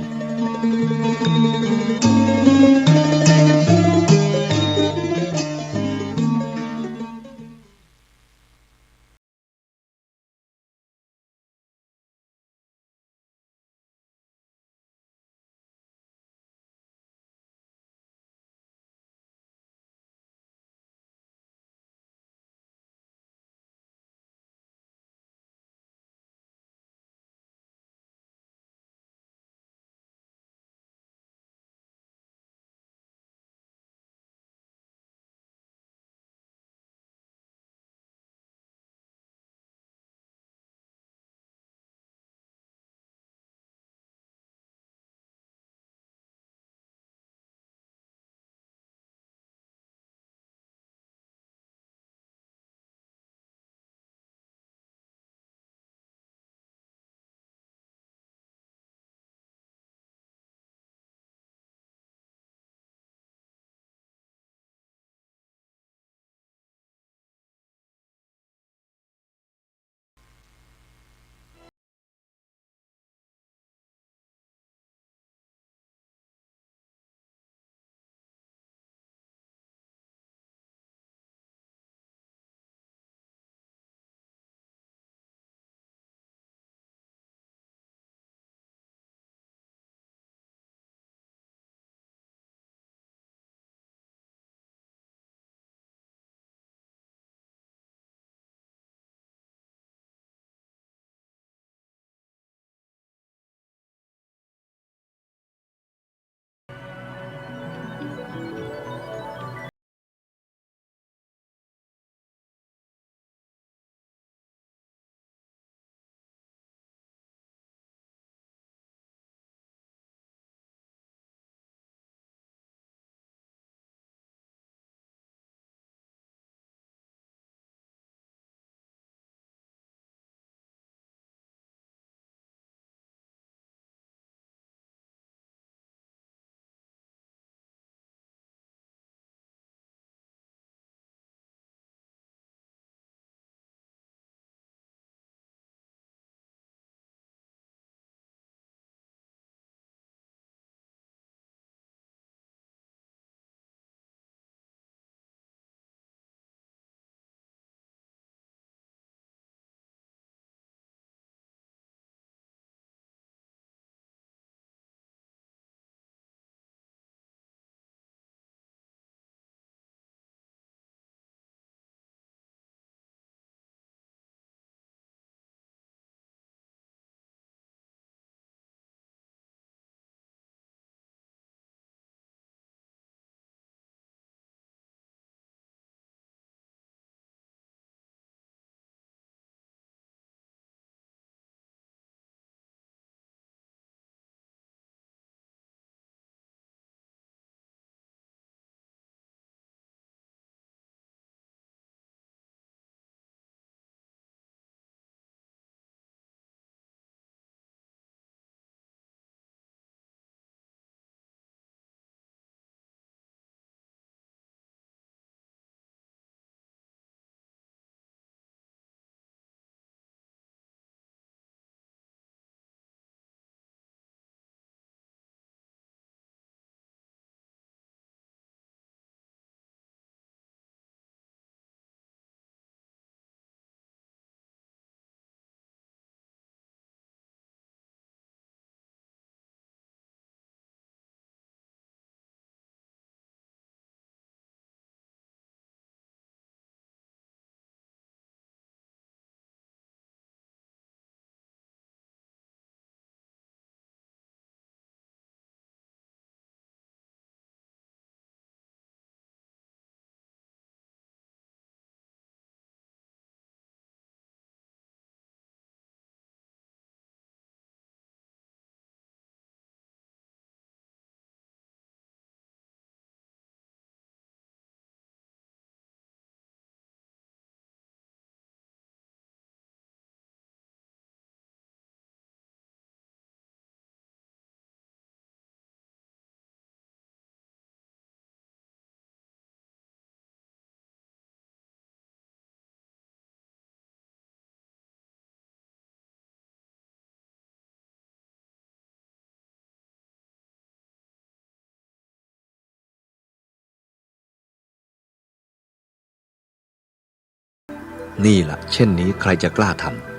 นี่ละ เช่นนี้ใครจะกล้าทำ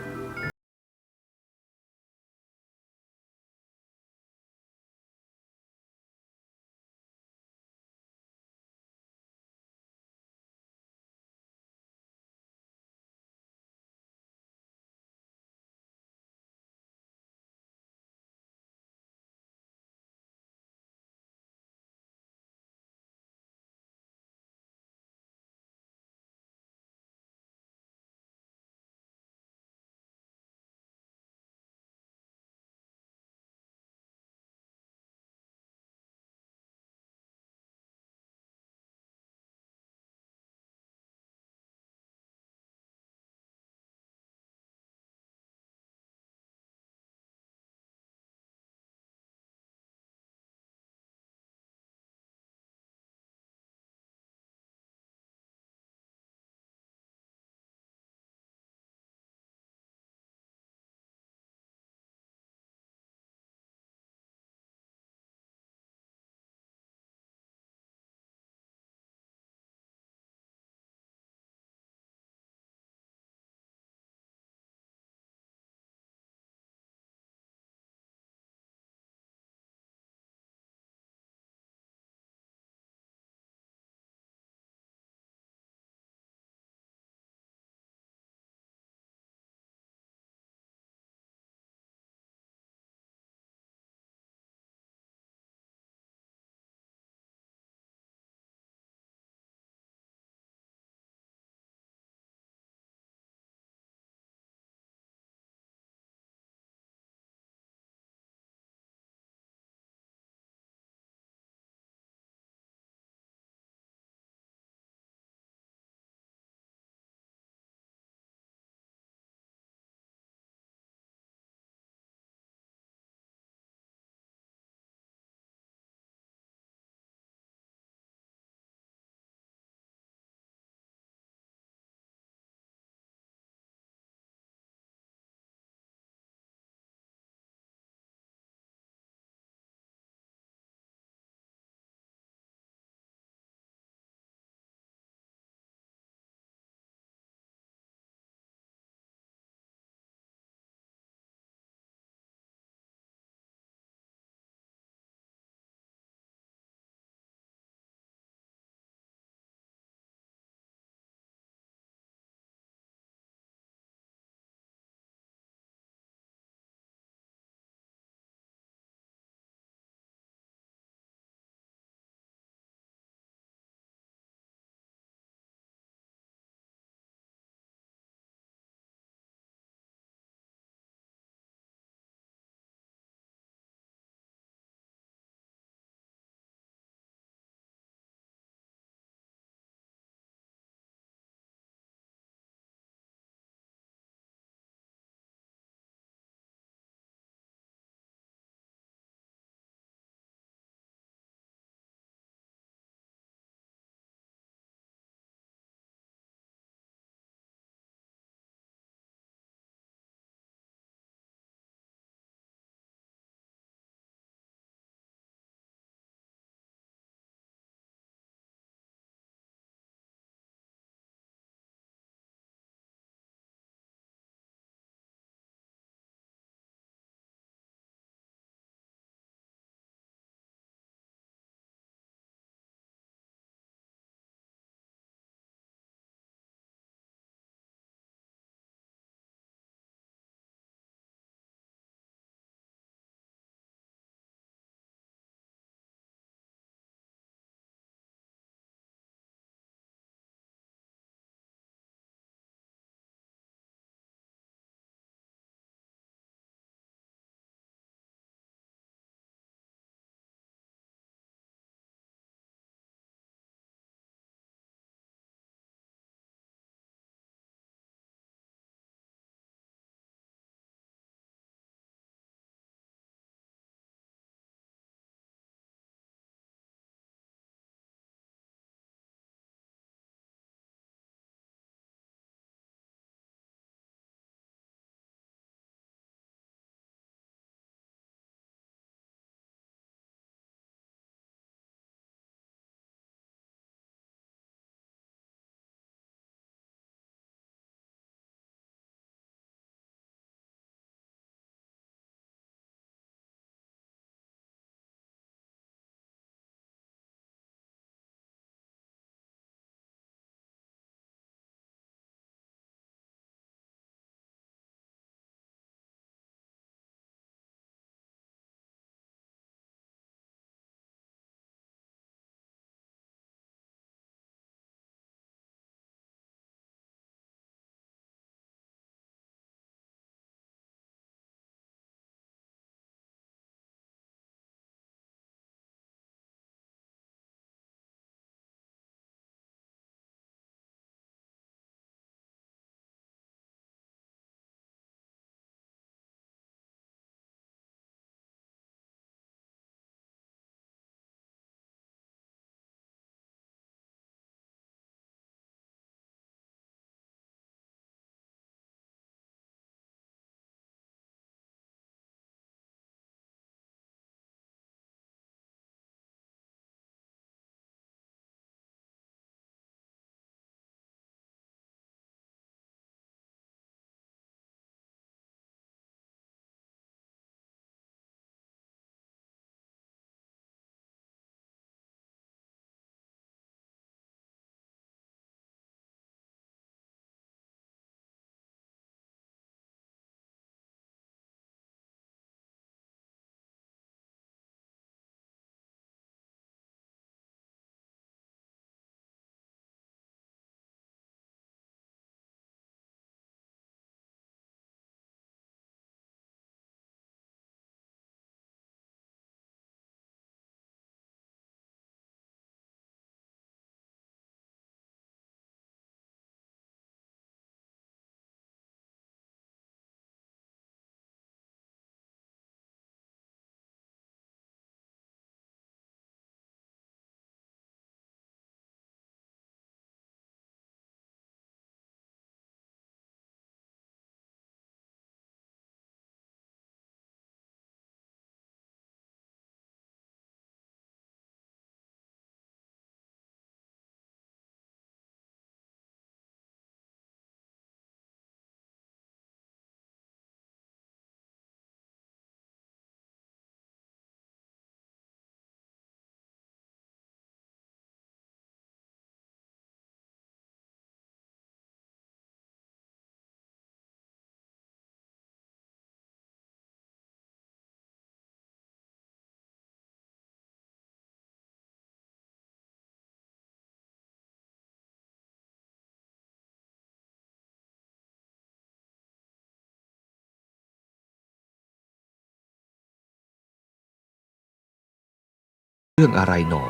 เรื่องอะไรหนอ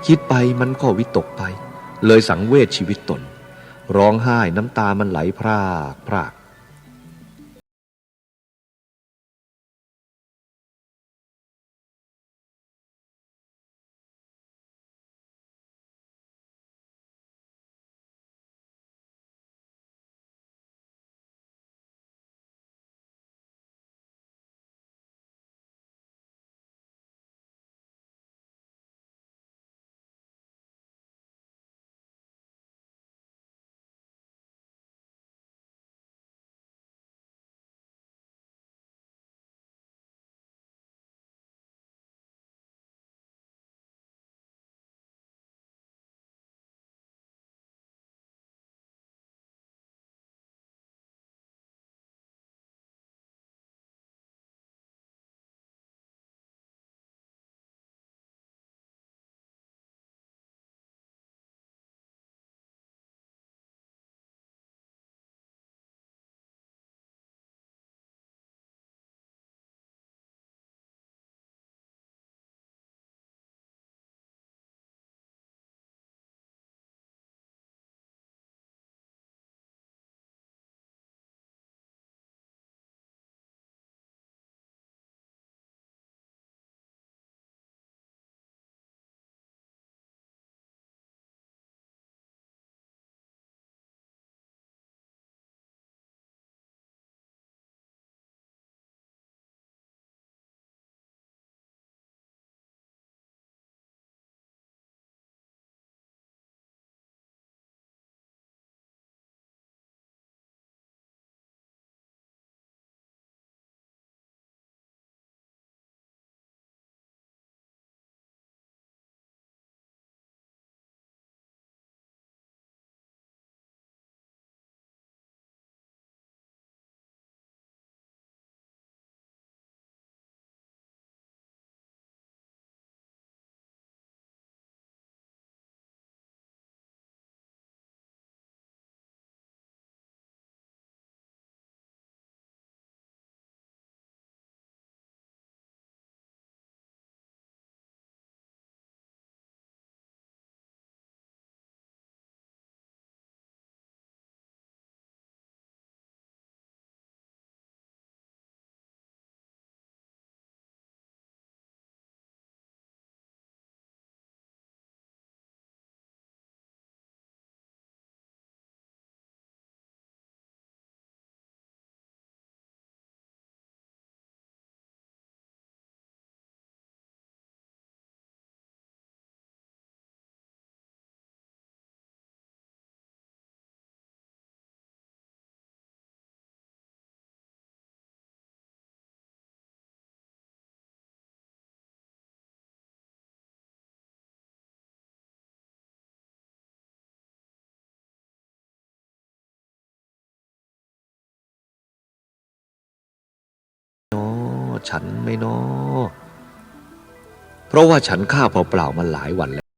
คิดไปมันก็วิตกไป เลยสังเวชชีวิตตน ร้องไห้น้ำตามันไหลพรากพราก นอ ฉันไหมนอ เพราะว่าฉันข้าวเปล่าๆ มาหลายวันแล้ว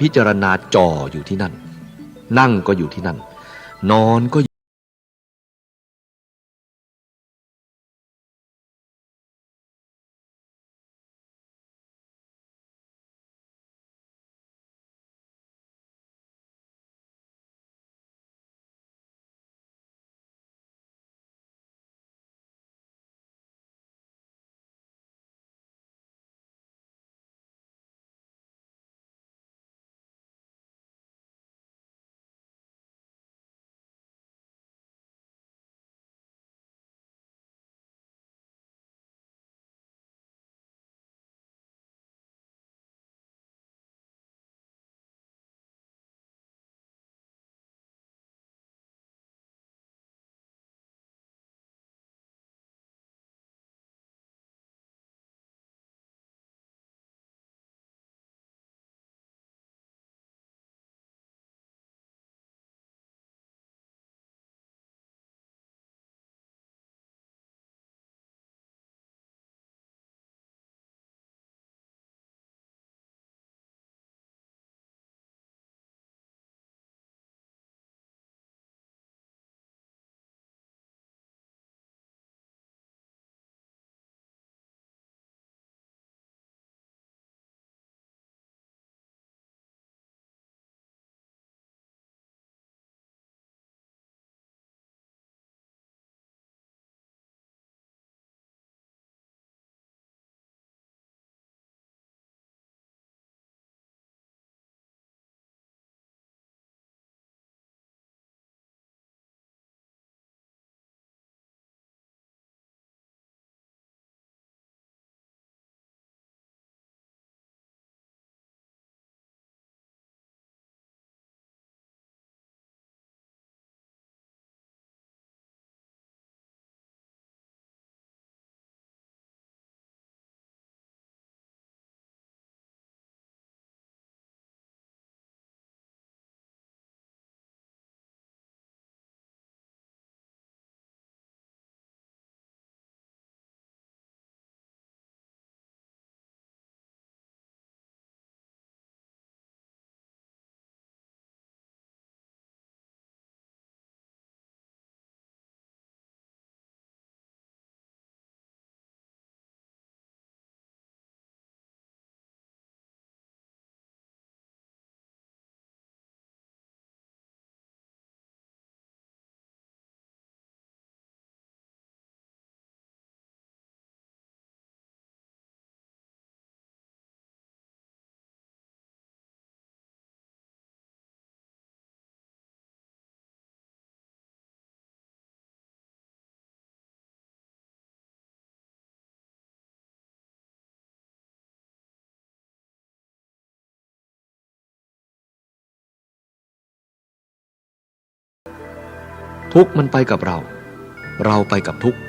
พิจารณาจ่ออยู่ที่นั่น นั่งก็อยู่ที่นั่น นอนก็ทุกข์มันไปกับเรา เราไปกับทุกข์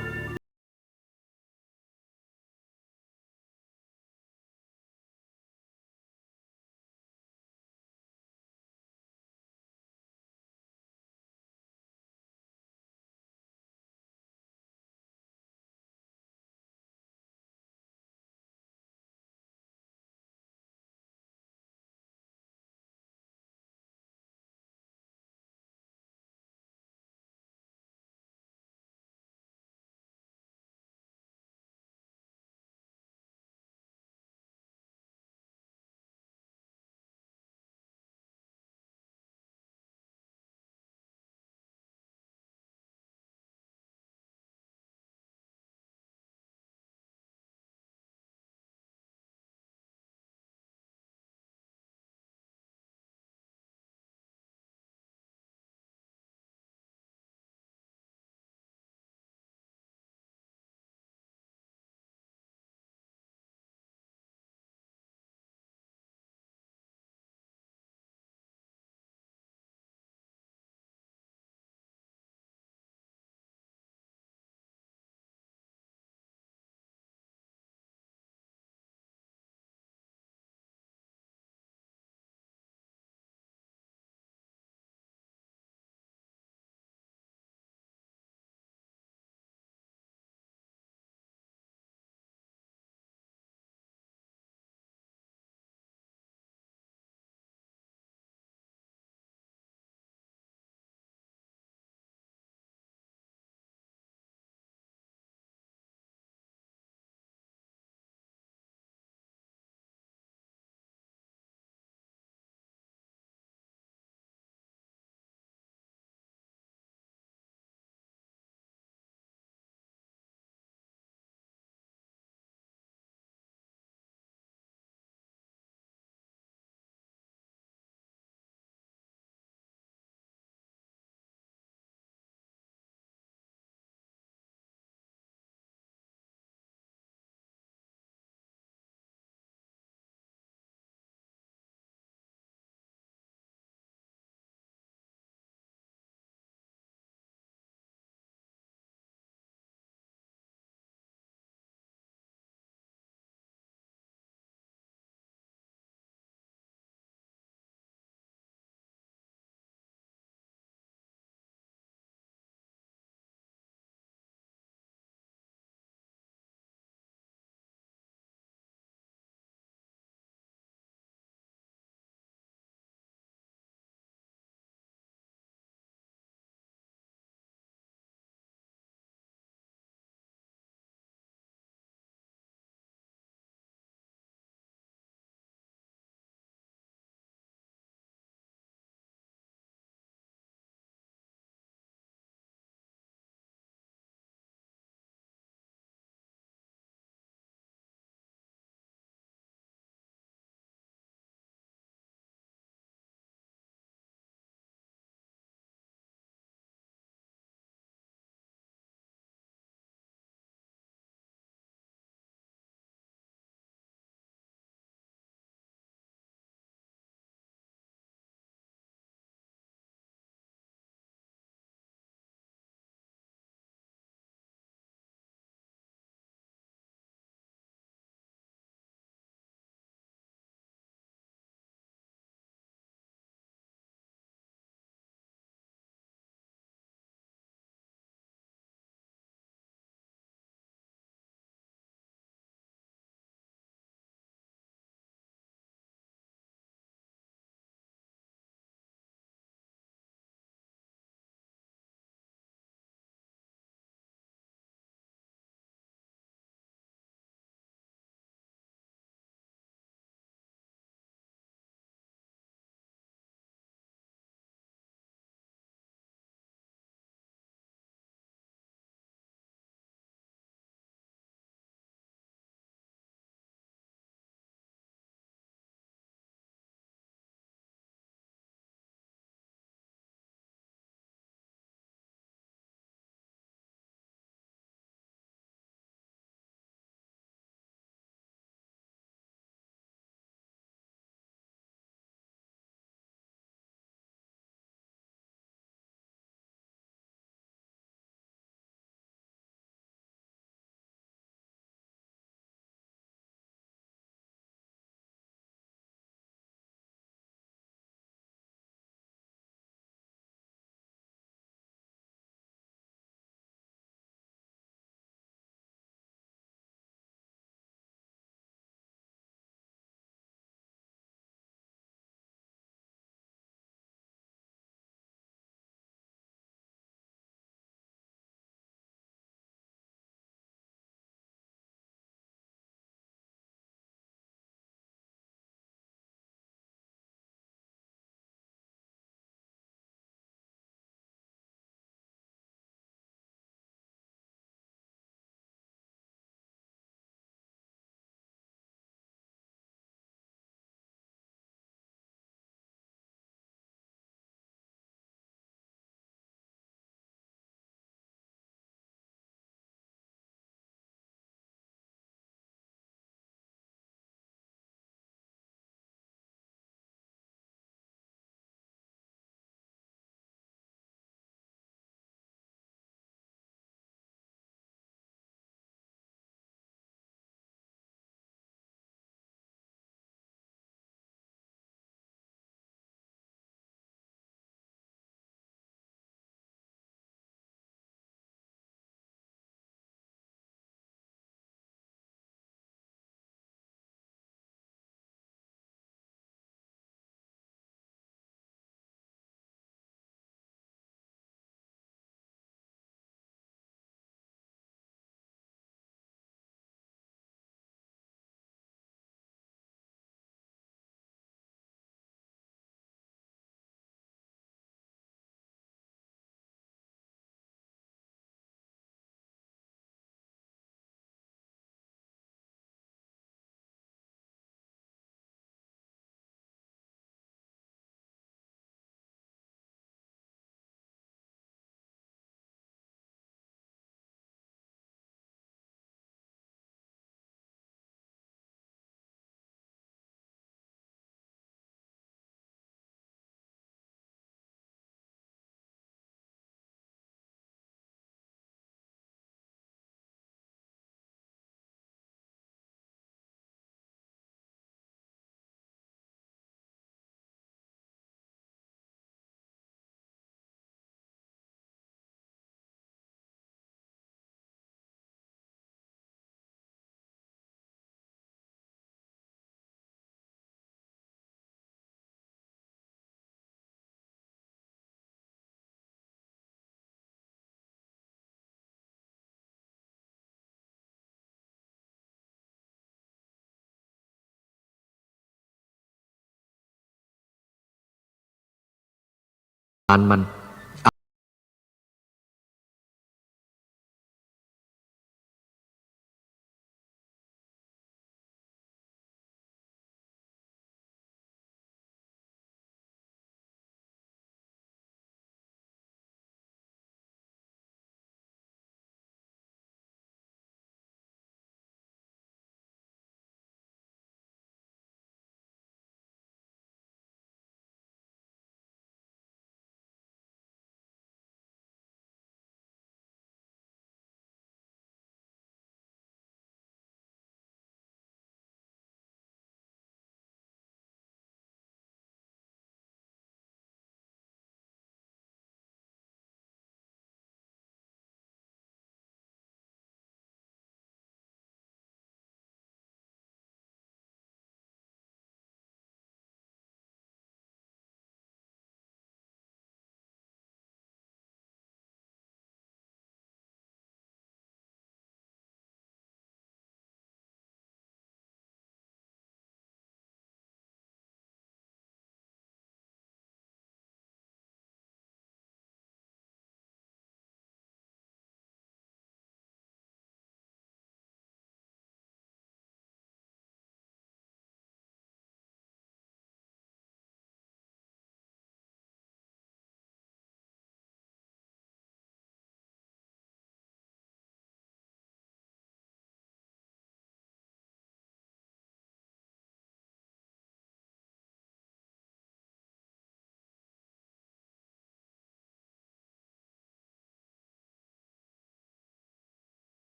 านมัน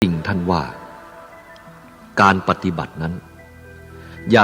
จริงท่านว่า การปฏิบัตินั้น อย่า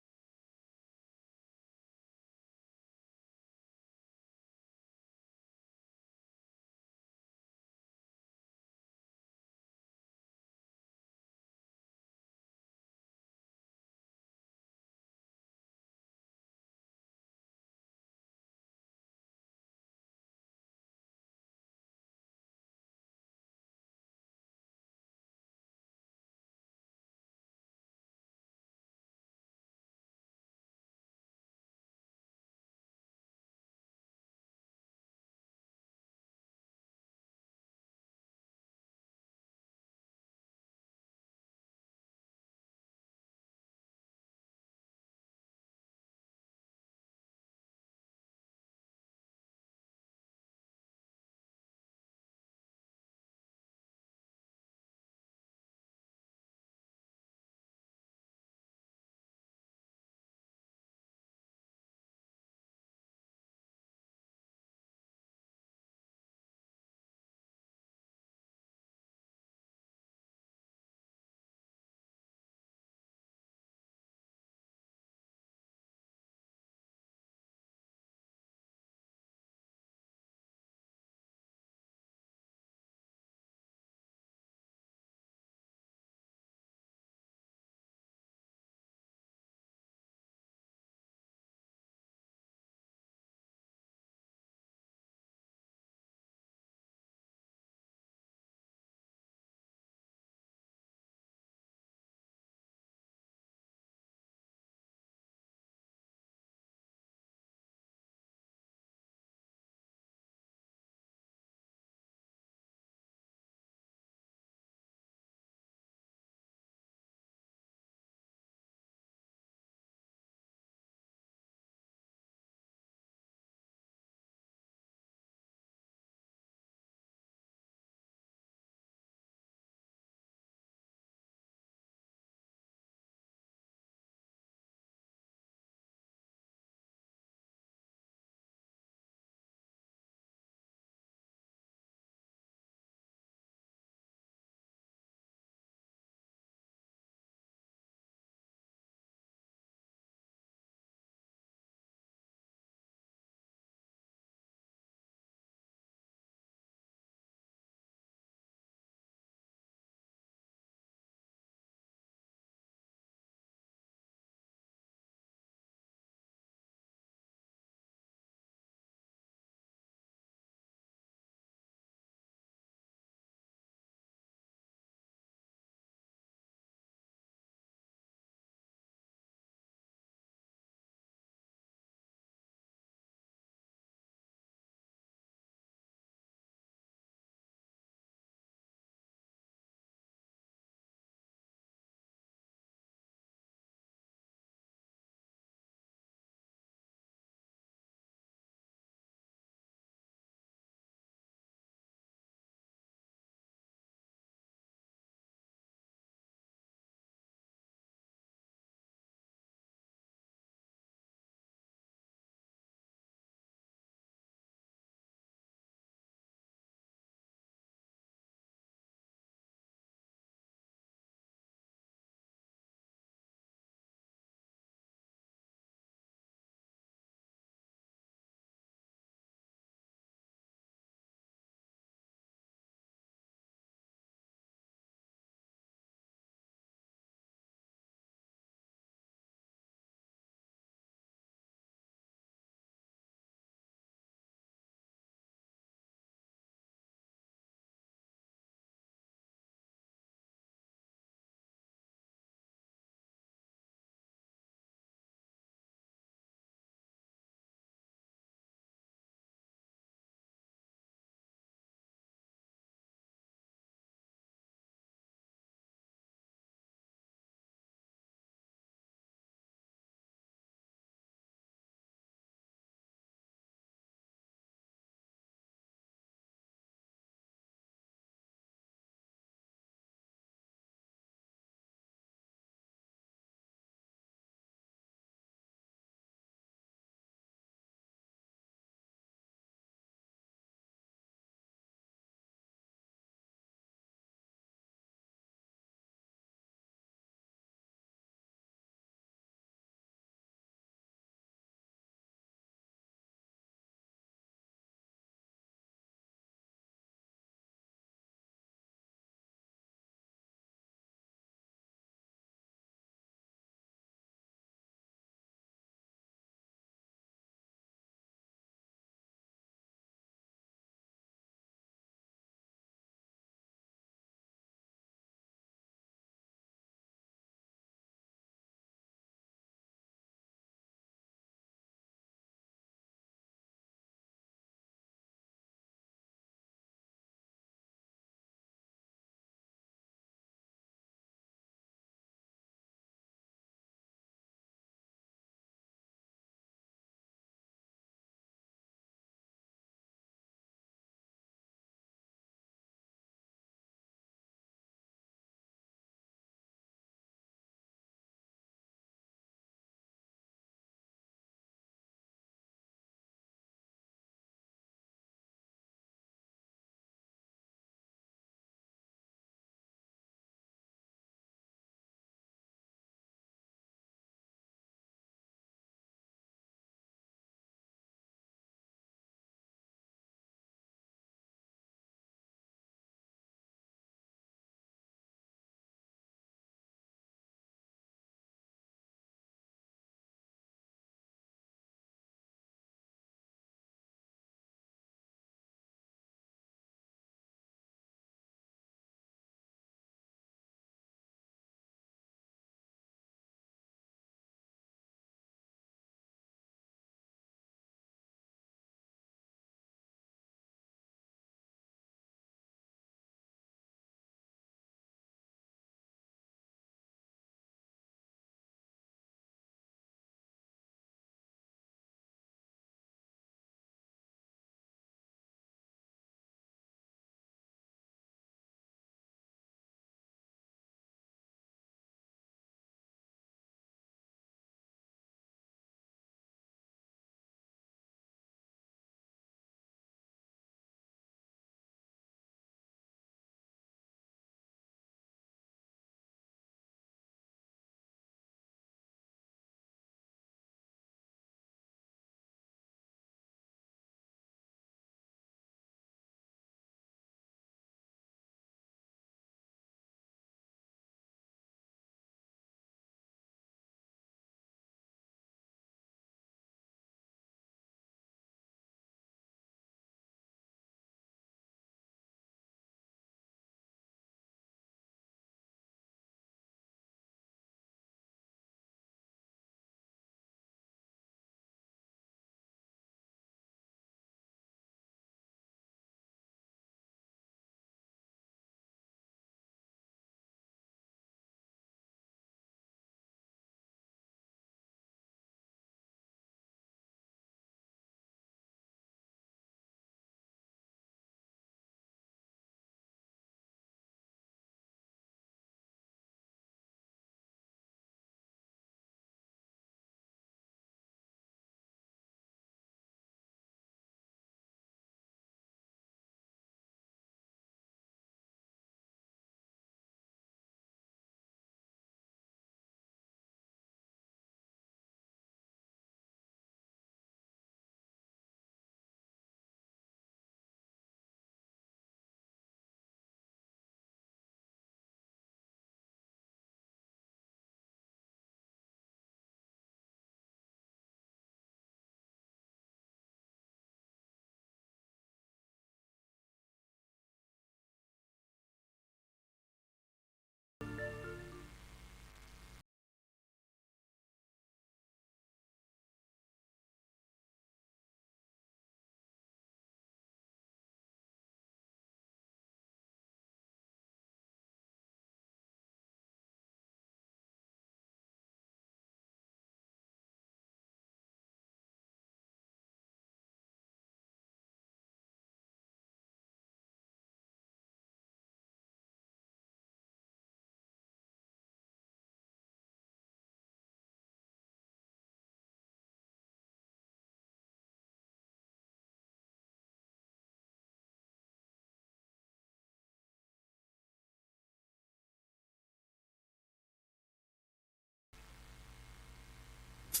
สถ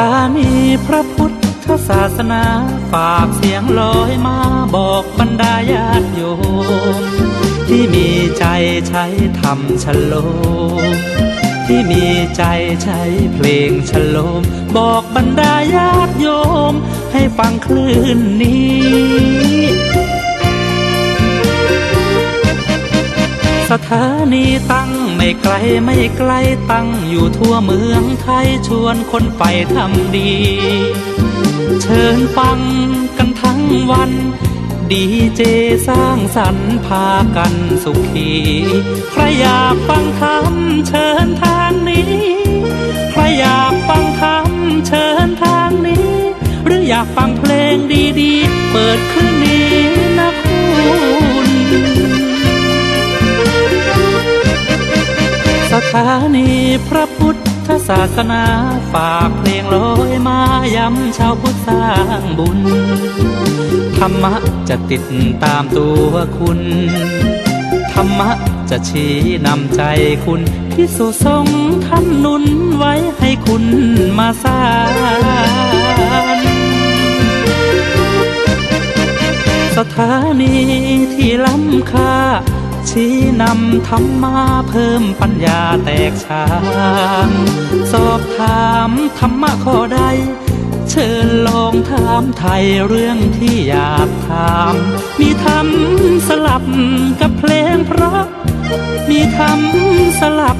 านีพระพุทธศาสนา ฝากเสียงลอยมาบอกบรรดาญาติโยม ที่มีใจ๋ใช้ธรรมชโลม ที่มีใจ๋ใช้เพลงชโลม บอกบรรดาญาติโยมให้ฟังคลื่นนี้ สถานีตั้งไม่ไก๋ไม่ไก๋ ตั้งอยู่ทั่วเมืองไทย ชวนคนไปทำดี เชิญฟังกั๋นทั้งวัน ดีเจสร้างสรรค์พากั๋นสุขี ใครอยากฟังธรรมเชิญทางนี้ ใครอยากฟังธรรมเชิญทางนี้ หรืออยากฟังเพลงดีๆ เปิดคลื่นนี้นะคุณ สถานีพระพุทธศาสนา ฝากเพลงลอยมายำชาวพุทธสร้างบุญ ธรรมะจะติดต๋ามตั๋วคุณ ธรรมะจะชี้นำใจ๋คุณ ภิกษุสงฆ์ท่านหนุนไว้ให้คุณมาสาน สถานีที่ล้ำค่า ชี้นำธรรมะเพิ่มปัญญาแตกฉาน สอบถามธรรมะข้อใด เชิญลองถามไถ่เรื่องที่อยากถาม มีธรรมสลับกับเพลงเพราะ มีธรรมสลับ